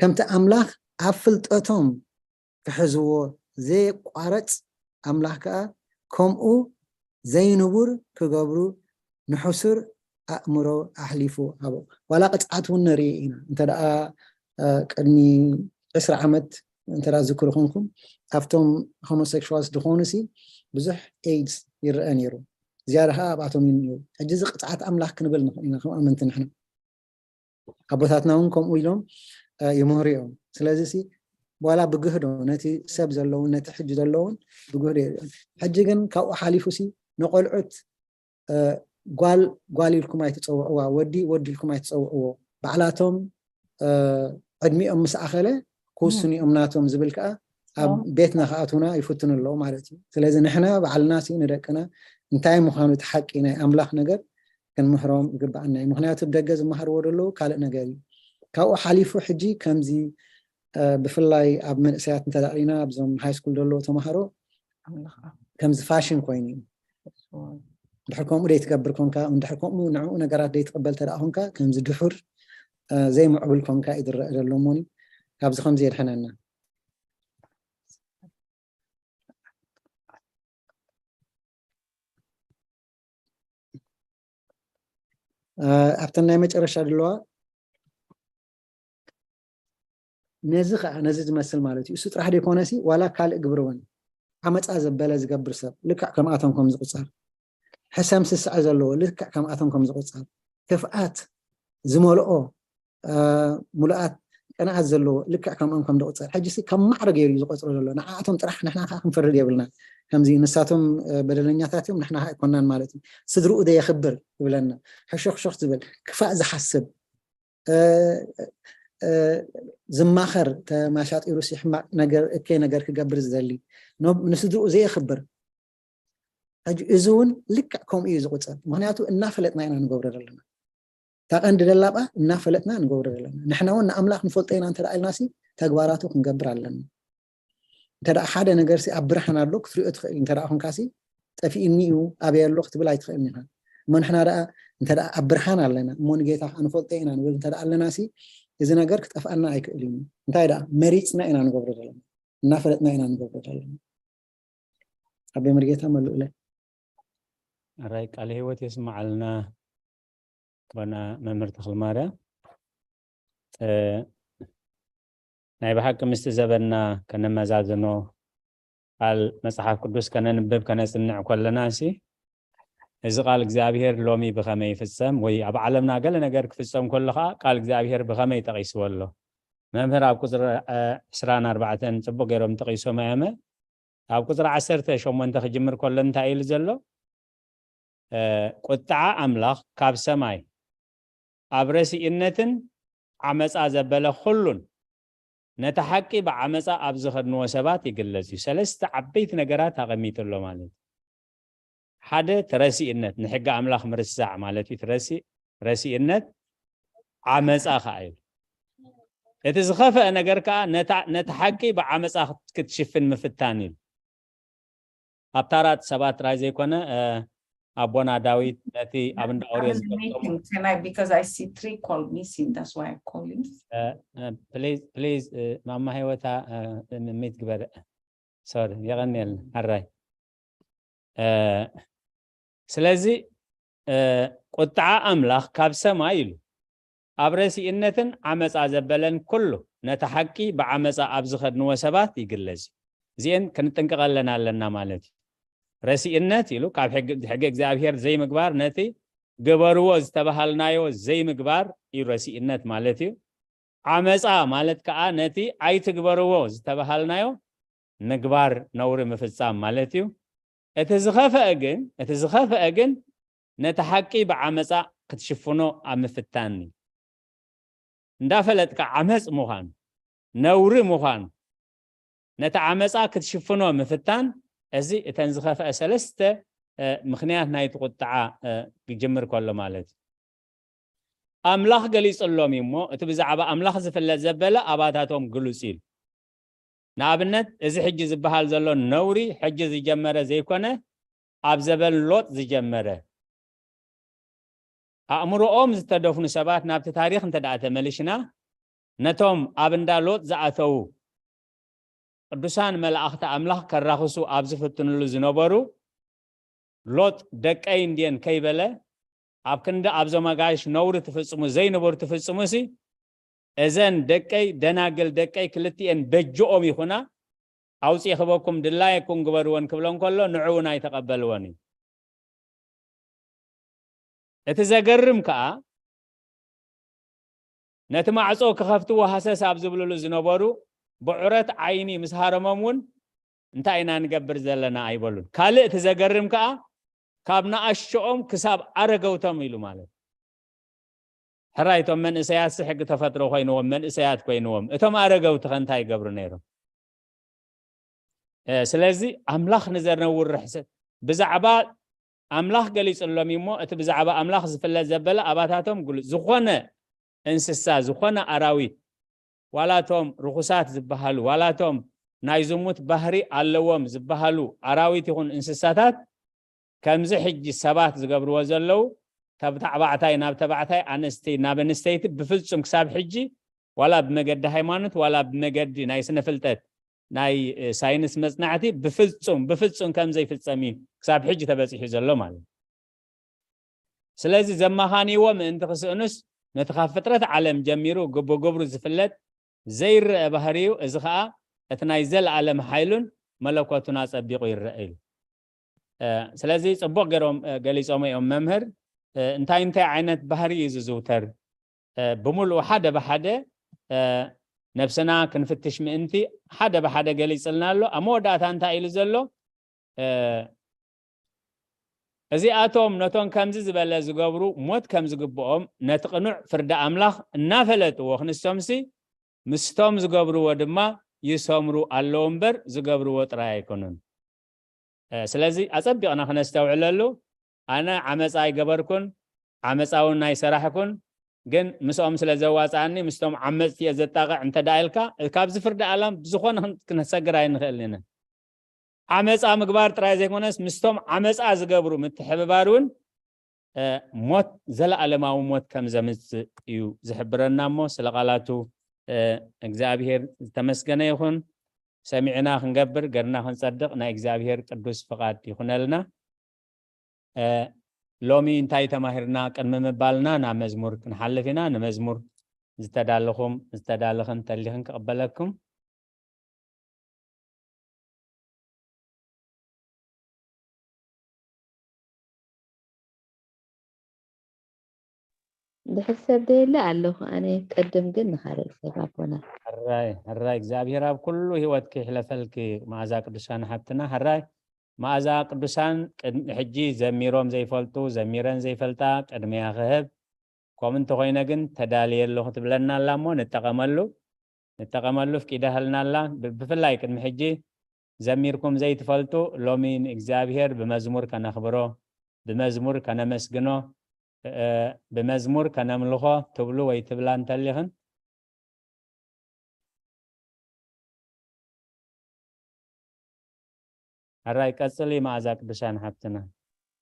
ከምቲ ኣምላኽ ኣብ ፍልጠቶም ክሕዝዎ ዘየቋረፅ ኣምላኽ ከዓ ከምኡ ዘይንቡር ክገብሩ ንሕሱር ኣእምሮ ኣሕሊፉ ሃቦ። ዋላ ቅፅዓት እውን ንርኢ ኢና። እንተ ደኣ ቅድሚ ዕስራ ዓመት እንተ ዝክሩ ኮንኩም፣ ካብቶም ሆሞሴክሹዋልስ ዝኾኑ ሲ ብዙሕ ኤድስ ይረአ ነይሩ። ዝያዳ ከዓ ኣብኣቶም እዩ ነይሩ። ሕጂ እዚ ቅፅዓት ኣምላኽ ክንብል ንኽእል ኢና ከም ኣመንቲ ንሕና። ኣቦታትና እውን ከምኡ ኢሎም ይምህሩ እዮም። ስለዚ ሲ ዋላ ብግህዶ ነቲ ሰብ ዘለውን ነቲ ሕጂ ዘለውን ብግህዶ እዮም። ሕጂ ግን ካብኡ ሓሊፉ ሲ ንቆልዑት ጓል ጓል ኢልኩም ኣይትፀውዕዋ፣ ወዲ ወዲ ኢልኩም ኣይትፀውዕዎ። ባዕላቶም ዕድሚኦም ምስ ኣኸለ ክውስኑ እዮም ናቶም ዝብል ከዓ ኣብ ቤትና ክኣትውና ይፍትኑ ኣለዉ ማለት እዩ። ስለዚ ንሕና ባዕልና ሲ ንደቅና እንታይ ምዃኑ እቲ ሓቂ ናይ ኣምላኽ ነገር ክንምህሮም ይግባኣና እዩ። ምክንያቱ ደገ ዝመሃርዎ ዘለዉ ካልእ ነገር እዩ። ካብኡ ሓሊፉ ሕጂ ከምዚ ብፍላይ ኣብ መንእሰያት እንተዳእሊና ኣብዞም ሃይ ስኩል ዘለዉ ተምሃሮ ከምዚ ፋሽን ኮይኑ እዩ። ድሕር ከምኡ ደይትገብር ኮንካ፣ እንድሕር ከምኡ ንዕኡ ነገራት ደይትቕበል ተደኣ ኮንካ ከምዚ ድሑር ዘይምዕቡል ኮንካ እዩ ዝረአ ዘሎ። እሞኒ ካብዚ ከምዚ የድሕነና። ኣብተን ናይ መጨረሻ ድለዋ ነዚ ከዓ ነዚ ዝመስል ማለት እዩ። እሱ ጥራሕ ዘይኮነሲ ዋላ ካልእ ግብሪ እውን ዓመፃ ዘበለ ዝገብር ሰብ ልክዕ ከምኣቶም ከም ዝቁፀር፣ ሕሰም ስስዐ ዘለዎ ልክዕ ከምኣቶም ከም ዝቁፀር፣ ክፍኣት ዝመልኦ ሙሉኣት ቅንኣት ዘለዎ ልክዕ ከምኦም ከም ዝቁፀር ሕጂ ሲ ከም ማዕረ ገይሩ እዩ ዝቆፅሮ ዘሎ። ንዓኣቶም ጥራሕ ንሕና ከዓ ክንፈርድ የብልና። ከምዚ ንሳቶም በደለኛታት እዮም ንሕና ከዓ ኣይኮናን ማለት እዩ። ስድርኡ ዘየኽብር ይብለና፣ ሕሾኽሾኽ ዝብል ክፋእ ዝሓስብ ዝማኸር ተማሻጢሩ ሕማቕ ነገር እከይ ነገር ክገብር ዝደሊ ንስድርኡ ዘየኽብር ሕጂ እዚ እውን ልክዕ ከምኡ እዩ ዝቁፀር። ምክንያቱ እናፈለጥና ኢና ንገብሮ ዘለና። እታ ቀንዲ ደላባ እናፈለጥና ንገብሮ ዘለና። ንሕና እውን ንኣምላኽ ንፈልጦ ኢና እንተ ኢልና ሲ ተግባራቱ ክንገብር ኣለና። እንተ ሓደ ነገር ሲ ኣብ ብርሃን ኣሎ ክትሪኦ ትኽእል እንተ ኮንካ ሲ ጠፊእኒ እዩ ኣበይ ኣሎ ክትብል ኣይትኽእልን ኢኻ። እሞ ንሕና ደኣ እንተ ኣብ ብርሃን ኣለና እሞ ንጌታ ከዓ ንፈልጦ ኢና ንብል እንተ ኣለና ሲ እዚ ነገር ክጠፍኣና ኣይክእል እዩ። እንታይ ደኣ መሪፅና ኢና ንገብሮ ዘለና፣ እናፈለጥና ኢና ንገብሮ ዘለና። ኣቤ መርጌታ መሉእለ ኣራይ ቃለ ህይወት የስማዓልና። ኣቦና መምህር ተኽለ ማርያም ናይ ብሓቂ ምስቲ ዘበንና ከነመዛዝኖ ቃል መፅሓፍ ቅዱስ ከነንብብ ከነፅንዕ ከለና ሲ እዚ ቃል እግዚኣብሔር ሎሚ ብኸመይ ይፍፀም ወይ ኣብ ዓለምና ገለ ነገር ክፍፀም ከሎ ከዓ ቃል እግዚኣብሔር ብኸመይ ጠቒስዎ ኣሎ? መምህር ኣብ ቁፅሪ ዕስራን ኣርባዕተን ፅቡቅ ገይሮም ጠቒሶም ኣያመ ኣብ ቁፅሪ ዓሰርተ ሸሞንተ ክጅምር ከሎ እንታይ ኢሉ ዘሎ? ቁጥዓ ኣምላኽ ካብ ሰማይ ኣብ ረሲእነትን ዓመፃ ዘበለ ኩሉን ነቲ ሓቂ ብዓመፃ ኣብ ዝኸድንዎ ሰባት ይግለፅ እዩ። ሰለስተ ዓበይቲ ነገራት ኣቐሚጡ ኣሎ ማለት እዩ። ሓደ ተረሲእነት ንሕጊ ኣምላኽ ምርሳዕ ማለት እዩ። ረሲእነት ዓመፃ ከዓ እዩ። እቲ ዝኸፈአ ነገር ከዓ ነቲ ሓቂ ብዓመፃ ክትሽፍን ምፍታን እዩ። ኣብ ታራት ሰባት ጥራይ ዘይኮነ ኣቦና ዳዊት ነቲ ኣብ እንዳ ኦርዮ ዝጠቀሙ ፕሊዝ ማማ ህይወታ ሚት ግበረ። ሶሪ የቐንየልና ሕራይ። ስለዚ ቁጥዓ ኣምላኽ ካብ ሰማይ ኢሉ ኣብ ረሲእነትን ዓመፃ ዘበለን ኩሉ ነቲ ሓቂ ብዓመፃ ኣብ ዝኸድንዎ ሰባት ይግለጽ እዩ። እዚአን ክንጥንቀቐለን ኣለና ማለት እዩ። ረሲእነት ኢሉ ካብ ሕጊ እግዚኣብሔር ዘይምግባር ነቲ ግበርዎ ዝተባሃልናዮ ዘይምግባር እዩ ረሲእነት ማለት እዩ። ዓመፃ ማለት ከዓ ነቲ ኣይትግበርዎ ዝተባሃልናዮ ምግባር ነውሪ ምፍፃም ማለት እዩ። እቲ ዝኸፈአ ግን እቲ ዝኸፈአ ግን ነቲ ሓቂ ብዓመፃ ክትሽፍኖ ኣብ ምፍታን እዩ። እንዳፈለጥካ ዓመፅ ምዃኑ ነውሪ ምዃኑ ነቲ ዓመፃ ክትሽፍኖ ምፍታን እዚ እተን ዝኸፈአ ሰለስተ ምኽንያት ናይቲ ቁጥዓ ክጅምር ከሎ ማለት እዩ። ኣምላኽ ገሊፅሎም እዩ እሞ እቲ ብዛዕባ ኣምላኽ ዝፍለጥ ዘበለ ኣባታቶም ግሉፅ እዩ። ንኣብነት እዚ ሕጂ ዝበሃል ዘሎ ነውሪ ሕጂ ዝጀመረ ዘይኮነ ኣብ ዘበን ሎጥ ዝጀመረ። ኣእምሮኦም ዝተደፍኑ ሰባት ናብቲ ታሪኽ እንተ ደኣ ተመሊሽና ነቶም ኣብ እንዳ ሎጥ ዝኣተዉ ቅዱሳን መላእኽቲ ኣምላኽ ከራኽሱ ኣብ ዝፍትንሉ ዝነበሩ ሎጥ ደቀይ እንድየን ከይበለ ኣብ ክንዲ ኣብዞም ኣጋይሽ ነውሪ ትፍጽሙ ዘይንቡር ትፍጽሙ ሲ፣ እዘን ደቀይ ደናግል ደቀይ ክልቲኤን በጅኦም ይኹና፣ ኣውጽኤ ክበኩም ድላየኩም ግበርወን ክብለን ከሎ ንዑ እውን ኣይተቐበልወን እዩ። እቲ ዘገርም ከኣ ነቲ ማዕጾ ክኸፍትዎ ሃሰስ ኣብ ዝብልሉ ዝነበሩ ብዑረት ዓይኒ ምስ ሃረሞም እውን እንታይ ኢና ንገብር ዘለና ኣይበሉን። ካልእ እቲ ዘገርም ከኣ ካብ ንኣሽኦም ክሳብ ኣረገውቶም ኢሉ ማለት። ሕራይ እቶም መንእሰያትሲ ሕጊ ተፈጥሮ ኮይንዎም መንእሰያት ኮይንዎም እቶም ኣረገውቲ ከ እንታይ ይገብሩ ነይሮም? ስለዚ ኣምላኽ ንዘነውር ርሕሰት ብዛዕባ ኣምላኽ ገሊጹሎም እዩ እሞ እቲ ብዛዕባ ኣምላኽ ዝፍለጥ ዘበለ ኣባታቶም ግሉጽ ዝኾነ እንስሳ ዝኾነ ኣራዊት ዋላቶም ርኹሳት ዝበሃሉ ዋላቶም ናይ ዝሙት ባህሪ ኣለዎም ዝበሃሉ ኣራዊት ይኹን እንስሳታት ከምዚ ሕጂ ሰባት ዝገብርዎ ዘለዉ ካብ ተባዕታይ ናብ ተባዕታይ ኣንስቲ ናብ ኣንስተይቲ ብፍጹም ክሳብ ሕጂ ዋላ ብመገዲ ሃይማኖት ዋላ ብመገዲ ናይ ስነ ፍልጠት ናይ ሳይንስ መጽናዕቲ ብፍጹም ብፍጹም ከም ዘይፍጸም እዩ ክሳብ ሕጂ ተበጺሑ ዘሎ ማለት እዩ። ስለዚ ዘማኻንይዎ ምእንቲ ክስእኑስ ነቲ ካብ ፍጥረት ዓለም ጀሚሩ ግብግብሩ ዝፍለጥ ዘይረአ ባህርዩ እዚ ከዓ እቲ ናይ ዘለኣለም ሓይሉን መለኮቱን ኣጸቢቑ ይረአ እዩ። ስለዚ ጽቡቕ ገይሮም ገሊጾም እዮም መምህር። እንታይ እንታይ ዓይነት ባህሪ እዩ ዝዝውተር? ብምሉኡ ሓደ ብሓደ ነብስና ክንፍትሽ ምእንቲ ሓደ ብሓደ ገሊጽልና ኣሎ። ኣብ መወዳእታ እንታይ ኢሉ ዘሎ? እዚኣቶም ነቶም ከምዚ ዝበለ ዝገብሩ ሞት ከም ዝግብኦም ነቲ ቅኑዕ ፍርዲ ኣምላኽ እናፈለጥዎ ክንሶምሲ ምስቶም ዝገብርዎ ድማ ይሰምሩ ኣለዉ እምበር ዝገብርዎ ጥራይ ኣይኮኑን። ስለዚ ኣጸቢቕና ክነስተውዕለሉ ኣነ ዓመፃ ኣይገበርኩን ዓመፃ እውን ኣይሰራሕኩን ግን ምስኦም ስለ ዘዋፅኣኒ ምስቶም ዓመፅቲ እየ ዘጣቕዕ እንተ ደኣ ኢልካ ካብዚ ፍርዲ ኣላም ብዝኾነ ክነሰግር ኣይንኽእልን ኢና። ዓመፃ ምግባር ጥራይ ዘይኮነስ ምስቶም ዓመፃ ዝገብሩ ምትሕብባር እውን ሞት ዘለኣለማዊ ሞት ከም ዘምፅእ እዩ ዝሕብረና እሞ ስለ ቃላቱ እግዚኣብሔር ዝተመስገነ ይኹን። ሰሚዕና ክንገብር ገርና ክንፀድቕ ናይ እግዚኣብሔር ቅዱስ ፍቓድ ይኹነልና። ሎሚ እንታይ ተማሂርና ቅድሚ ምባልና ናብ መዝሙር ክንሓልፍ ኢና። ንመዝሙር ዝተዳለኹም ዝተዳለኽን ተሊኽን ክቕበለኩም። ድሕር ሰብ ደየለ ኣለኹ ኣነ ቀድም ግን ንኻልእ ሰብ ኣቦና። ሕራይ ሕራይ እግዚኣብሔር ኣብ ኩሉ ህይወትኪ ይሕለፈልኪ መዓዛ ቅዱሳን ሓብትና። ሕራይ መዓዛ ቅዱሳን ቅድሚ ሕጂ ዘሚሮም ዘይፈልጡ ዘሚረን ዘይፈልጣ ቅድሚያ ክህብ። ከምኡ እንተኾይነ ግን ተዳልየ ኣለኹ ትብለና ኣላ እሞ ንጠቐመሉ ንጠቐመሉ ፍቂዳህልና ኣላ። ብፍላይ ቅድሚ ሕጂ ዘሚርኩም ዘይትፈልጡ ሎሚ ንእግዚኣብሔር ብመዝሙር ከነኽብሮ ብመዝሙር ከነመስግኖ ብመዝሙር ከነምልኾ ትብሉ ወይ ትብላ እንተሊኽን ሕራይ ቀጽሊ መኣዛ ቅዱሳን ሓብትና።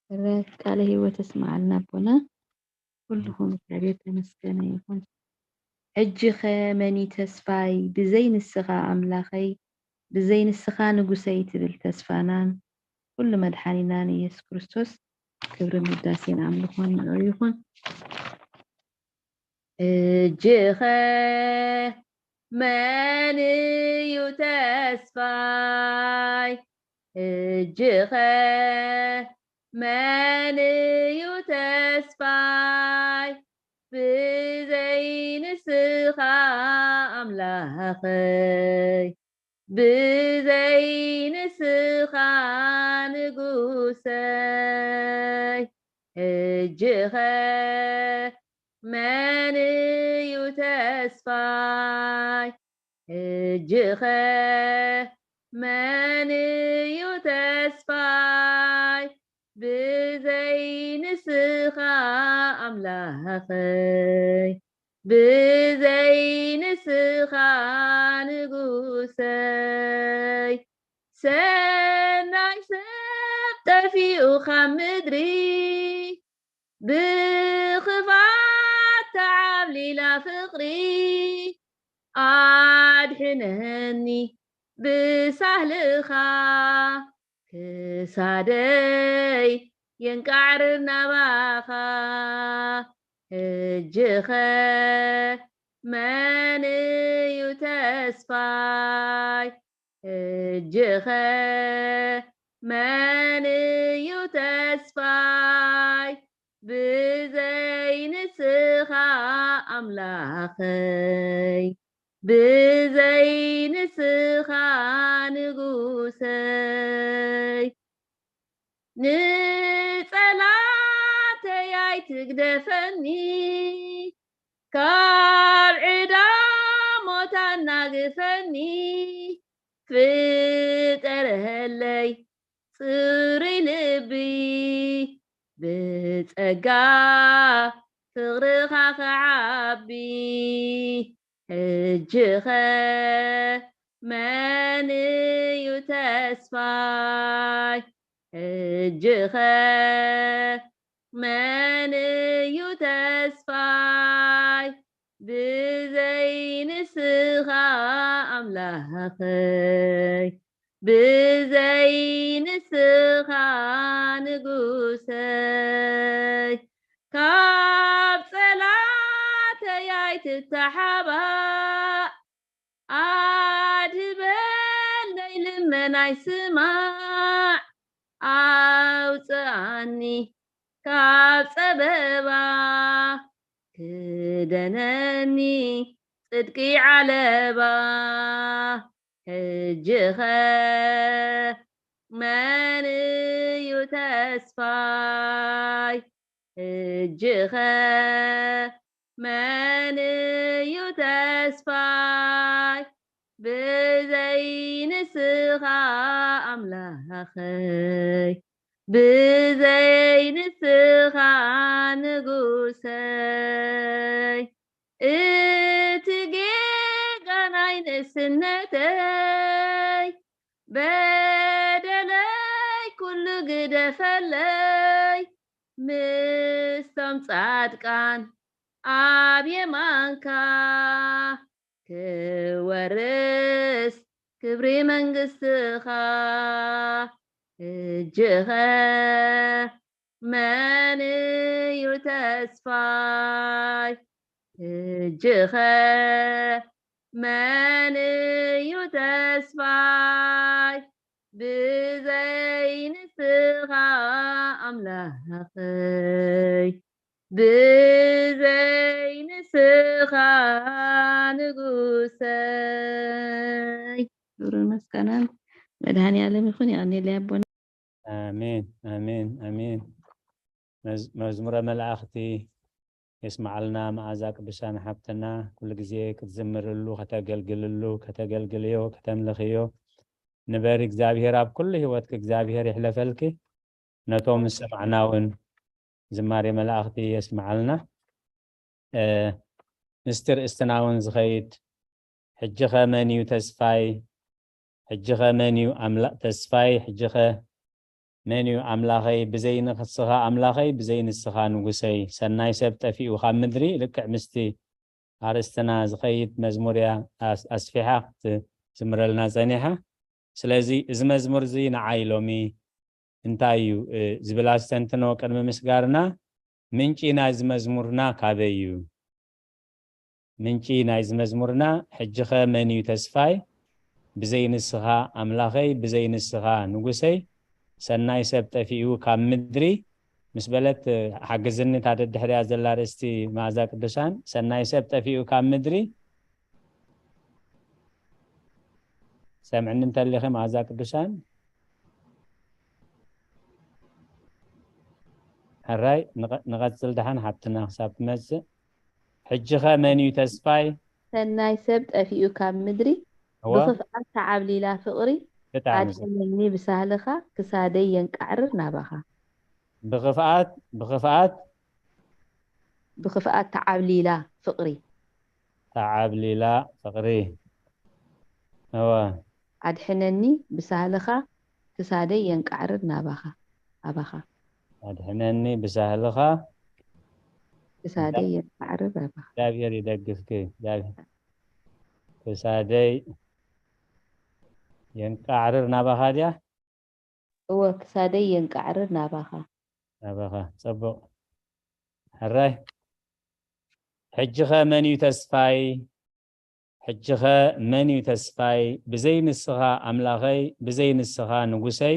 ሕራይ ቃለ ህይወት እስማዓልና ኣቦና። ኩልኹም እግዚኣብሔር ተመስገነ ይኹን። ሕጂኸ መኒ ተስፋይ ብዘይ ንስኻ ኣምላኸይ ብዘይ ንስኻ ንጉሰይ ትብል ተስፋናን ኩሉ መድሓኒናን ኢየሱስ ክርስቶስ ክብርን ውዳሴን ኣምልኾን ንዑ ይኹን። ሕጂኸ መን እዩ ተስፋይ? ሕጂኸ መን እዩ ተስፋይ? ብዘይ ንስኻ ኣምላኸይ ብዘይ ንስኻ ንጉሰይ። ሕጂኸ መን እዩ ተስፋይ? ሕጂኸ መን እዩ ተስፋይ? ብዘይ ንስኻ ኣምላኸይ ብዘይ ንስኻ ንጉሰይ። ሰናይ ሰብ ጠፊኡ ካብ ምድሪ ብኽፋት ተዓብሊላ ፍቕሪ ኣድሕነኒ ብሳህልኻ ክሳደይ የንቃዕርር ናባኻ። ሕጂኸ መን እዩ ተስፋይ? ሕጂኸ መን እዩ ተስፋይ? ብዘይ ንስኻ ኣምላኸይ፣ ብዘይ ንስኻ ንጉሰይ። ንጸላተይ ኣይትግደፈኒ፣ ካብ ዕዳ ሞት ኣናግፈኒ። ፍጠረለይ ጽሩይ ልቢ፣ ብጸጋ ፍቕርኻ ክዓቢ። ሕጂኸ መን እዩ ተስፋይ? ሕጂኸ መን እዩ ተስፋይ? ብዘይ ንስኻ ኣምላኸይ፣ ብዘይ ንስኻ ንጉሰይ። ካብ ጸላተይ ኣይትተሓባእ፣ ኣድህበለይ ልመናይ ስማዕ፣ ኣውፅኣኒ ካብ ፀበባ፣ ክደነኒ ፅድቂ ዓለባ። ሕጂኸ መን እዩ ተስፋይ? ሕጂኸ መን እዩ ተስፋይ? ብዘይ ንስኻ ኣምላኸይ፣ ብዘይ ንስኻ ንጉሰይ። እቲ ጌጋ ናይ ንእስነተይ፣ በደለይ ኩሉ ግደፈለይ። ምስቶም ጻድቃን ኣብ የማንካ፣ ክወርስ ክብሪ መንግስትኻ። ሕጂኸ መን እዩ ተስፋይ? ሕጂኸ መን እዩ ተስፋይ? ብዘይ ንስኻ ኣምላኸይ፣ ብዘይ ንስኻ ንጉሰይ። ክብርን ምስጋናን መድሃኔ ዓለም ይኹን። የቐኔለይ ኣቦና። ኣሜን፣ ኣሜን፣ ኣሜን። መዝ-፣ መዝሙረ መላእኽቲ የስምዓልና። መዓዛ ቅዱሳን ሓብትና፣ ኩሉ ግዜ ክትዝምርሉ፣ ከተገልግልሉ፣ ከተገልግልዮ፣ ከተምልኽዮ ንበሪ። እግዚኣብሔር ኣብ ኩሉ ህይወትኪ እግዚኣብሔር ይሕለፈልኪ። ነቶም ዝሰማዕና እውን ዝማሬ መላእኽቲ የስምዓልና። እ፣ ምስቲ ርእስትና እውን ዝኸይድ፣ ሕጂኸ መን እዩ ተስፋይ? ሕጂኸ መን እዩ ኣምላ-፣ ተስፋይ? ሕጂኸ መን እዩ ኣምላኸይ? ብዘይ ንስኻ ኣምላኸይ፣ ብዘይ ንስኻ ንጉሰይ። ሰናይ ሰብ ጠፊኡ ካብ ምድሪ፣ ልክዕ ምስቲ ኣርእስትና ዝኸይድ መዝሙር እያ ኣስ-፣ ኣስፊሓ ክትዝምረልና ጸኒሓ። ስለዚ እዚ መዝሙር እዚ ንዓይ ሎሚ እንታይ እዩ፣ እ፣ ዝብል ኣስተንትኖ ቅድሚ ምስጋርና፣ ምንጪ ናይዚ መዝሙርና ካበይ እዩ? ምንጪ ናይዚ መዝሙርና፣ ሕጂኸ መን እዩ ተስፋይ? ብዘይ ንስኻ ኣምላኸይ፣ ብዘይ ንስኻ ንጉሰይ፣ ሰናይ ሰብ ጠፊኡ ካብ ምድሪ ምስ በለት፣ ሓግዝኒ እታ ደድሕሪያ ዘላ ኣርእስቲ መዓዛ ቅዱሳን፣ ሰናይ ሰብ ጠፊኡ ካብ ምድሪ። ሰምዕኒ እንተሊኺ መዓዛ ቅዱሳን። ሕራይ፣ ንቐ-፣ ንቐጽል ደሓን ሓብትና ክሳብ ትመጽእ። ሕጂኸ መን እዩ ተስፋይ? ሰናይ ሰብ ጠፊኡ ካብ ምድሪ፣ እወ። ብኽፍኣት ተዓብሊላ ፍቕሪ፣ ብጣዕሚ ጽቡቕ። ኣድሕነኒ ብሳህልኻ፣ ክሳደይ የንቃዕርር ናባኻ። ብኽፍኣት፣ ብኽፍኣት። ብኽፍኣት ተዓብሊላ ፍቕሪ። ተዓብሊላ ፍቕሪ። እወ። ኣድሕነኒ ብሳህልኻ፣ ክሳደይ የንቃዕርር ናባኻ፣ ኣባኻ። ኣድሕነኒ ብሳህልኻ። ክሳደይ የንቃዕርር ኣባኻ። እግዚኣብሔር ይደግፍኪ፣ እግዚኣብሔር። ክሳደይ የንቃዕርር ናባኻ ድያ? እወ፣ ክሳደይ የንቃዕርር ናባኻ። ናባኻ። ጽቡቕ። ሕራይ። ሕጂኸ መን እዩ ተስፋይ? ሕጂኸ መን እዩ ተስፋይ? ብዘይ ንስኻ ኣምላኸይ፣ ብዘይ ንስኻ ንጉሰይ፣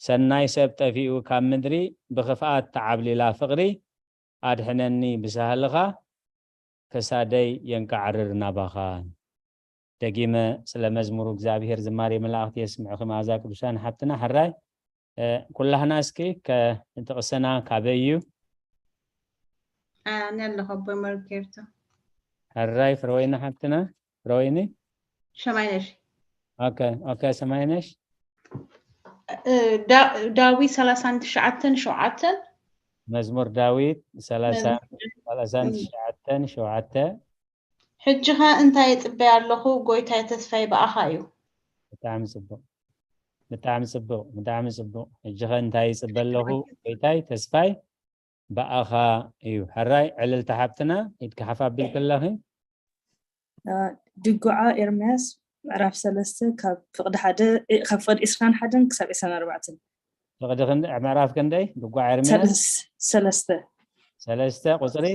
ሰናይ ሰብ ጠፊኡ ካብ ምድሪ፣ ብኽፍኣት ተዓብሊላ ፍቕሪ፣ ኣድሕነኒ ብሳህልኻ፣ ክሳደይ የንቃዕርር ናባኻ። ደጊመ ስለ መዝሙሩ እግዚኣብሔር ዝማሬ መላእኽቲ የስምዕኺ መዓዛ ቅዱሳን ሓብትና። ሕራይ፣ እ፣ ኩላህና እስኪ ከ-፣ ጥቕስና ካበይ እዩ? ኣነ ኣለኹ ኣቦ መርጌርቶ። ሕራይ ፍረወይኒ ሓብትና፣ ፍረወይኒ። ሸማይነሽ። ኦኬ፣ ኦኬ፣ ሰማይነሽ። እ፣ ዳ-፣ ዳዊት ሰላሳን ትሽዓተን ሸውዓተን። መዝሙር ዳዊት ሰላሳ፣ መዝሙር፣ ሰላሳን ትሽዓተን ሸውዓተ። ሕጂ ኸ እንታይ ይጽበ ኣለኹ፣ ጎይታይ ተስፋይ ብኣኻ እዩ። ብጣዕሚ ጽቡቕ። ብጣዕሚ ጽቡቕ። ብጣዕሚ ጽቡቕ። ሕጂ ኸ እንታይ ይጽበ ኣለኹ፣ ጎይታይ ተስፋይ ብኣኻ እዩ። ሕራይ ዕልልታ ሓብትና፣ ኢድኪ ሓፍ ኣቢልኪ ኣለኺ። እ፣ ድጉዓ ኤርምያስ ምዕራፍ ሰለስተ ካብ ፍቕዲ ሓደ፣ እ፣ ካብ ፍቕዲ ዕስራን ሓደን ክሳብ ዕስራን ኣርባዕተን። ፍቕዲ ክንደ-፣ ምዕራፍ ክንደይ? ድጉዓ ኤርምያስ? ሰለስ-፣ ሰለስተ። ሰለስተ ቁጽሪ?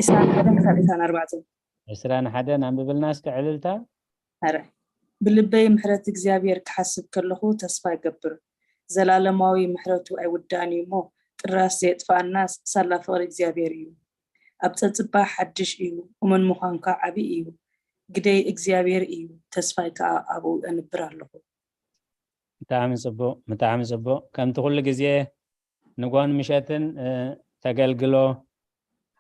ዕስራን ሓደን ክሳብ ዕስራን ኣርባዕተን። ዕስራን ሓደን ኣንብብልና እስከ ዕልልታ። ሕራይ። ብልበይ ምሕረት እግዚኣብሔር ክሓስብ ከለኹ ተስፋ እገብር። ዘላለማዊ ምሕረቱ ኣይውዳእን እዩ እሞ፣ ጥራስ ዘየጥፍኣና ሳላ ፍቕሪ እግዚኣብሔር እዩ። ኣብ ጸጽባ ሓድሽ እዩ፣ እሙን ምዃንካ ዓቢ እዩ። ግደይ እግዚኣብሔር እዩ፣ ተስፋይ ከኣ ኣብኡ ኣንብር ኣለኹ። ብጣዕሚ ጽቡቕ፣ ብጣዕሚ ጽቡቕ። ከምቲ ኩሉ ግዜ ንግሆን ምሸትን፣ እ፣ ተገልግሎ፣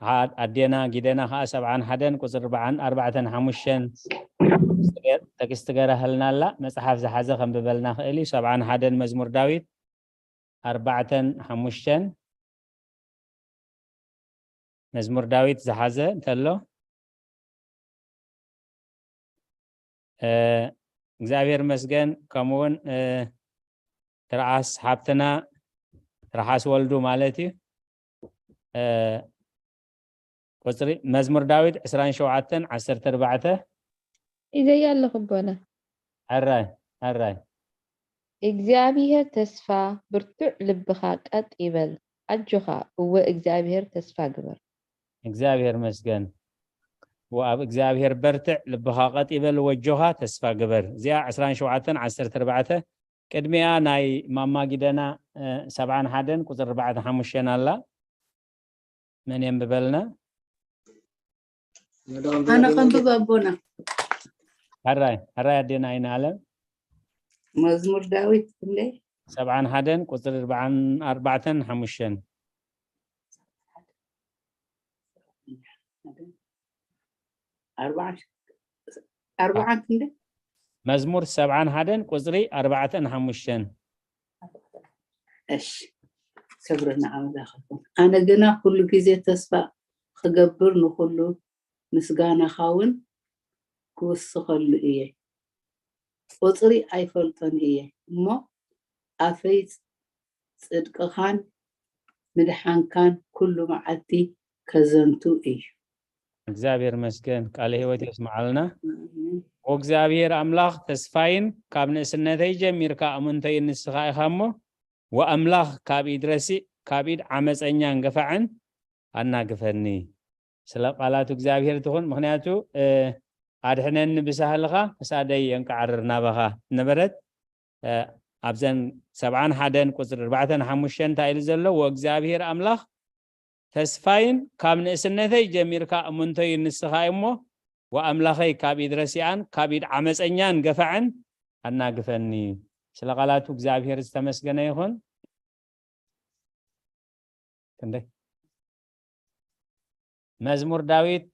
ሓ-፣ ኣዴና ጊደና ከኣ ሰብዓን ሓደን ቁጽሪ ኣርባዓን ኣርባዕተን ሓሙሽተን ተክስቲ ገይራህልና ኣላ። መጽሓፍ ዝሓዘ ከንብበልና ክእል እዩ። ሰብዓን ሓደን መዝሙር ዳዊት ኣርባዕተን ሓሙሽተን። መዝሙር ዳዊት ዝሓዘ እንተሎ፣ እ፣ እግዚኣብሔር መስገን። ከምኡ እውን፣ እ፣ ትርዓስ ሓብትና፣ ትርሓስ ወልዱ ማለት እዩ። እ፣ ቁጽሪ መዝሙር ዳዊት ዕስራን ሸውዓተን ዓሰርተ ኣርባዕተ። ሒዘያ ኣለኹ ኣቦና። ሕራይ፣ ሕራይ። እግዚኣብሔር ተስፋ ብርቱዕ ልብኻ ቀጥ ይበል። ኣጆኻ፣ እወ እግዚኣብሔር ተስፋ ግበር። እግዚኣብሔር መስገን። ወኣብ እግዚኣብሔር በርትዕ፣ ልብኻ ቀጥ ይበል፣ ወጆኻ ተስፋ ግበር። እዚኣ ዕስራን ሸውዓተን ዓሰርተ ኣርባዕተ። ቅድሚኣ ናይ ማማ ጊደና፣ እ፣ ሰብዓን ሓደን ቁጽሪ ኣርባዕተ ሓሙሽተን ኣላ። መን የንብበልና? ኣነ ከንብብ ኣቦና። ሕራይ፣ ሕራይ ኣዴና ኣይንኣለም። መዝሙር ዳዊት ክንደይ? ሰብዓን ሓደን ቁጽሪ ኣርባዓን ኣርባዕተን ሓሙሽተን። ኣርባዓን፣ ኣርባዓን ክንደይ? መዝሙር ሰብዓን ሓደን ቁጽሪ ኣርባዕተን ሓሙሽተን። እሺ፣ ክብሪ ንኣምላኽ ይኹን። ኣነ ግና ኩሉ ግዜ ተስፋ ክገብር፣ ንኹሉ ምስጋናኻ እውን ክውስኸሉ እየ። ቁጽሪ ኣይፈልጦን እየ እሞ፣ ኣፈይ ጽድቅኻን ምድሓንካን ኩሉ መዓልቲ ከዘንቱ እዩ። እግዚኣብሔር መስገን፣ ቃለ ሕይወት የስምዓልና። ኣሜን። ወእግዚኣብሔር ኣምላኽ ተስፋይን ካብ ንእስነተይ ጀሚርካ እሙንተይን ንስኻ ኢኻ እሞ፣ ወኣምላኽ ካብ ኢድ ረሲእ፣ ካብ ኢድ ዓመፀኛን ገፋዕን ኣናግፈኒ። ስለ ቃላቱ እግዚኣብሔር ትኹን፣ ምኽንያቱ፣ እ፣ ኣድሕነኒ ብሳህልኻ፣ ክሳደይ የንቃዕርር ናባኻ ነበረት። እ፣ ኣብዘን ሰብዓን ሓደን ቁጽሪ ኣርባዕተን ሓሙሽተን እንታይ ኢሉ ዘሎ? ወእግዚኣብሔር ኣምላኽ ተስፋይን ካብ ንእስነተይ ጀሚርካ እሙንተይን ንስኻ እሞ፣ ወኣምላኸይ ካብ ኢድ ረሲኣን ካብ ኢድ ዓመፀኛን ገፋዕን ኣናግፈኒ። ስለ ቃላቱ እግዚኣብሔር ዝተመስገነ ይኹን። ክንደይ? መዝሙር ዳዊት፣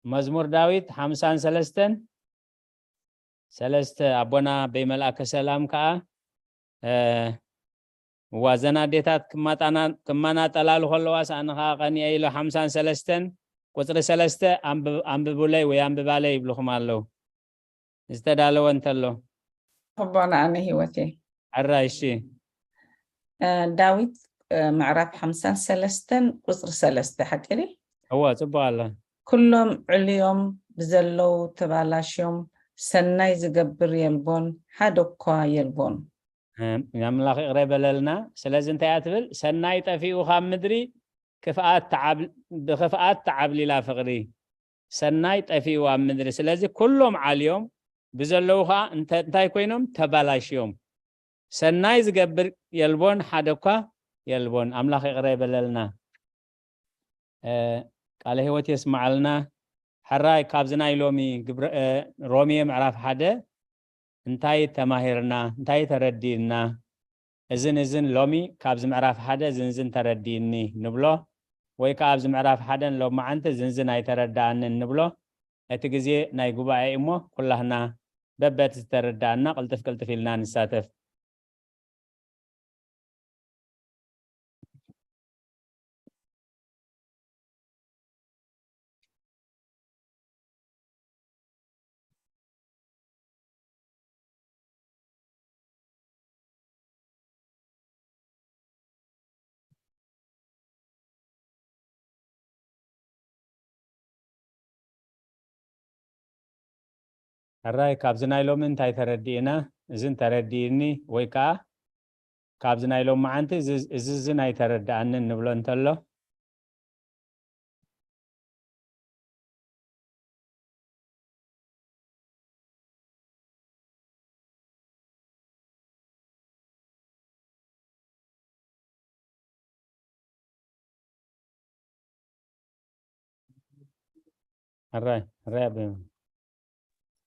መዝሙር ዳዊት ሓምሳን ሰለስተን ሰለስተ። ኣቦና በይ መልኣከ ሰላም ከኣ፣ እ፣ እዋ፣ እዘን ኣዴታት ክማጣና-፣ ክመናጠላሉ ከለዋ፣ ኣነ ከኣ ቀኒኤ ኢሎ ሓምሳን ሰለስተን ቁጽሪ ሰለስተ ኣንብ-፣ ኣንብቡለይ ወይ ኣንብባለይ ይብልኹም ኣለዉ። ዝተዳለወ እንተሎ። ኣቦና ኣነ ህይወቴ። ሕራይ፣ እሺ። እ፣ ዳዊት፣ እ፣ ምዕራፍ ሓምሳን ሰለስተን ቁጽሪ ሰለስተ፣ ሓቂ ድዩ? እወ፣ ጽቡቕ ኣሎ። ኩሎም ዕልዮም ብዘለዉ ተባላሽዮም፣ ሰናይ ዝገብር የልቦን፣ ሓደ እኳ የልቦን። እ፣ ኣምላኽ ይቕረ በለልና። ስለዚ እንታይ እያ ትብል? ሰናይ ጠፊኡ ካብ ምድሪ፣ ክፍኣት ተዓብ-፣ ብኽፍኣት ተዓብሊላ ፍቕሪ፣ ሰናይ ጠፊኡ ኣብ ምድሪ። ስለዚ ኩሎም ዓልዮም፣ ብዘለዉ ኸዓ እንተ-፣ እንታይ ኮይኖም? ተባላሽዮም። ሰናይ ዝገብር የልቦን፣ ሓደ እኳ የልቦን። ኣምላኽ ይቕረ ይበለልና። እ፣ ቃለ ህይወት የስምዓልና። ሕራይ ካብዚ ናይ ሎሚ ግብረ-፣ እ፣ ሮሜ ምዕራፍ ሓደ እንታይ ተማሂርና? እንታይ ተረዲእና? እዝን እዝን ሎሚ ካብዚ ምዕራፍ ሓደ እዝን እዝን ተረዲእኒ ንብሎ፣ ወይ ከኣ ኣብዚ ምዕራፍ ሓደን ሎማዓንቲ እዝን እዝን ኣይተረዳኣንን ንብሎ። እቲ ግዜ ናይ ጉባኤ እሞ ኩላህና በበቲ ዝተረዳኣና ቅልጥፍ ቅልጥፍ ኢልና ንሳተፍ። ሕራይ ካብዚ ናይ ሎሚ እንታይ ተረዲእና? እዝን ተረዲእኒ ወይ ከኣ ካብዚ ናይ ሎማዓንቲ እዚ፣ እዚ፣ እዚ ኣይተረድኣንን ንብሎ እንተሎ፣ ሕራይ፣ ሕራይ ኣቦ።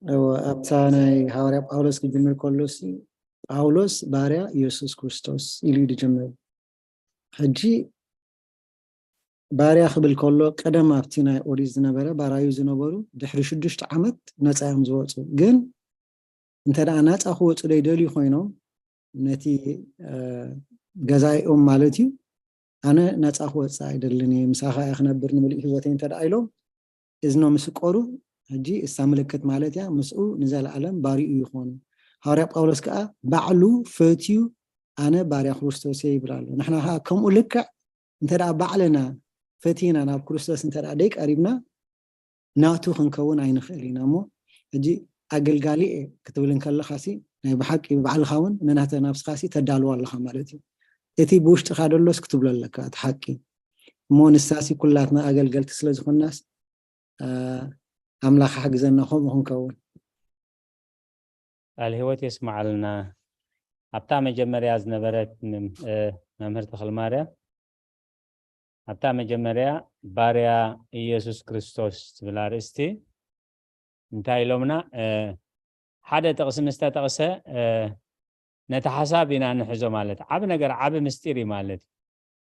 እወ፣ ኣብታ ናይ ሃዋርያ ጳውሎስ ክጅምር ከሎ ሲ፣ ጳውሎስ ባርያ ኢየሱስ ክርስቶስ ኢሉ እዩ ዝጅምር። ሕጂ ባርያ ክብል ከሎ፣ ቀደም ኣብቲ ናይ ኦሪት ዝነበረ ባራዩ ዝነበሩ ድሕሪ ሽዱሽተ ዓመት ነጻ እዮም ዝወጹ። ግን እንተ ደኣ ናጻ ክወጹ ዘይደልዩ ኮይኖም፣ ነቲ፣ እ፣ ገዛኢኦም ማለት እዩ፣ ኣነ ናጻ ክወጽእ ኣይደልን እየ፣ ምሳኻ እየ ክነብር ንምሉእ ህይወተይ እንተ ደኣ ኢሎም፣ እዝኖም ምስ ቀሩ፣ ሕጂ እሳ ምልክት ማለት እያ፣ ምስኡ ንዘለኣለም ባርዩ ይኾኑ። ሃዋርያ ጳውሎስ ከኣ ባዕሉ ፈትዩ፣ ኣነ ባርያ ክርስቶስ እየ ይብል ኣሎ። ንሕና ከኣ ከምኡ ልክዕ እንተ ደኣ ባዕልና ፈቲና ናብ ክርስቶስ እንተ ደኣ ደይቀሪብና፣ ናቱ ክንከውን ኣይንኽእል ኢና እሞ፣ ሕጂ ኣገልጋሊ እየ ክትብል እንከለኻሲ፣ ናይ ብሓቂ ባዕልኻ እውን ንናተ ናብስኻሲ ተዳልዎ ኣለኻ ማለት እዩ። እቲ ብውሽጥኻ ደሎስ ክትብሎ ኣለካ፣ እቲ ሓቂ። እሞ ንሳሲ ኩላትና ኣገልገልቲ ስለ ዝኾንናስ፣ እ፣ ኣምላኽ ሓግዘና ከምኡ ክንከውን። ቃል ህይወት የስምዓልና። ኣብታ መጀመርያ ዝነበረት ም-፣ እ፣ መምህር ተኽለማርያም፣ ኣብታ መጀመርያ ባርያ ኢየሱስ ክርስቶስ ዝብል ኣርእስቲ እንታይ ኢሎምና? እ፣ ሓደ ጥቕሲ ምስ ተጠቕሰ፣ እ፣ ነቲ ሓሳብ ኢና ንሕዞ ማለት። ዓቢ ነገር፣ ዓቢ ምስጢር እዩ ማለት።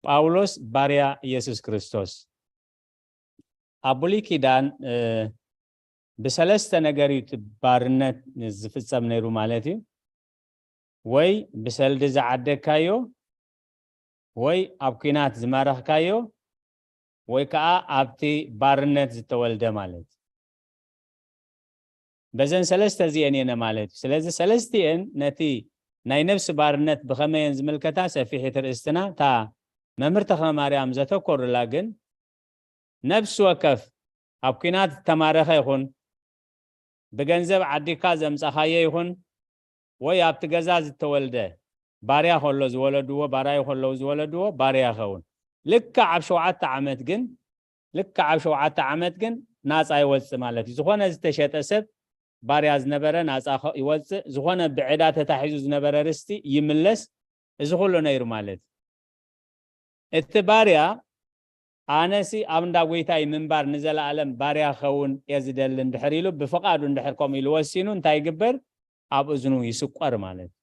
ጳውሎስ ባርያ ኢየሱስ ክርስቶስ። ኣብ ብሉይ ኪዳን፣ እ፣ ብሰለስተ ነገር እዩ እቲ ባርነት ዝፍጸም ነይሩ ማለት እዩ። ወይ ብሰልዲ ዝዓደግካዮ፣ ወይ ኣብ ኲናት ዝማረኽካዮ፣ ወይ ከኣ ኣብቲ ባርነት ዝተወልደ ማለት። በዘን ሰለስተ እዚኤን እየን ማለት እዩ። ስለዚ ሰለስቲኤን ነቲ ናይ ነፍሲ ባርነት ብኸመይ እየን ዝምልከታ ሰፊሕ እቲ ርእስትና፣ እታ መምህር ተኽለ ማርያም ዘተኮሩላ ግን ነፍሲ ወከፍ ኣብ ኲናት ዝተማረኸ ይኹን፣ ብገንዘብ ዓዲግካ ዘምጻኻዮ ይኹን፣ ወይ ኣብቲ ገዛ ዝተወልደ ባርያ ከሎ ዝወለድዎ፣ ባራዩ ከለዉ ዝወለድዎ ባርያ ይኸውን። ልክዕ ኣብ ሸውዓተ ዓመት ግን፣ ልክዕ ኣብ ሸውዓተ ዓመት ግን ናጻ ይወጽእ ማለት እዩ። ዝኾነ ዝተሸጠ ሰብ ባርያ ዝነበረ ናጻ ከ-፣ ይወጽእ፣ ዝኾነ ብዕዳ ተታሒዙ ዝነበረ ርስቲ ይምለስ። እዚ ኩሉ ነይሩ ማለት እዩ። እቲ ባርያ ኣነሲ ኣብ እንዳ ጎይታይ ምንባር ንዘለኣለም ባርያ ክኸውን እየ ዝደሊ እንድሕር ኢሉ ብፍቓዱ እንድሕር ከምኡ ኢሉ ወሲኑ እንታይ ይግበር? ኣብ እዝኑ ይስቆር ማለት እዩ።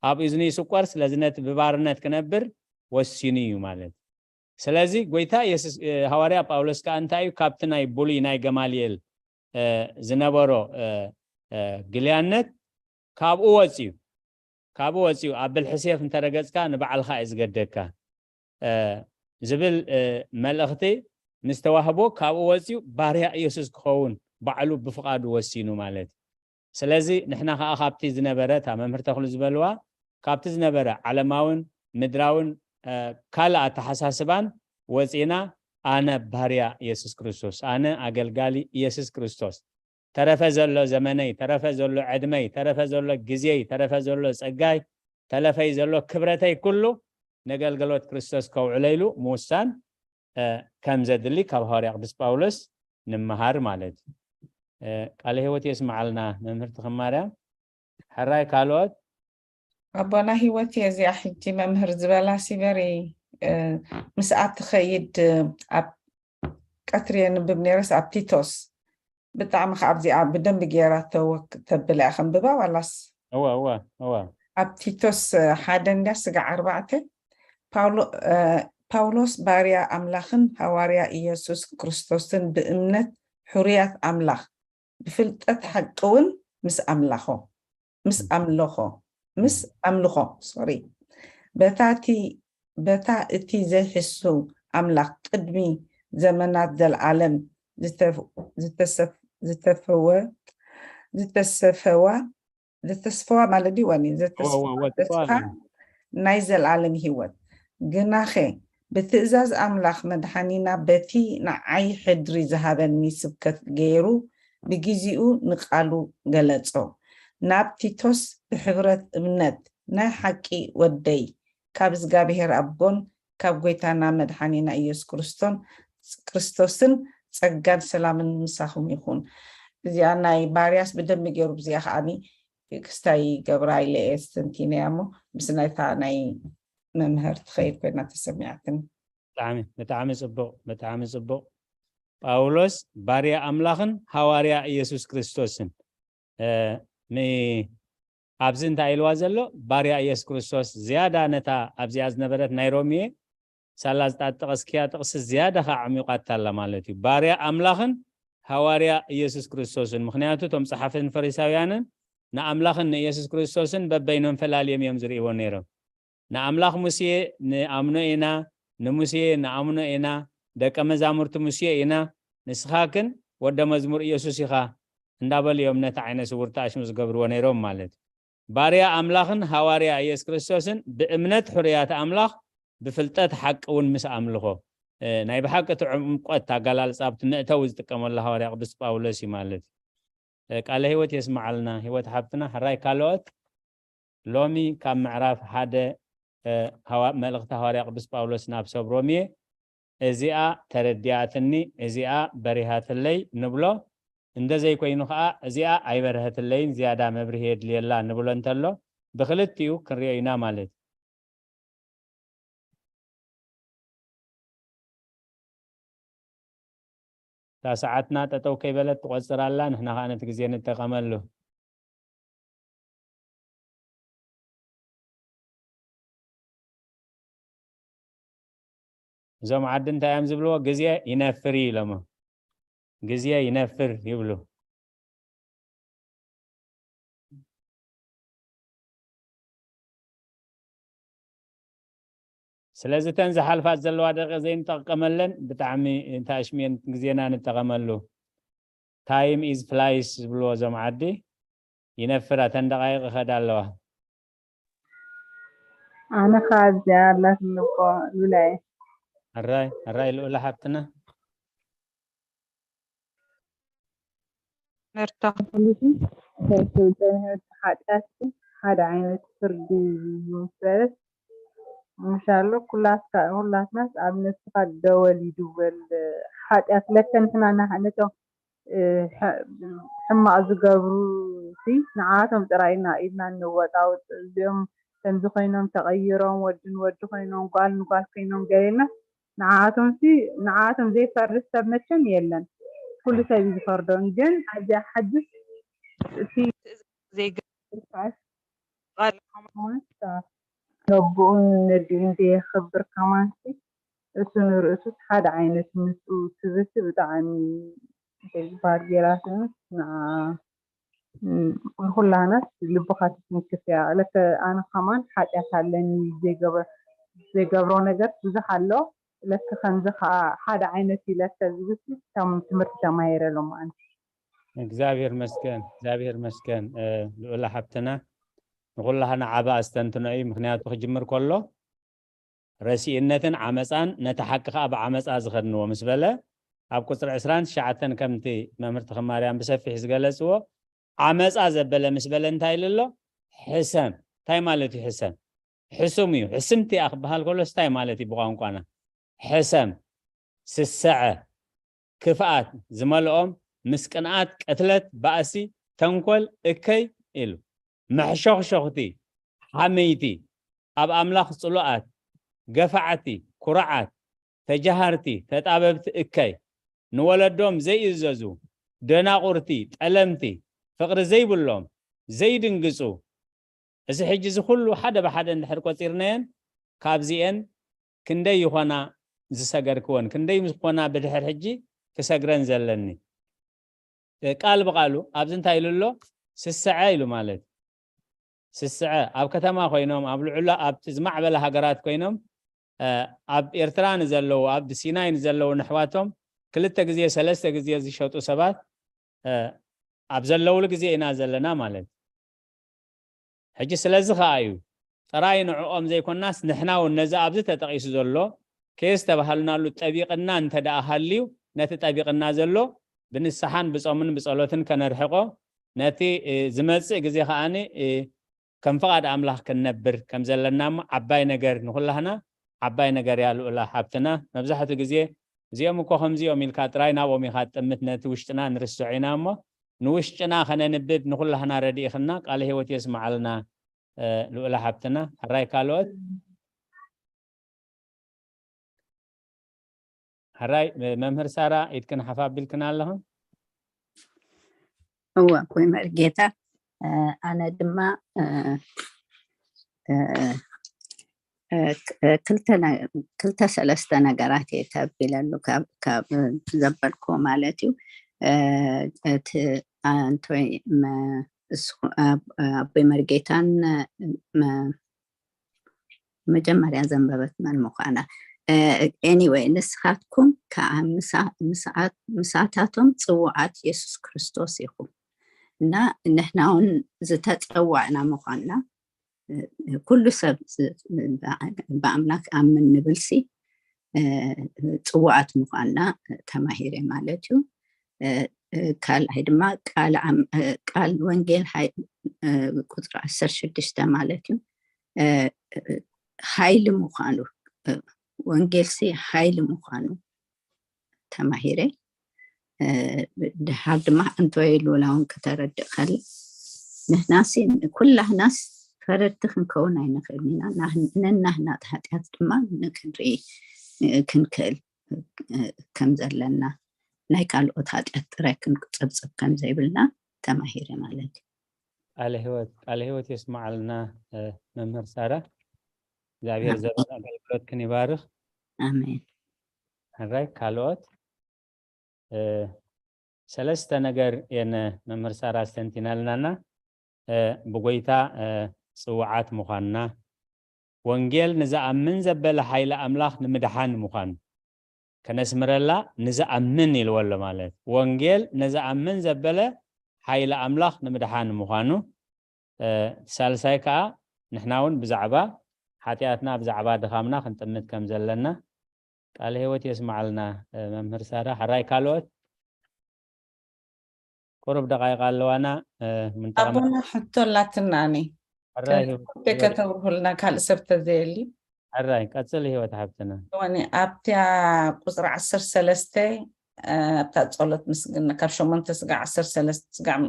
ኣብ እዝኑ ይስቆር፣ ስለዚ ነቲ ብባርነት ክነብር ወሲኑ እዩ ማለት እዩ። ስለዚ ጎይታ የሱስ፣ እ፣ ሃዋርያ ጳውሎስ ከኣ እንታይ እዩ? ካብቲ ናይ ብሉይ ናይ ገማልኤል፣ እ፣ ዝነበሮ፣ እ፣ እ፣ ግልያነት ካብኡ ወጽዩ፣ ካብኡ ወጽዩ፣ "ኣብ ብልሒ ሴፍ እንተረገጽካ ንባዕልኻ እዩ ዝገደካ" እ፣ ዝብል፣ እ፣ መልእኽቲ ምስ ተዋህቦ፣ ካብኡ ወጽዩ ባርያ ኢየሱስ ክኸውን ባዕሉ ብፍቓዱ ወሲኑ ማለት እዩ። ስለዚ ንሕና ኸኣ ካብቲ ዝነበረ፣ እታ መምህር ተኽሉ ዝበልዋ፣ ካብቲ ዝነበረ ዓለማውን ምድራውን፣ እ፣ ካልእ ኣተሓሳስባን ወጺና፣ ኣነ ባርያ ኢየሱስ ክርስቶስ፣ ኣነ ኣገልጋሊ ኢየሱስ ክርስቶስ፣ ተረፈ ዘሎ ዘመነይ፣ ተረፈ ዘሎ ዕድመይ፣ ተረፈ ዘሎ ግዜይ፣ ተረፈ ዘሎ ጸጋይ፣ ተለፈይ ዘሎ ክብረተይ ኩሉ ነገልግሎት ክርስቶስ ከውዕሎ ኢሉ ምውሳን፣ እ፣ ከም ዘድሊ ካብ ሃዋርያ ቅዱስ ጳውሎስ ንምሃር ማለት እዩ። እ፣ ቃለ ህይወት የስምዓልና መምህር ተኽለ ማርያም። ሕራይ ካልኦት? ኣቦና ህይወት እየ እዚኣ ሕጂ መምህር ዝበላ ሲበሪ፣ እ፣ ምስኣ ትኸይድ፣ እ፣ ኣብ ቀትሪ የንብብ ነይረስ ኣብ ቲቶስ ብጣዕሚ ከዓ ኣብዚኣ ብደንቢ ገይራ ተወክ-፣ ተብላ እያ ከንብባ ዋላስ? እወ፣ እወ፣ እወ። ኣብ ቲቶስ፣ እ፣ ሓደ እንድያ ስጋዕ ኣርባዕተ፣ ፓውሎ-፣ እ፣ ፓውሎስ ባርያ ኣምላኽን ሃዋርያ ኢየሱስ ክርስቶስን ብእምነት ሕሩያት ኣምላኽ ብፍልጠት ሓቂ እውን ምስ ኣምላኾ፣ ምስ ኣምልኾ፣ ምስ ኣምልኾ፣ ሶሪ፣ በታ እቲ፣ በታ እቲ ዘይሕሱ ኣምላኽ ቅድሚ ዘመናት ዘልዓለም ዝተፍ-፣ ዝተሰፍ-፣ ዝተፈወ፣ ዝተሰፈዋ፣ ዝተስፈዋ ማለት ድዩ ወኒ? እወ፣ እወ፣ እወ፣ ዝተስፋ ተስፋ ኣሎ። ናይ ዘልዓለም ህይወት። ግናኸ ብትእዛዝ ኣምላኽ መድሓኒና በቲ ንዓይ ሕድሪ ዝሃበኒ ስብከት ገይሩ ብግዜኡ ንቃሉ ገለጾ። ናብ ቲቶስ ብሕብረት እምነት ናይ ሓቂ ወደይ ካብ እግዚኣብሔር ኣቦን ካብ ጎይታና መድሓኒና ኢየሱስ ክርስቶን፣ ክርስቶስን ጸጋን ሰላምን ምሳኹም ይኹን። እዚኣ ናይ ባርያስ ብደንቢ ገይሩ ብዚኣ ከዓኒ ክስታይ ገብራ ኢለ እየ ስተንቲነያ እሞ ምስ ናይታ ናይ መምህር ትኸይድ ኮይና ተሰሚዓትኒ። ብጣዕሚ፣ ብጣዕሚ ጽቡቕ፣ ብጣዕሚ ጽቡቕ። ጳውሎስ ባርያ ኣምላኽን ሃዋርያ ኢየሱስ ክርስቶስን። እ፣ ሚ-፣ ኣብዚ እንታይ ኢልዋ ዘሎ? ባርያ ኢየሱስ ክርስቶስ ዝያዳ ነታ ኣብዚኣ ዝነበረት ናይ ሮሜ ሳላ ዝጣጠቐስክያ ጥቕሲ ዝያዳ ኸዓ ዓሚቋታ ኣላ ማለት እዩ። ባርያ ኣምላኽን ሃዋርያ ኢየሱስ ክርስቶስን። ምኽንያቱ እቶም ጸሓፍትን ፈሪሳውያንን ንኣምላኽን ንኢየሱስ ክርስቶስን በበይኖም ፈላልዮም እዮም ዝርእይዎ ነይሮም። ንኣምላኽ ሙሴ ንኣምኖ ኢና፣ ንሙሴ ንኣምኖ ኢና፣ ደቀ መዛሙርቲ ሙሴ ኢና፣ ንስኻ ግን ወደ መዝሙር ኢየሱስ ኢኻ እንዳበሉ እዮም ነቲ ዓይነ ስውር ተኣሽሙ ዝገብርዎ ነይሮም ማለት እዩ። ባርያ ኣምላኽን ሃዋርያ ኢየሱስ ክርስቶስን ብእምነት ሕሩያት ኣምላኽ ብፍልጠት ሓቂ እውን ምስ ኣምልኾ። እ፣ ናይ ብሓቂ እቲ ዕምቆት ኣገላልጻ ኣብቲ መእተዊ ዝጥቀመሉ ሃዋርያ ቅዱስ ጳውሎስ እዩ ማለት እዩ። እ፣ ቃለ ህይወት የስምዓልና ህይወት ሓብትና። ሕራይ ካልኦት ሎሚ ካብ ምዕራፍ ሓደ፣ እ፣ ሃዋ-፣ መልእኽቲ ሃዋርያ ቅዱስ ጳውሎስ ናብ ሰብ ሮሜ እዚኣ ተረዲኣትኒ፣ እዚኣ በሪሃትለይ ንብሎ፣ እንደ ዘይኮይኑ ኸዓ እዚኣ ኣይበርሀትለይን ዝያዳ መብርሂ የድልየላ ንብሎ እንተሎ ብኽልቲኡ ክንሪኦ ኢና ማለት እዩ። እታ ሰዓትና ጠጠው ከይበለት ትቆጽር ኣላ፣ ንሕና ኸዓ ነቲ ግዜ ንጠቐመሉ። እዞም ዓዲ እንታይ እዮም ዝብልዎ? ግዜ ይነፍር እዩ ኢሎሞ። ግዜ ይነፍር ይብሉ። ስለዚ እተን ዝሓልፋ ዘለዋ ደቂቕ ዘይንጠቀመለን ብጣዕሚ እንተኣሽምየን ግዜና ንጠቐመሉ። ታይም ኢዝ ፍላይስ ዝብልዎ እዞም ዓዲ፣ ይነፍራ፣ እተን ደቃይቕ ይኸዳ ኣለዋ። ኣነ ኸኣ እዚኣ ኣላትኒ እኮ ሉላየ። ሕራይ፣ ሕራይ ልኡላ ሓብትና። መርታ። ፖሊሲ እንታይ ትብል? ጸኒሑ እቲ ሓጢኣት ግን ሓደ ዓይነት ፍርዲ እዩ ምስ በለት፣ ምሻሎ ኩላትካ-፣ ኩላትናስ ኣብ ነፍስኻ ደወል ይድወል። ሓጢኣት ለከ ንሕና ና-፣ ነቶም፣ እ፣ ሕ-፣ ሕማቕ ዝገብሩ ሲ ንዓቶም ጥራይ ኢና ኢልና እንወጣውጥ። እዚኦም ከምዚ ኮይኖም ተቐይሮም፣ ወዲ ንወዲ ኮይኖም፣ ጓል ንጓል ኮይኖም ገሌና ንዓኣቶም ሲ፣ ንዓኣቶም ዘይፈርድ ሰብ መቸም የለን። ኩሉ ሰብ እዩ ዝፈርዶም። ግን ኣብዚኣ ሓድሽ እቲ ዘይገ-፣ ቃል ኣቦኡን ነዲኡን ዘየኽብር ከማን ሲ፣ እሱ ንርእሱስ ሓደ ዓይነት ምስኡ ትብል ሲ ብጣዕሚ እንታይ ዝበሃል ጌራትንስ ንዓ፣ ም፣ ንኹላህናስ ልብኻ ትትንክፍ እያ። ለከ ኣነ ከማን ሓጢኣት ኣለኒ፣ ዘይገበ-፣ ዘይገብሮ ነገር ብዙሕ ኣሎ። ለከ ከምዚ ኸዓ ሓደ ዓይነት እዩ ለከ ዝብል ሲ ከም ትምህርቲ ተማሂረ ሎማዓንቲ። እግዚኣብሔር መስገን፣ እግዚኣብሔር መስገን፣ እ፣ ልኡላ ሓብትና ንኹላህና ዓቢ ኣስተንትኖ እዩ። ምኽንያቱ ክጅምር ከሎ ረሲእነትን ዓመጻን ነቲ ሓቂ ኸኣ ብዓመጻ ዝኸድንዎ ምስ በለ፣ ኣብ ቁጽሪ ዕስራን ትሽዓተን ከምቲ መምህር ተኽለማርያም ብሰፊሕ ዝገለጽዎ፣ ዓመጻ ዘበለ ምስ በለ እንታይ ኢሉ ኣሎ? ሕሰም። እንታይ ማለት እዩ ሕሰም? ሕሱም እዩ። ሕስምቲ እያ ክበሃል ከሎስ እንታይ ማለት እዩ ብቋንቋና? ሕሰም። ስስዐ፣ ክፍኣት ዝመልኦም፣ ምስ ቅንኣት፣ ቅትለት፣ ባእሲ፣ ተንኮል፣ እከይ ኢሉ፣ መሕሾኽሾኽቲ፣ ሓመይቲ፣ ኣብ ኣምላኽ ጽሉኣት፣ ገፋዕቲ፣ ኩሩዓት፣ ተጃሃርቲ፣ ተጣበብቲ፣ እከይ፣ ንወለዶም ዘይእዘዙ፣ ደናቑርቲ፣ ጠለምቲ፣ ፍቕሪ ዘይብሎም፣ ዘይድንግጹ፣ እዚ ሕጂ እዚ ኩሉ ሓደ ብሓደ እንድሕር ቆጺርናየን፣ ካብዚኤን ክንደይ ይኾና ዝሰገርክወን፣ ክንደይ ይኾና ብድሕር ሕጂ ክሰግረን ዘለኒ? እ፣ ቃል ብቓሉ ኣብዚ እንታይ ኢሉ ኣሎ? ስስዐ ኢሉ ማለት እዩ። ስስዐ ኣብ ከተማ ኮይኖም፣ ኣብ ልዑላ፣ ኣብቲ ዝማዕበለ ሃገራት ኮይኖም፣ እ፣ ኣብ ኤርትራ ንዘለዉ፣ ኣብ ሲናይ ንዘለዉ ነሕዋቶም ክልተ ግዜ፣ ሰለስተ ግዜ ዝሸጡ ሰባት፣ እ፣ ኣብ ዘለውሉ ግዜ ኢና ዘለና ማለት እዩ። ሕጂ ስለዚ ኸኣ እዩ ጥራይ ንዕኦም ዘይኮናስ፣ ንሕና እውን ነዚ ኣብዚ ተጠቒሱ ዘሎ ከየስተባሃልናሉ ጠቢቕና እንተ ደኣ ሃልዩ፣ ነቲ ጠቢቕና ዘሎ ብንስሓን ብጾምን ብጸሎትን ከነርሕቆ፣ ነቲ፣ እ፣ ዝመጽእ ግዜ ከኣኒ፣ እ፣ ከም ፍቓድ ኣምላኽ ክንነብር ከም ዘለና እሞ፣ ዓባይ ነገር ንኹላህና ዓባይ ነገር እያ ልኡላ ሓብትና። መብዛሕትኡ ግዜ እዚኦም እኮ ከምዚኦም ኢልካ ጥራይ ናብኦም ኢኻ ትጥምት፣ ነቲ ውሽጥና ንርስዖ ኢና እሞ፣ ንውሽጥና ከነንብብ ንኹላህና ረዲእኽና። ቃለ ህይወት የስምዓልና፣ እ፣ ልኡላ ሓብትና። ሕራይ ካልኦት? ሕራይ፣ እ፣ መምህር ሳራ፣ ኢድክን ሓፍ ኣቢልክን ኣለኽን? እወ፣ ኣቦይ መርጌታ፣ እ፣ ኣነ ድማ፣ እ፣ እ፣ እ፣ ክ-፣ እ፣ ክልተ ነ-፣ ክልተ ሰለስተ ነገራት እየ ከቢለሉ ካብ፣ ካብ ዘበልኩዎ ማለት እዩ። እ፣ እቲ ኣንቶይ መ-፣ እሱ-፣ ኣብ-፣ ኣቦይ መርጌታን መ-፣ መጀመርያ ዘንበበት መን ምዃና። እ፣ ኤኒወይ፣ ንስኻትኩም ከኣ ምሳ-፣ ምሳኣት-፣ ምሳታቶም ጽዉዓት የሱስ ክርስቶስ ኢኹም። እና ንሕና እውን ዝተጸዋዕና ምዃንና፣ እ፣ ኩሉ ሰብ ዝ-፣ ብኣምላክ ኣምን ንብልሲ፣ እ፣ ጽዋዓት ምዃንና ተማሂረ ማለት እዩ። እ፣ እ፣ ካልኣይ ድማ ቃል ኣም-፣ እ፣ ቃል ወንጌል ሃይ-፣ እ፣ ቁጽሪ ዓሰርተ ሽዱሽተ ማለት እዩ። እ፣ እ፣ ሓይሊ ምዃኑ፣ እ፣ ወንጌልሲ ሓይሊ ምዃኑ ተማሂረ። እ፣ ድሓር ድማ እንተወይ ሉላ እውን ክተረድእ ከላ፣ ንሕናሲ፣ ኩላህናስ ፈረድቲ ክንከውን ኣይንኽእልን ኢና። ናህ-፣ ነናህና እቲ ሓጢኣት ድማ ንክንርኢ፣ እ፣ ክንክእል፣ እ፣ ከም ዘለና፣ ናይ ካልኦት ሓጢኣት ጥራይ ክንጸብጸብ ከም ዘይብልና ተማሂረ ማለት እዩ። ቃለ ህይወት፣ ቃለ ህይወት የስምዓልና፣ እ፣ መምህር ሳራ። እግዚኣብሔር ኣሜን። ዘመን ኣገልግሎትክን ይባርኽ። ኣሜን። ሕራይ ካልኦት? እ፣ ሰለስተ ነገር እየን መምህር ሳራ ኣስተንቲናልናና። እ፣ ብጎይታ፣ እ፣ ጽውዓት ምዃንና፣ ወንጌል ንዝኣምን ዘበለ ሓይሊ ኣምላኽ ንምድሓን ምዃኑ። ከነስምረላ ንዝኣምን ኢልዎ ኣሎ ማለት። ወንጌል ንዝኣምን ዘበለ ሓይሊ ኣምላኽ ንምድሓን ምዃኑ። እ፣ ሳልሳይ ከኣ ንሕና እውን ብዛዕባ ሓጢኣትና፣ ብዛዕባ ድኻምና ክንጥምት ከም ዘለና። ቃለ ህይወት የስምዓልና፣ እ፣ መምህር ሳራ። ሕራይ ካልኦት? ቁሩብ ደቓይቕ ኣለዋና፣ እ፣ ምንጠቐመ-፣ ኣቦና ሕቶ ኣላትና ኣነ። ሕራይ ህይወት፣ ከ-፣ ከተብርሁልና ካልእ ሰብ ተዘየሊ። ሕራይ፣ ቀጽል ህይወት ሓብትና። ወኒ ኣብቲያ ቁጽሪ ዓሰርተ ሰለስተ፣ እ፣ ኣብታ ጸሎት ምስግና ካብ ሸሞንተ ስጋዕ ዓሰርተ ሰለስተ ስጋዕ፣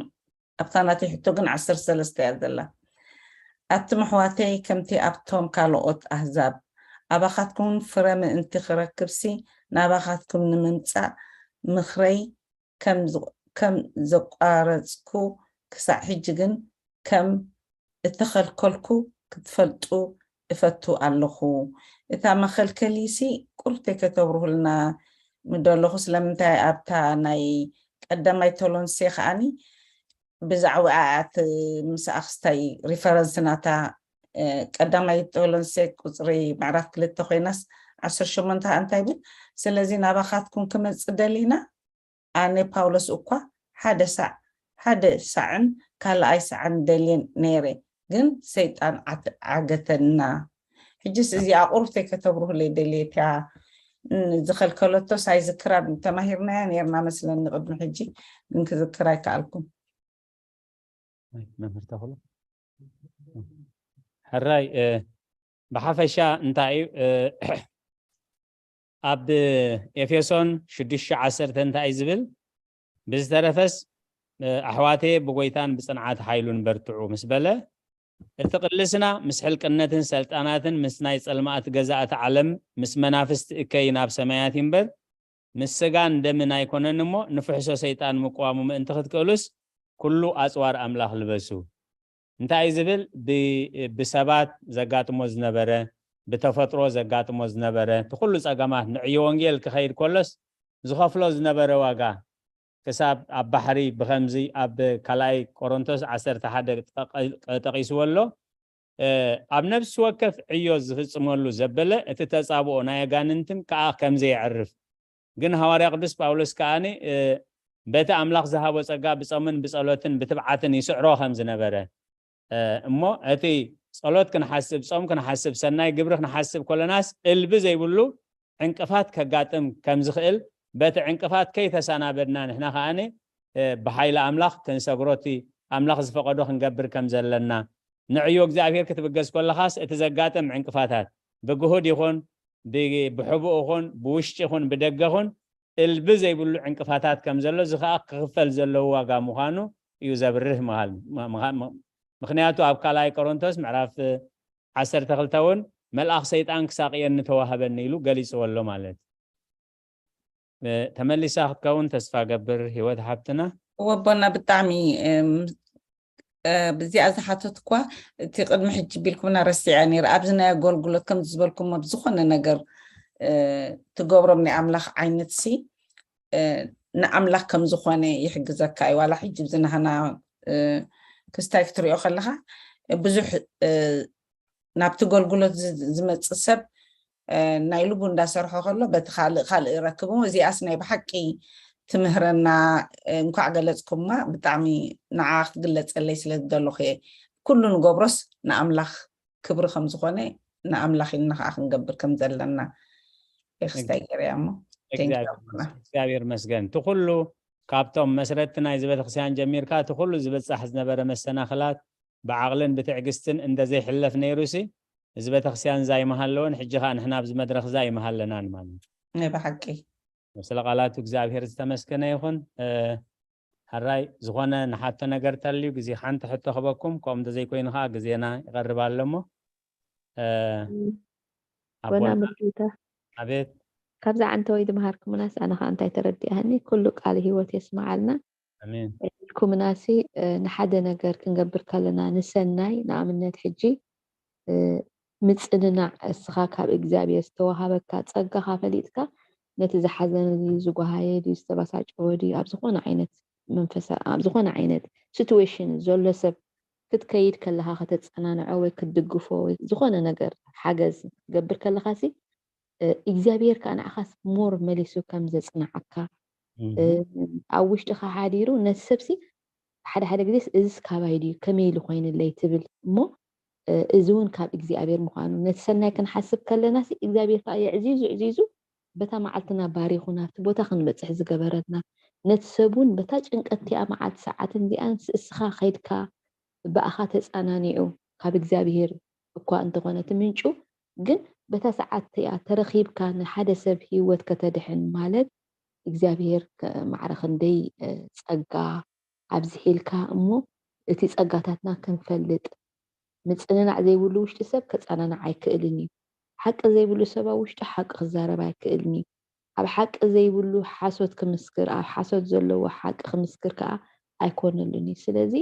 ኣብታ ናተይ ሕቶ ግን ዓሰርተ ሰለስተ እያ ዘላ። ኣቱም ኣሕዋተይ፣ ከምቲ ኣብቶም ካልኦት ኣህዛብ ኣባኻትኩም ፍረ ምእንቲ ክረክብሲ፣ ናባኻትኩም ንምምጻእ ምኽረይ ከም ዝ-፣ ከም ዘቋረጽኩ፣ ክሳዕ ሕጂ ግን ከም እተኸልከልኩ ክትፈልጡ እፈቱ ኣለኹ። እታ መኸልከሊሲ ቁርብተይ ከተብርሁልና ምደለኹ። ስለምንታይ ኣብታ ናይ ቀዳማይ ተሎንሴ ከኣኒ ብዛዕባኣ እቲ ምስ ኣኽስታይ ሪፈረንስ ናታ፣ እ፣ ቀዳማይ ተሎንሴ ቁጽሪ ምዕራፍ ክልተ ኮይናስ ዓሰርተ ሸሞንተ ከኣ እንታይ ይብል? ስለዚ ናባኻትኩም ክመጽእ ደሊና፣ ኣነ ፓውሎስ እኳ ሓደ ሳዕ፣ ሓደ ሳዕን ካልኣይ ሳዕን ደልየ ነይረ፣ ግን ሰይጣን ዓት-፣ ዓገተና። ሕጅስ እዚኣ ቁርብተይ ከተብርሁለይ ደልየ እቲያ፣ ን-፣ ዝኸልከለቶስ ኣይዝክራን፣ ተማሂርናያ ነይርና መስለኒ ቅድሚ ሕጂ፣ ግን ክዝክር ኣይከኣልኩን። ኣይ፣ መምህር ተኽሉ። ሕራይ፣ እ፣ ብሓፈሻ እንታይ እዩ፣ እ፣ ኣብ ኤፌሶን ሽዱሽተ ዓሰርተ እንታይ እዩ ዝብል? ብዝተረፈስ ኣሕዋተየ ብጎይታን ብፅንዓት ሓይሉን በርትዑ ምስ በለ፣ እቲ ቅልስና ምስ ሕልቅነትን ሰልጣናትን ምስ ናይ ጸልማት ገዛእቲ ዓለም ምስ መናፍስቲ እከይ ናብ ሰማያት እምበር ምስ ስጋን ደምን ኣይኮነን እሞ፣ ንፍሕሶ ሰይጣን ምቅዋሙ ምእንቲ ክትክእሉስ ኩሉ ኣጽዋር ኣምላኽ ልበሱ። እንታይ እዩ ዝብል? ብሰባት ዘጋጥሞ ዝነበረ፣ ብተፈጥሮ ዘጋጥሞ ዝነበረ እቲ ኩሉ ጸገማት ንዕዮ ወንጌል ክኸይድ ከሎስ ዝኸፍሎ ዝነበረ ዋጋ፣ ክሳብ ኣብ ባሕሪ ብኸምዚ ኣብ ካልኣይ ቆሮንቶስ ዓሰርተ ሓደ ጠቒስዎ ኣሎ። ኣብ ነፍሲ ወከፍ ዕዮ ዝፍጽመሉ ዘበለ እቲ ተጻብኦ ናይ ኣጋንንትን ከኣ ከም ዘየዕርፍ ግን ሃዋርያ ቅዱስ ጳውሎስ ከኣ በቲ ኣምላኽ ዝሃቦ ጸጋ ብጾምን ብጸሎትን ብትብዓትን ይስዕሮ ከም ዝነበረ እሞ እቲ ጸሎት ክንሓስብ፣ ጾም ክንሓስብ፣ ሰናይ ግብሪ ክንሓስብ ኮለናስ እልቢ ዘይብሉ ዕንቅፋት ከጋጥም ከም ዝኽእል በቲ ዕንቅፋት ከይተሰናበድና ንሕና ከኣ ብሓይሊ ኣምላኽ ክንሰግሮ እቲ ኣምላኽ ዝፈቐዶ ክንገብር ከም ዘለና ንዕዮ እግዚኣብሔር ክትብገስ ኮለኻስ እቲ ዘጋጥም ዕንቅፋታት ብግሁድ ይኹን ብሕቡእ ይኹን ብውሽጢ ይኹን ብደገ ይኹን እልቢ ዘይብሉ ዕንቅፋታት ከም ዘሎ እዚ ከኣ ክኽፈል ዘለዎ ዋጋ ምዃኑ እዩ ዘብርህ ምዃል ምኽንያቱ ኣብ ካልኣይ ቆሮንቶስ ምዕራፍ ዓሰርተ ክልተ እውን መልኣኽ ሰይጣን ክሳቕየኒ ተዋህበኒ ኢሉ ገሊፅዎ ኣሎ ማለት ተመሊሳ ክትከውን ተስፋ ገብር ህይወት ሓብትና ወቦና ብጣዕሚ ብዚኣ ዝሓተት እኳ እቲ ቅድሚ ሕጂ ቢልኩምና ረሲዐ ነይረ ኣብዚ ናይ ኣገልግሎት ከም ዝበልኩሞ ብዝኾነ ነገር ትገብሮም ናይ ኣምላኽ ዓይነት ሲ ንኣምላኽ ከም ዝኾነ ይሕግዘካ እዩ ዋላ ሕጂ ብዝናህና ክስታይ ክትሪኦ ከለኻ ብዙሕ ናብቲ ገልግሎት ዝመፅእ ሰብ ናይ ልቡ እንዳሰርሖ ከሎ በቲ ካልእ ካልእ ይረክብ እዚኣስ ናይ ብሓቂ ትምህረና እንኳዕ ገለፅኩማ ብጣዕሚ ንዓ ክትግለፀለይ ስለ ዝደለኹ እየ ኩሉ ንገብሮስ ንኣምላኽ ክብሪ ከም ዝኾነ ንኣምላኽ ኢልና ከዓ ክንገብር ከም ዘለና የክስታይ ገርያ እሞ እግዚኣብሔር መስገን እቲ ኩሉ ካብቶም መስረቲ ናይዚ ቤተክርስትያን ጀሚርካ እቲ ኩሉ ዝበፃሕ ዝነበረ መሰናክላት ብዓቕልን ብትዕግስትን እንደዘይሕለፍ ነይሩሲ እዚ ቤተክርስትያን እዛ ይመሃለወን ሕጂ ከዓ ንሕና ኣብዚ መድረክ እዛ ይመሃለናን ማለት እዩ ብሓቂ ስለ ቃላቱ እግዚኣብሔር ዝተመስገነ ይኹን ሕራይ ዝኾነ ንሓቶ ነገር ተልዩ ግዜ ሓንቲ ሕቶ ክበኩም ከምኡ እንተዘይኮይኑ ከዓ ግዜና ይቐርብ ኣሎ እሞ ወና ምርጌታ ኣቤት ካብዛ ዓንተወይ ዝመሃርኩምናስ ኣነ ከዓ እንታይ ተረዲኣኒ ኩሉ ቃል ህይወት የስመዓልና ኣሜን ኩምናሲ ንሓደ ነገር ክንገብር ከለና ንሰናይ ንኣብነት ሕጂ ምጽንናዕ እስኻ ካብ እግዚኣብሔር ዝተዋሃበካ ጸጋኻ ፈሊጥካ ነቲ ዝሓዘነ ድዩ ዝጓሃየ ድዩ ዝተበሳጨወ ድዩ ኣብ ዝኾነ ዓይነት መንፈሳ ኣብ ዝኾነ ዓይነት ሲትዌሽን ዘሎ ሰብ ክትከይድ ከለኻ ከተጸናንዖ ወይ ክትድግፎ ወይ ዝኾነ ነገር ሓገዝ ክትገብር ከለኻ ሲ እግዚኣብሔር ከዓ ንዓኻስ ሞር መሊሱ ከም ዘጽንዓካ ኣብ ውሽጥኻ ሓዲሩ ነቲ ሰብሲ ሓደ ሓደ ግዜስ እዚስ ካባይ ድዩ ከመይ ኢሉ ኮይንለይ ትብል እሞ እዚ እውን ካብ እግዚኣብሔር ምዃኑ ነቲ ሰናይ ክንሓስብ ከለና እግዚኣብሔር ከዓ የዕዚዙ ዕዚዙ በታ መዓልትና ባሪኹና ኣብቲ ቦታ ክንበፅሕ ዝገበረትና ነቲ ሰብ እውን በታ ጭንቀት እቲኣ መዓልቲ ሰዓትን እዚኣን እስኻ ከይድካ ብኣኻ ተፃናኒዑ ካብ እግዚኣብሔር እኳ እንተኾነ እቲ ምንጩ ግን በታ ሰዓት እቲኣ ተረኺብካ ንሓደ ሰብ ህይወት ከተድሕን ማለት እግዚኣብሔር ማዕረ ክንደይ ጸጋ ኣብዚሒልካ እሞ እቲ ጸጋታትና ክንፈልጥ ምጽንናዕ ዘይብሉ ውሽጢ ሰብ ከጸናንዕ ኣይክእልን እዩ። ሓቂ ዘይብሉ ሰብ ኣብ ውሽጡ ሓቂ ክዛረብ ኣይክእልን እዩ። ኣብ ሓቂ ዘይብሉ ሓሶት ክምስክር፣ ኣብ ሓሶት ዘለዎ ሓቂ ክምስክር ከኣ ኣይኮነሉን እዩ። ስለዚ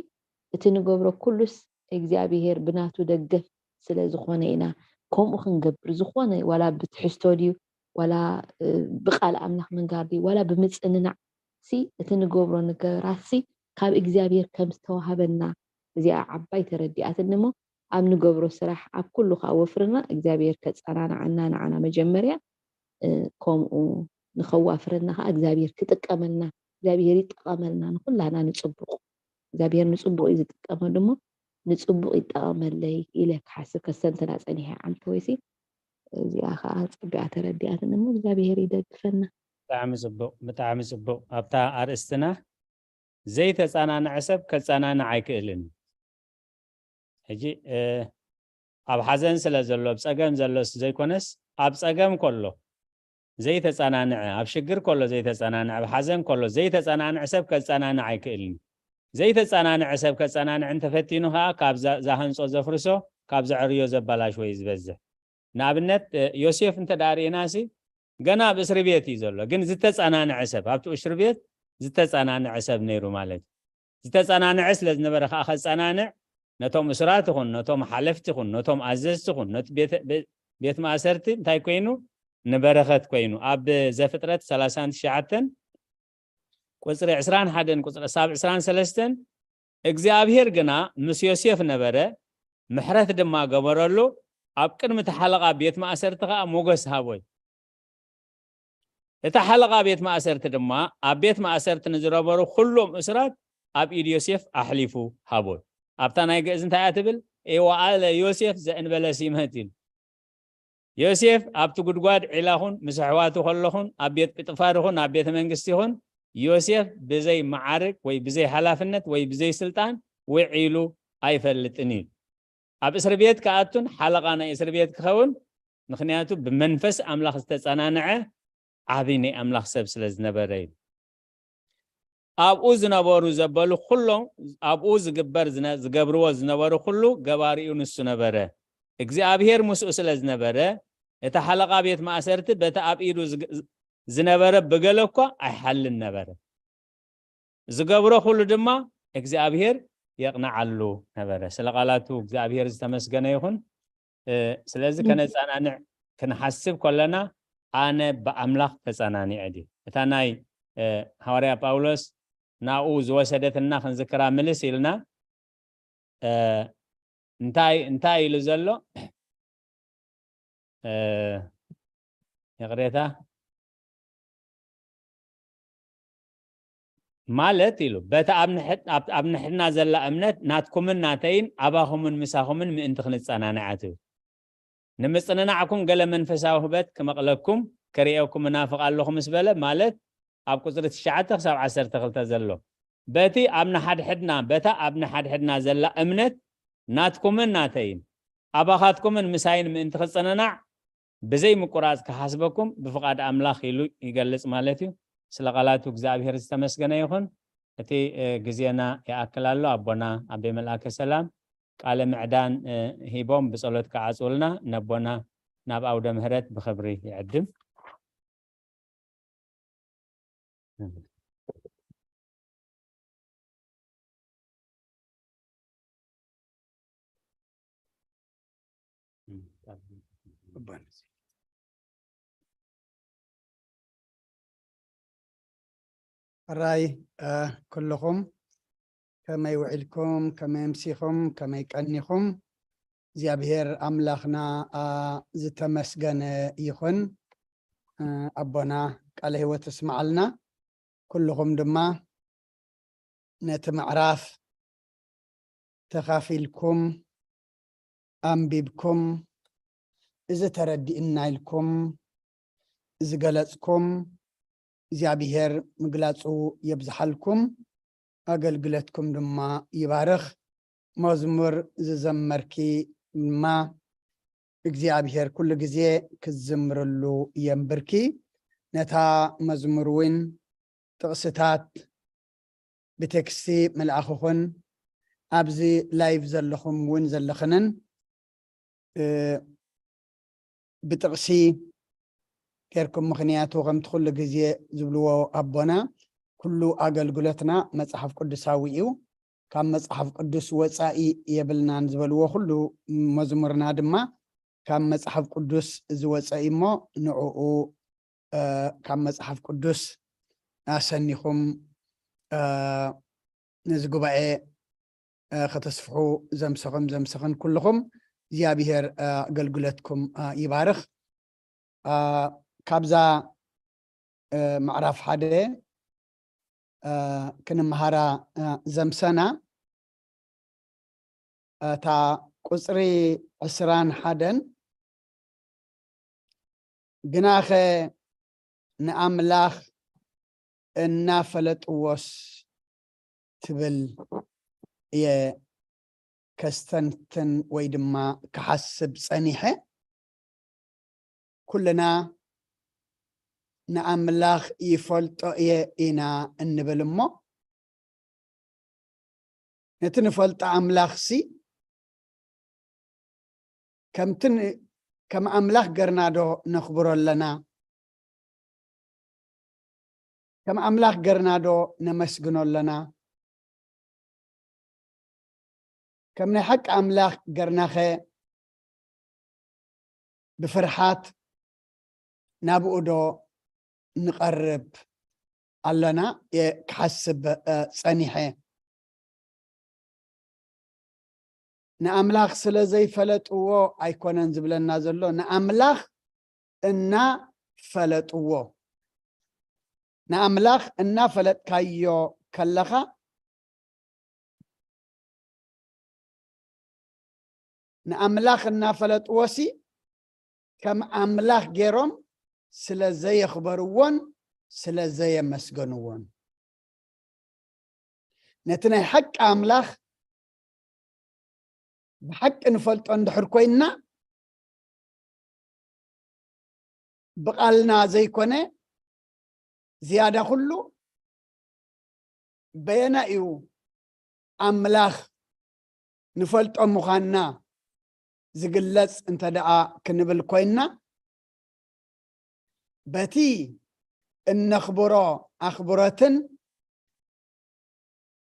እቲ ንገብሮ ኩሉስ እግዚኣብሄር ብናቱ ደገፍ ስለ ዝኾነ ኢና ከምኡ ክንገብር። ዝኾነ ዋላ ብትሕዝቶ ድዩ ዋላ ብቃል ኣምላኽ ምንጋር ድዩ ዋላ ብምጽንናዕ ሲ እቲ ንገብሮ ነገራት ሲ ካብ እግዚኣብሄር ከም ዝተዋህበና እዚኣ ዓባይ ተረዲኣትኒ እሞ ኣብ ንገብሮ ስራሕ ኣብ ኩሉ ከዓ ወፍርና እግዚኣብሄር ከጸናንዓና ንዓና መጀመርያ ከምኡ ንኸዋፍረና ከዓ እግዚኣብሄር ክጥቀመልና እግዚኣብሄር ይጠቐመልና ንኩላና ንፅቡቕ እግዚኣብሄር ንፅቡቕ እዩ ዝጥቀመሉ እሞ ንፅቡቕ ይጠቐመለይ ኢለ ክሓስብ ከስተንትና ፀኒሐ ዓንተወይሲ እዚኣ ከዓ ፀቢዓ ተረዲኣትን እሞ እግዚኣብሄር ይደግፈና ብጣዕሚ ፅቡቕ ብጣዕሚ ፅቡቕ ኣብታ ኣርእስትና ዘይተፀናንዐ ሰብ ከፀናንዕ ኣይክእልን ሕጂ ኣብ ሓዘን ስለ ዘሎ ኣብ ፀገም ዘሎስ ዘይኮነስ ኣብ ፀገም ከሎ ዘይተጸናንዐ፣ ኣብ ሽግር ከሎ ዘይተጸናንዐ፣ ኣብ ሓዘን ከሎ ዘይተጸናንዐ ሰብ ከጸናንዕ ኣይክእልን እዩ። ዘይተጸናንዐ ሰብ ከጸናንዕ እንተፈቲኑ ኸዓ፣ ካብ ዛ-፣ ዛሃንጾ ዘፍርሶ፣ ካብ ዘዕርዮ ዘባላሽዎ እዩ ዝበዝሕ። ንኣብነት፣ እ፣ ዮሴፍ እንተ ደኣ ርኢናሲ፣ ገና ኣብ እስሪ ቤት እዩ ዘሎ፣ ግን ዝተጸናንዐ ሰብ፣ ኣብቲ እስሪ ቤት ዝተጸናንዐ ሰብ ነይሩ ማለት እዩ። ዝተጸናንዐ ስለ ዝነበረ ከኣ ከጸናንዕ፣ ነቶም እሱራት ይኹን፣ ነቶም ሓለፍቲ ይኹን፣ ነቶም ኣዘዝቲ ይኹን፣ ነቲ ቤት፣ ቤ-፣ ቤት ማእሰርቲ እንታይ ኮይኑ? ንበረኸት ኮይኑ። ኣብ ዘፍጥረት ሰላሳን ትሽዓተን ቁጽሪ ዕስራን ሓደን ቁጽሪ ሳብ ዕስራን ሰለስተን፣ እግዚኣብሔር ግና ምስ ዮሴፍ ነበረ፣ ምሕረት ድማ ገበረሉ፣ ኣብ ቅድሚ እቲ ሓለቓ ቤት ማእሰርቲ ከኣ ሞገስ ሃቦ። እቲ ሓለቓ ቤት ማእሰርቲ ድማ ኣብ ቤት ማእሰርቲ ንዝነበሩ ኩሎም እሱራት ኣብ ኢድ ዮሴፍ ኣሕሊፉ ሃቦ። ኣብታ ናይ ግእዝ እንታይ እያ ትብል? "ወአለ ዮሴፍ ዘእንበለ ሲመት" ኢሉ። ዮሴፍ ኣብቲ ጉድጓድ ዒላ ኹን ምስ ኣሕዋቱ ከሎ ኹን፣ ኣብ ቤት ጲጥፋር ኹን ኣብ ቤተ መንግስቲ ኹን፣ ዮሴፍ ብዘይ መዓርግ ወይ ብዘይ ሓላፍነት ወይ ብዘይ ስልጣን ውዒሉ ኣይፈልጥን እዩ። ኣብ እስሪ ቤት ክኣቱን ሓለቓ ናይ እስሪ ቤት ክኸውን፣ ምኽንያቱ ብመንፈስ ኣምላኽ ዝተጸናንዐ ዓቢ ናይ ኣምላኽ ሰብ ስለ ዝነበረ እዩ። ኣብኡ ዝነበሩ ዘበሉ ኩሎም፣ ኣብኡ ዝግበር ዝነ-፣ ዝገብርዎ ዝነበሩ ኩሉ ገባሪኡ ንሱ ነበረ። እግዚኣብሔር ምስኡ ስለ ዝነበረ፣ እቲ ሓለቓ ቤት ማእሰርቲ በቲ ኣብ ኢዱ ዝግ-፣ ዝነበረ ብገለ እኳ ኣይሓልን ነበረ። ዝገብሮ ኩሉ ድማ እግዚኣብሔር የቕንዓሉ ነበረ። ስለ ቃላቱ እግዚኣብሔር ዝተመስገነ ይኹን። እ፣ ስለዚ እም። ከነጸናንዕ ክንሓስብ ከለና፣ "ኣነ ብኣምላኽ ተጸናኒዐ" ድዩ? እታ ናይ፣ እ፣ ሃዋርያ ጳውሎስ ናብኡ ዝወሰደትና ክንዝክራ ምልስ ኢልና፣ እ፣ እንታይ፣ እንታይ ኢሉ ዘሎ? እ፣ ይቕሬታ። ማለት ኢሉ፣ በታ ኣብ ንሕድ-፣ ኣብ፣ ኣብ ንሕድና ዘላ እምነት ናትኩምን ናተይን ኣባኹምን ምሳኹምን ምእንቲ ክንጸናንዓ ትብል። ንምጽንናዕኩም ገለ መንፈሳዊ ህበት ክመቕለኩም ክርእየኩም እናፍቕ ኣለኹ ምስ በለ፣ ማለት ኣብ ቁጽሪ ትሽዓተ ክሳብ ዓሰርተ ክልተ ዘሎ፣ በቲ ኣብ ንሓድሕድና፣ በታ ኣብ ንሓድሕድና ዘላ እምነት ናትኩምን ናተይን ኣባኻትኩምን ምሳይን ምእንቲ ክጽንናዕ ብዘይ ምቁራጽ ክሓስበኩም ብፍቓድ ኣምላኽ ኢሉ ይገልጽ ማለት እዩ። ስለ ቃላቱ እግዚኣብሔር ዝተመስገነ ይኹን። እቲ፣ እ፣ ግዜና ይኣክል ኣሎ። ኣቦና ኣቤ መልኣከ ሰላም ቃለ ምዕዳን፣ እ፣ ሂቦም ብጸሎት ክዓጽውልና ነቦና ናብ ኣውደ ምህረት ብኽብሪ ይዕድም። ሕራይ፣ እ፣ ኩልኹም ከመይ ውዒልኩም፣ ከመይ ኣምሲኹም፣ ከመይ ቀኒኹም? እግዚኣብሔር ኣምላኽና፣ እ፣ ዝተመስገነ ይኹን። እ፣ ኣቦና ቃለ ህይወት እስመዓልና። ኩልኹም ድማ ነቲ ምዕራፍ ተኻፊልኩም፣ ኣንቢብኩም፣ እዚ ተረዲእና ኢልኩም ዝገለጽኩም፣ እግዚኣብሔር ምግላጹ የብዝሓልኩም፣ ኣገልግለትኩም ድማ ይባርኽ። መዝሙር ዝዘመርኪ ድማ እግዚኣብሔር ኩሉ ግዜ ክትዝምርሉ የንብርኪ። ነታ መዝሙር እውን ጥቕስታት ብቴክስቲ ምልኣኽኹን ኣብዚ ላይቭ ዘለኹም እውን ዘለኽንን፣ እ፣ ብጥቕሲ ጌርኩም፣ ምኽንያቱ ከምቲ ኩሉ ግዜ ዝብልዎ ኣቦና፣ ኩሉ ኣገልግሎትና መጽሓፍ ቅዱሳዊ እዩ። ካብ መጽሓፍ ቅዱስ ወጻኢ የብልናን ዝበልዎ ኩሉ መዝሙርና ድማ ካብ መጽሓፍ ቅዱስ ዝወጸ እዩ እሞ፣ ንዕኡ፣ እ፣ ካብ መጽሓፍ ቅዱስ ኣሰኒኹም፣ እ፣ ነዚ ጉባኤ፣ እ፣ ከተስፍሑ ዘምሰኹም ዘምሰኽን ኩልኹም እግዚኣብሔር፣ እ፣ ኣገልግሎትኩም፣ እ፣ ይባርኽ። እ፣ ካብዛ፣ እ፣ ምዕራፍ ሓደ፣ እ፣ ክንመሃራ፣ እ፣ ዘምሰና እታ ቁጽሪ ዕስራን ሓደን፣ "ግናኸ ንኣምላኽ እናፈለጥዎስ" ትብል እየ ከስተንትን ወይ ድማ ክሓስብ ጸኒሐ። ኩልና ንኣምላኽ ይፈልጦ እየ ኢና እንብል እሞ፣ ነቲ ንፈልጦ ኣምላኽሲ ከምቲ ን-፣ ከም ኣምላኽ ገርና ዶ ነኽብሮ ኣለና? ከም ኣምላኽ ገርና ዶ ነመስግኖ ኣለና? ከም ናይ ሓቂ ኣምላኽ ገርናኸ ብፍርሓት ናብኡ ዶ ንቐርብ ኣለና? እየ ክሓስብ፣ እ፣ ጸኒሐ። ንኣምላኽ ስለ ዘይፈለጥዎ ኣይኮነን ዝብለና ዘሎ፣ ንኣምላኽ እናፈለጥዎ። ንኣምላኽ እናፈለጥካዮ ከለኻ፣ ንኣምላኽ እናፈለጥዎሲ ከም ኣምላኽ ገይሮም ስለ ዘየኽበርዎን ስለ ዘየመስገንዎን። ነቲ ናይ ሓቂ ኣምላኽ ብሓቂ ንፈልጦ እንድሕር ኮይንና፣ ብቓልና ዘይኮነ፣ ዝያዳ ኩሉ በየና እዩ ኣምላኽ ንፈልጦ ምዃንና ዝግለጽ እንተ ደኣ ክንብል ኮይንና፣ በቲ እነኽብሮ ኣኽብሮትን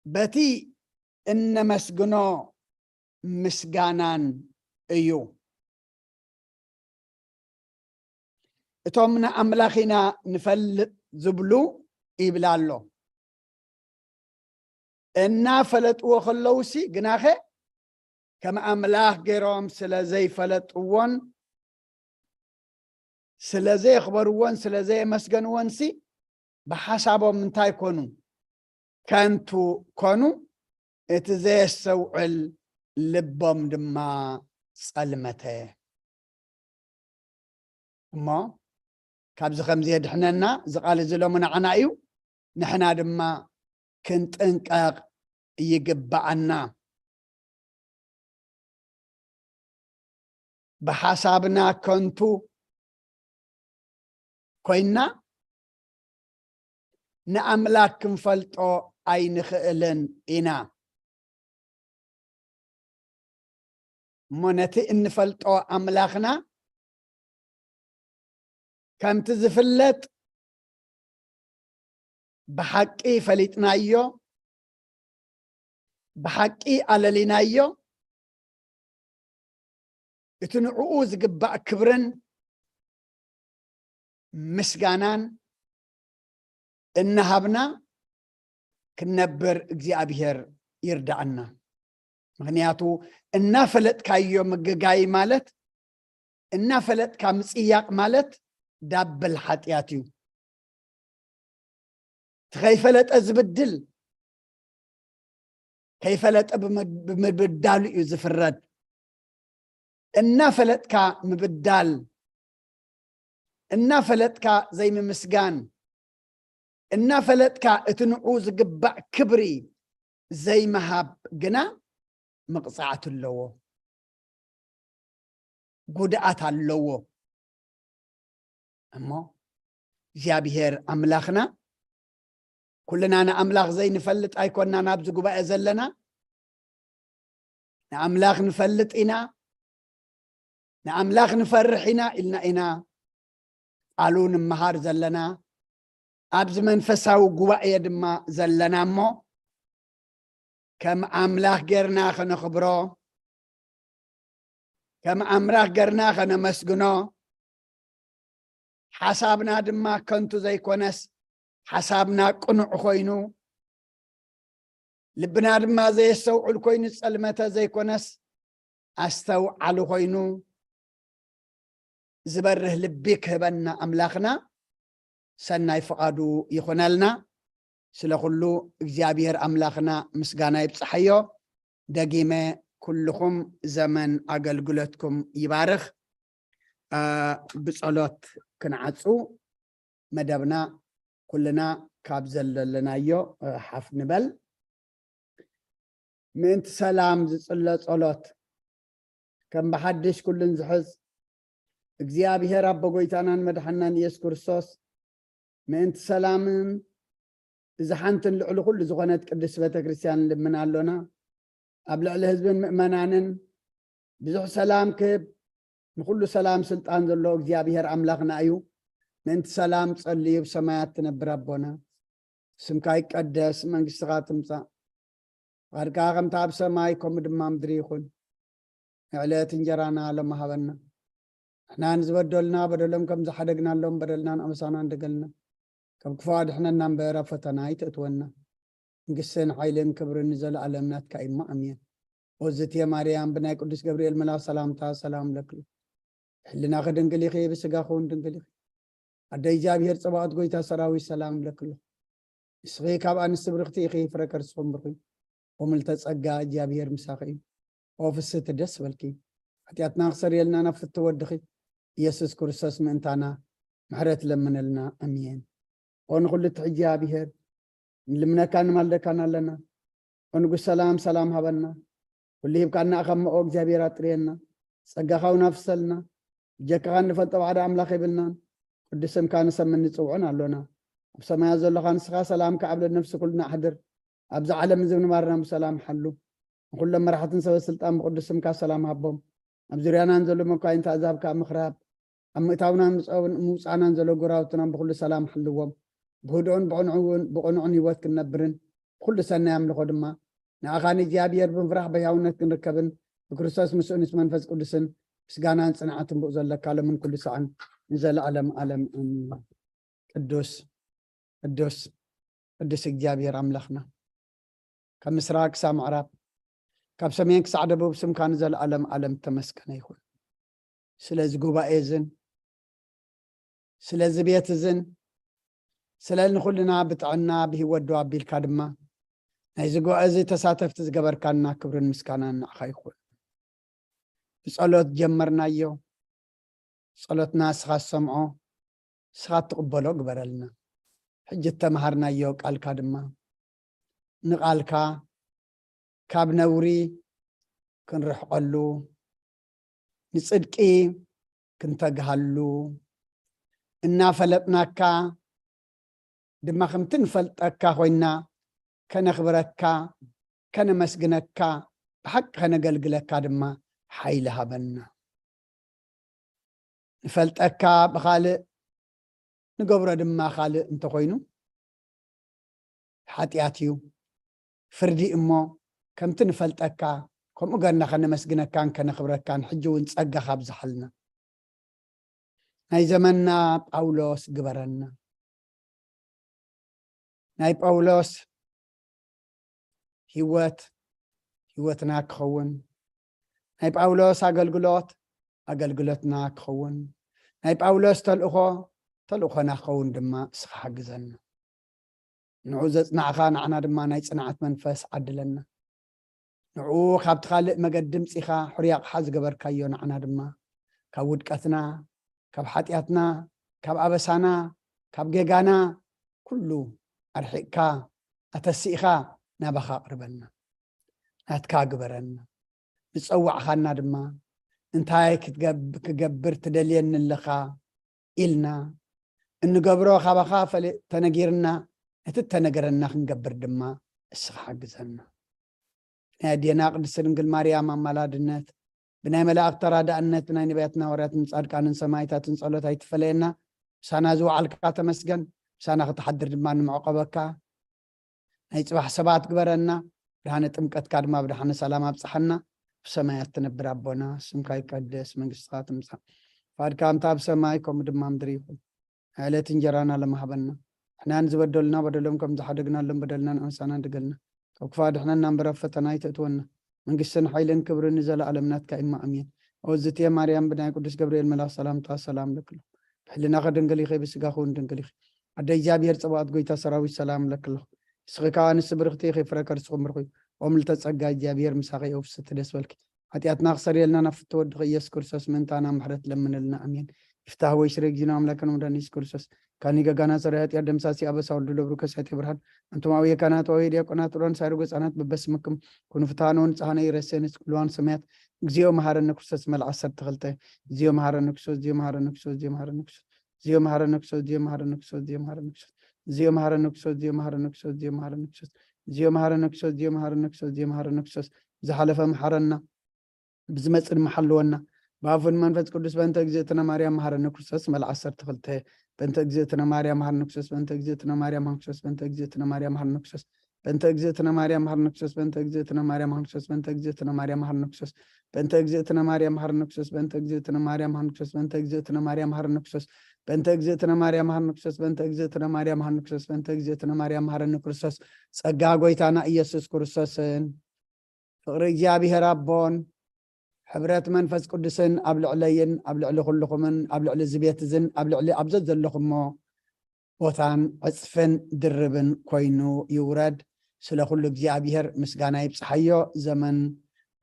በቲ እነመስግኖ ምስጋናን እዩ። እቶም ንኣምላኽ ኢና ንፈልጥ ዝብሉ ይብል ኣሎ። እናፈለጥዎ ከለውሲ ግናኸ ከም ኣምላኽ ገይሮም ስለ ዘይፈለጥዎን ስለ ዘየኽበርዎን ስለ ዘየመስገንዎንሲ ብሓሳቦም እንታይ ኮኑ? ከንቱ ኮኑ፣ እቲ ዘየስተውዕል ልቦም ድማ ጸልመተ። እሞ ካብዚ ከምዚ የድሕነና፣ እዚ ቃል እዚ ሎሚ ንዓና እዩ። ንሕና ድማ ክንጥንቀቕ ይግብኣና። ብሓሳብና ከንቱ ኮይና ንኣምላኽ ክንፈልጦ ኣይንኽእልን ኢና። እሞ ነቲ እንፈልጦ ኣምላኽና ከምቲ ዝፍለጥ ብሓቂ ፈሊጥናዮ፣ ብሓቂ ኣለሊናዮ፣ እቲ ንዕኡ ዝግባእ ክብርን ምስጋናን እናሃብና ክንነብር እግዚኣብሔር ይርዳኣና። ምኽንያቱ እናፈለጥካዮ ምግጋይ ማለት፣ እናፈለጥካ ምጽያቕ ማለት ዳብል ሓጢኣት እዩ። እቲ ከይፈለጠ ዝብድል፣ ከይፈለጠ ብም-፣ ብምብዳሉ እዩ ዝፍረድ። እናፈለጥካ ምብዳል፣ እናፈለጥካ ዘይምምስጋን፣ እናፈለጥካ እቲ ንዑ ዝግባእ ክብሪ ዘይምሃብ ግና መቕጻዕቲ ኣለዎ፣ ጉድኣት ኣለዎ። እሞ እግዚኣብሔር ኣምላኽና፣ ኩልና ንኣምላኽ ዘይንፈልጥ ኣይኮናን ኣብዚ ጉባኤ ዘለና። ንኣምላኽ ንፈልጥ ኢና፣ ንኣምላኽ ንፈርሕ ኢና ኢልና ኢና ቃሉ ንምሃር ዘለና። ኣብዚ መንፈሳዊ ጉባኤ ድማ ዘለና እሞ፣ ከም ኣምላኽ ጌርና ከነኽብሮ፣ ከም ኣምላኽ ጌርና ከነመስግኖ፣ ሓሳብና ድማ ከንቱ ዘይኮነስ፣ ሓሳብና ቅኑዕ ኮይኑ፣ ልብና ድማ ዘየስተውዕል ኮይኑ፣ ጸልመተ ዘይኮነስ፣ ኣስተውዓሊ ኮይኑ፣ ዝበርህ ልቢ ክህበና ኣምላኽና ሰናይ ፍቓዱ ይኹነልና። ስለ ኩሉ እግዚኣብሔር ኣምላኽና ምስጋና ይብጽሓዮ። ደጊመ ኩልኹም ዘመን ኣገልግሎትኩም ይባርኽ። አ፣ ብጸሎት ክንዓጹ መደብና ኩልና ካብ ዘለለናዮ፣ አ፣ ሓፍ ንበል። ምእንቲ ሰላም ዝጽለ ጸሎት ከም ብሓድሽ ኩሉን ዝሕዝ እግዚኣብሔር ኣቦ ጎይታናን መድሓናን ኢየሱስ ክርስቶስ ምእንቲ ሰላምን እዛ ሓንትን ልዕሊ ኩሉ ዝኾነት ቅድስት ቤተክርስትያን ንልምን ኣሎና። ኣብ ልዕሊ ህዝብን ምእመናንን ብዙሕ ሰላም ክህብ፣ ንኹሉ ሰላም ስልጣን ዘለዎ እግዚኣብሔር ኣምላኽና እዩ። ምእንቲ ሰላም ጸልዩ። ብሰማያት ትነብር ኣቦና፣ ስምካ ይቀደስ፣ መንግስትኻ ትምጻእ፣ ፍቓድካ ከምቲ ኣብ ሰማይ ከምኡ ድማ ምድሪ ይኹን። ንዕለት እንጀራና ሎም ሃበና። ንሕና ንዝበደሉና በደሎም ከም ዝሓደግናሎም በደልናን ኣመሳናን ደገልና። ካብ ክፉ ኣድሕነና እምበር ኣብ ፈተና ኣይተእትወና። መንግስትን ሓይልን ክብርን ንዘለኣለም ናትካ እዩ። ኣሜን። ኦዝትየ ማርያም ብናይ ቅዱስ ገብርኤል መልኣኽ ሰላምታ ሰላም እብለኪ። ብሕልናኺ ድንግል ኢኺ፣ ብስጋኺ እውን ድንግል ኢኺ። ኣደ እግዚኣብሔር ጸባኦት ጎይታ ሰራዊት ሰላም እብለኪ ኣለኹ። ንስኺ ካብ ኣንስቲ ብርኽቲ ኢኺ፣ ፍረ ከርስኹም ብሩኽ እዩ። ኦ ምልዕተ ጸጋ እግዚኣብሔር ምሳኺ እዩ። ኦ ፍስህቲ ደስ በልኪ። ሓጢኣትና ክሰርየልና ናብ ፍትው ወድኺ ኢየሱስ ክርስቶስ ምእንታና ምሕረት ለምነልና። ኣሜን። ኦ ንኹሉ ትሕጂ እግዚኣብሔር ንልምነካን ንማልደካን ኣለና። ኦ ንጉስ ሰላም ሰላም ሃበና። ኩሉ ሂብካና ኣኸምኦ እግዚኣብሔር ኣጥርየና። ጸጋኻ እውን ኣፍሰልና። ብጀካኻ እንፈልጦ ባዕዳ ኣምላኽ የብልናን። ቅዱስ ስምካ ንሰምን ንጽውዕን ኣሎና። ኣብ ሰማያት ዘለኻ ንስኻ ሰላምካ ኣብ ልዕሊ ነፍሲ ኩልና ኣሕድር። ኣብዚ ዓለም እዚ ምንባርና ብሰላም ሓሉ። ንኹሎም መራሕትን ሰበ ስልጣን ብቅዱስ ስምካ ሰላም ሃቦም። ኣብ ዙርያናን ዘሎ መኳይንቲ ኣዛብ ከኣ ምኽራብ ኣብ ምእታውናን ምውፃእናን ዘሎ ጎራውትናን ብኩሉ ሰላም ሓልዎም። ብህድኦን ብቕንዕውን ብቕኑዕን ህይወት ክንነብርን ብኩሉ ሰናይ ኣምልኾ ድማ ንኣኻ ንእግዚኣብሔር ብምፍራሕ ብሕያውነት ክንርከብን ብክርስቶስ ምስኡ ምስ መንፈስ ቅዱስን ምስጋናን ጽንዓትን ብኡ ዘለካ ሎምን ኩሉ ሰዓን ንዘለኣለም ኣለም ኣሜን። ቅዱስ ቅዱስ ቅዱስ እግዚኣብሔር ኣምላኽና ካብ ምስራቅ ክሳብ ምዕራብ ካብ ሰሜን ክሳዕ ደቡብ ስምካ ንዘለኣለም ኣለም ተመስገነ ይኹን። ስለዚ ጉባኤ እዝን ስለዚ ቤት እዝን ስለ ንኹልና ብጥዕና ብህይወት ደው ኣቢልካ ድማ ናይዚ ጉባኤ እዚ ተሳተፍቲ ዝገበርካና ክብርን ምስጋናን ንዓኻ ይኹን። ብጸሎት ጀመርናዮ። ጸሎትና ንስኻ ትሰምዖ ንስኻ ትቕበሎ ግበረልና። ሕጂ እተምሃርናዮ ቃልካ ድማ ንቓልካ ካብ ነውሪ ክንርሕቐሉ ንጽድቂ ክንተግሃሉ እናፈለጥናካ ድማ ከምቲ ንፈልጠካ ኮይና ከነኽብረካ ከነመስግነካ ብሓቂ ከነገልግለካ ድማ ሓይሊ ሃበና። ንፈልጠካ ብኻልእ ንገብሮ ድማ ካልእ እንተኾይኑ ሓጢኣት እዩ። ፍርዲ እሞ ከምቲ ንፈልጠካ ከምኡ ገርና ከነመስግነካን ከነኽብረካን ሕጂ እውን ጸጋኻ ኣብዝሓልና። ናይ ዘመንና ጳውሎስ ግበረና። ናይ ጳውሎስ ህይወት ህይወትና ክኸውን፣ ናይ ጳውሎስ ኣገልግሎት ኣገልግሎትና ክኸውን፣ ናይ ጳውሎስ ተልእኾ ተልእኾና ክኸውን ድማ እስኻ ሓግዘና። ንዑ ዘጽናዕኻ ንዓና ድማ ናይ ጽንዓት መንፈስ ዓድለና። ንዑ ካብቲ ካልእ መገዲ ምጺኻ ሕሩይ ኣቕሓ ዝገበርካዮ ንዓና ድማ ካብ ውድቀትና ካብ ሓጢኣትና ካብ ኣበሳና ካብ ጌጋና ኩሉ ኣርሒቕካ ኣተሲእኻ ናባኻ ኣቕርበና። ናትካ ግበረና። ንጸዋዕኻና ድማ እንታይ ክትገብ- ክገብር ትደልየኒ ኣለኻ ኢልና እንገብሮ ካባኻ ፈሊ- ተነጊርና ነቲ እተነገረና ክንገብር ድማ እስኻ ሓግዘና። ናይ ኣዴና ቅድስቲ ድንግል ማርያም ኣማላድነት ብናይ መላእክት ተራዳእነት ብናይ ነቢያትን ሃዋርያትን ጻድቃንን ሰማይታትን ጸሎት ኣይትፈለየና። ምሳና ዝወዓልካ ተመስገን። ምሳና ክትሓድር ድማ ንምዕቆበካ ናይ ጽባሕ ሰባት ግበረና። ብርሃነ ጥምቀትካ ድማ ብድሓነ ሰላም ኣብጽሓና። ብሰማያት ትነብር ኣቦና ስምካ ይቀደስ መንግስትኻ ትምጻእ። ፍቃድካ ከምታ ኣብ ሰማይ ከምኡ ድማ ምድሪ ይኹን። ዕለት እንጀራና ለማህበና። ንሕናን ዝበደሉና በደሎም ከም ዝሓደግናሎም በደልናን ኣመሳናን ድገልና። ካብ ክፋ ድሕነና እምበር ኣብ ፈተና ኣይተእትወና። መንግስትን ሓይልን ክብርን ንዘለኣለም ናትካ ኢማ ኣሜን። ኦዝትየ ማርያም ብናይ ቅዱስ ገብርኤል መልኣኽ ሰላምታ ሰላም ለክሎ። ብሕልናኸ ድንግል ኢኸ ብስጋኹ እውን ድንግል ኢኸ። ኣደ እግዚኣብሔር ጸባኦት ጎይታ ሰራዊት ሰላም ለክሎ። ንስኺ ከዓ ኣንስቲ ብርኽቲ ኢኺ ፍረ ከርስኹም ብርኹ እዩ። ኦም ልተጸጋ እግዚኣብሔር ምሳኺ ኦፍስቲ ደስ በልኪ። ሓጢኣትና ክሰርየልና ናብ ፍትወ ወድኺ ኢየሱስ ክርስቶስ ምእንታና ምሕረት ለምንልና ኣሜን። ይፍታህ ወይ ስረ ጊዜና ኣምላክን መድኃኒት ኢየሱስ ክርስቶስ ካኒ ገጋና ሰሪ ኃጢአት ደምሳሲ ኣበሳ ወልዱ ለብሩ ከሳቴ ብርሃን። ኣንቱም አብየ ካህናት ወይ ዲያቆናት ሮን ሳይሩ ገጻናት በበስምክም ኩኑ ፍትሃነ ወንጽሃነ ይረሴንስ ኩልዋን ሰማያት። እግዚኦ መሐረነ ክርስቶስ መልዓ ዓሰርተ ክልተ። እግዚኦ መሐረነ ክርስቶስ፣ እግዚኦ መሐረነ ክርስቶስ፣ እግዚኦ መሐረነ ክርስቶስ። እዚኦ መሃረነ ክርስቶስ፣ እዚኦ መሃረነ ክርስቶስ፣ እዚኦ መሃረነ ክርስቶስ፣ እዚኦ መሃረነ ክርስቶስ፣ እዚኦ መሃረነ ክርስቶስ፣ እዚኦ መሃረነ ክርስቶስ፣ እዚኦ መሃረነ ክርስቶስ፣ እዚኦ መሃረነ ክርስቶስ፣ እዚኦ መሃረነ ክርስቶስ፣ ዝሓለፈ መሓረና፣ ብዝመጽእ ድማ ሓልወና። ብኣፉን መንፈስ ቅዱስ በእንተ እግዝእትነ ማርያም መሃረነ ክርስቶስ መልዓ ዓሰርተ ክልተ በእንተ እግዝእትነ ማርያም መሃረነ ክርስቶስ በእንተ እግዝእትነ ማርያም መሃረነ ክርስቶስ በእንተ እግዝእትነ ማርያም መሃረነ ክርስቶስ በእንተ እግዝእትነ ማርያም መሃረነ ክርስቶስ በእንተ እግዝእትነ ማርያም መሃረነ ክርስቶስ በእንተ እግዝእትነ ማርያም መሃረነ ክርስቶስ በእንተ እግዝእትነ ማርያም መሃረነ ክርስቶስ በእንተ እግዝእትነ ማርያም መሃረነ ክርስቶስ በእንተ እግዝእትነ ማርያም መሃረነ ክርስቶስ በእንተ እግዝእትነ ማርያም መሃረነ ክርስቶስ በእንተ እግዝእትነ ማርያም መሃረነ ክርስቶስ በእንተ እግዝእትነ ማርያም መሃረነ ክርስቶስ ጸጋ ጎይታና ኢየሱስ ክርስቶስን ፍቕሪ እግዚኣብሔር ኣቦን ሕብረት መንፈስ ቅዱስን ኣብ ልዕለይን ኣብ ልዕሊ ኩልኹምን ኣብ ልዕሊ እዚ ቤት እዝን ኣብ ልዕሊ ኣብ ዘዘለኹሞ ቦታን ዕጽፍን ድርብን ኮይኑ ይውረድ። ስለ ኩሉ እግዚኣብሔር ምስጋና ይብጽሓዮ። ዘመን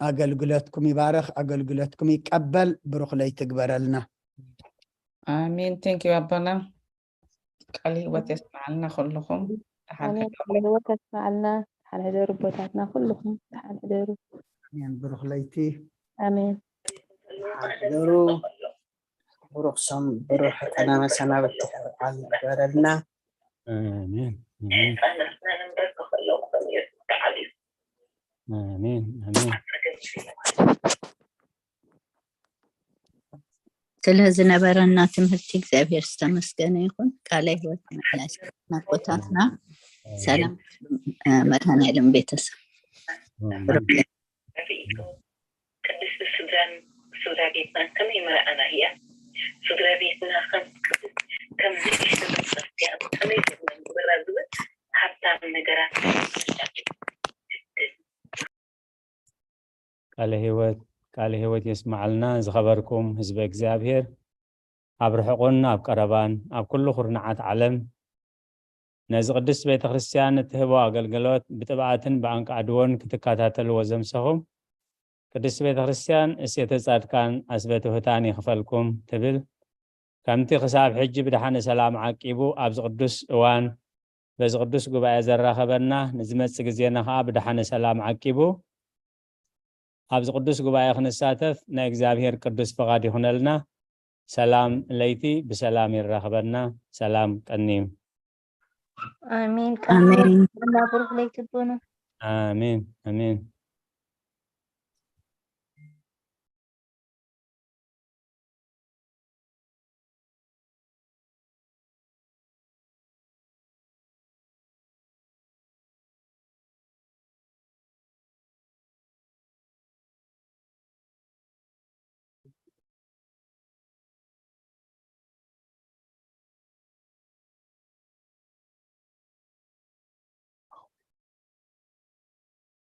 ኣገልግሎትኩም ይባረኽ፣ ኣገልግሎትኩም ይቀበል። ብሩኽ ለይቲ ግበረልና። ኣሜን። Thank you ኣቦና። ቃል ህይወት የስማዓልና ኩልኹም። ደሓን ኣሜን። ሕደሩ። ቃል ህይወት የስማዓልና። ደሓን ሕደሩ ኣቦታትና ኩልኹም። ደሓን ሕደሩ። ኣሜን። ብሩኽ ለይቲ። ኣሜን። ሓደሩ። ብሩኽ ሶም ብሩኽ ዕለተ መሰናብቲ በዓል ይግበረልና። ኣሜን ኣሜን ኣሜን ኣሜን። ስለ ዝነበረና ትምህርቲ እግዚኣብሔር ዝተመስገነ ይኹን። ቃለ ህይወት ይመለስ ኣቦታትና። ሰላም መድኃኔዓለም ቤተሰብ። ኣሜን። ቅድስቲ ሱዛን ስድራ ቤትና ከመይ ምረኣና እያ? ስድራ ቤትና ከም ቅድስት ከም ንእሽቶ መጽሓፍቲ እያ። ከመይ ጌርና ንግበራ ዝብል ሃብታም ነገራት ቃለ ህይወት ቃለ ህይወት የስማዓልና። ዝኸበርኩም ህዝበ እግዚኣብሔር ኣብ ርሑቕን ኣብ ቀረባን ኣብ ኩሉ ኩርናዓት ዓለም ነዚ ቅድስት ቤተ ክርስቲያን እትህቦ ኣገልግሎት ብጥብኣትን ብኣንቃዕድዎን ክትከታተልዎ ዘምሰኹም ቅድስት ቤተ ክርስቲያን እሴተ ጻድቃን ኣስበ ትሑታን ይኽፈልኩም ትብል። ከምቲ ክሳብ ሕጂ ብደሓነ ሰላም ዓቂቡ ኣብዚ ቅዱስ እዋን በዚ ቅዱስ ጉባኤ ዘራኸበና ንዝመጽእ ግዜና ኸዓ ብደሓነ ሰላም ዓቂቡ ኣብዚ ቅዱስ ጉባኤ ክንሳተፍ ናይ እግዚኣብሔር ቅዱስ ፍቓድ ይኹነልና። ሰላም ለይቲ ብሰላም የራኽበና። ሰላም ቀንዩ። ኣሜን። ኣሜን። ቃና ብሩክ ለይቲ ኣቦና። ኣሜን ኣሜን።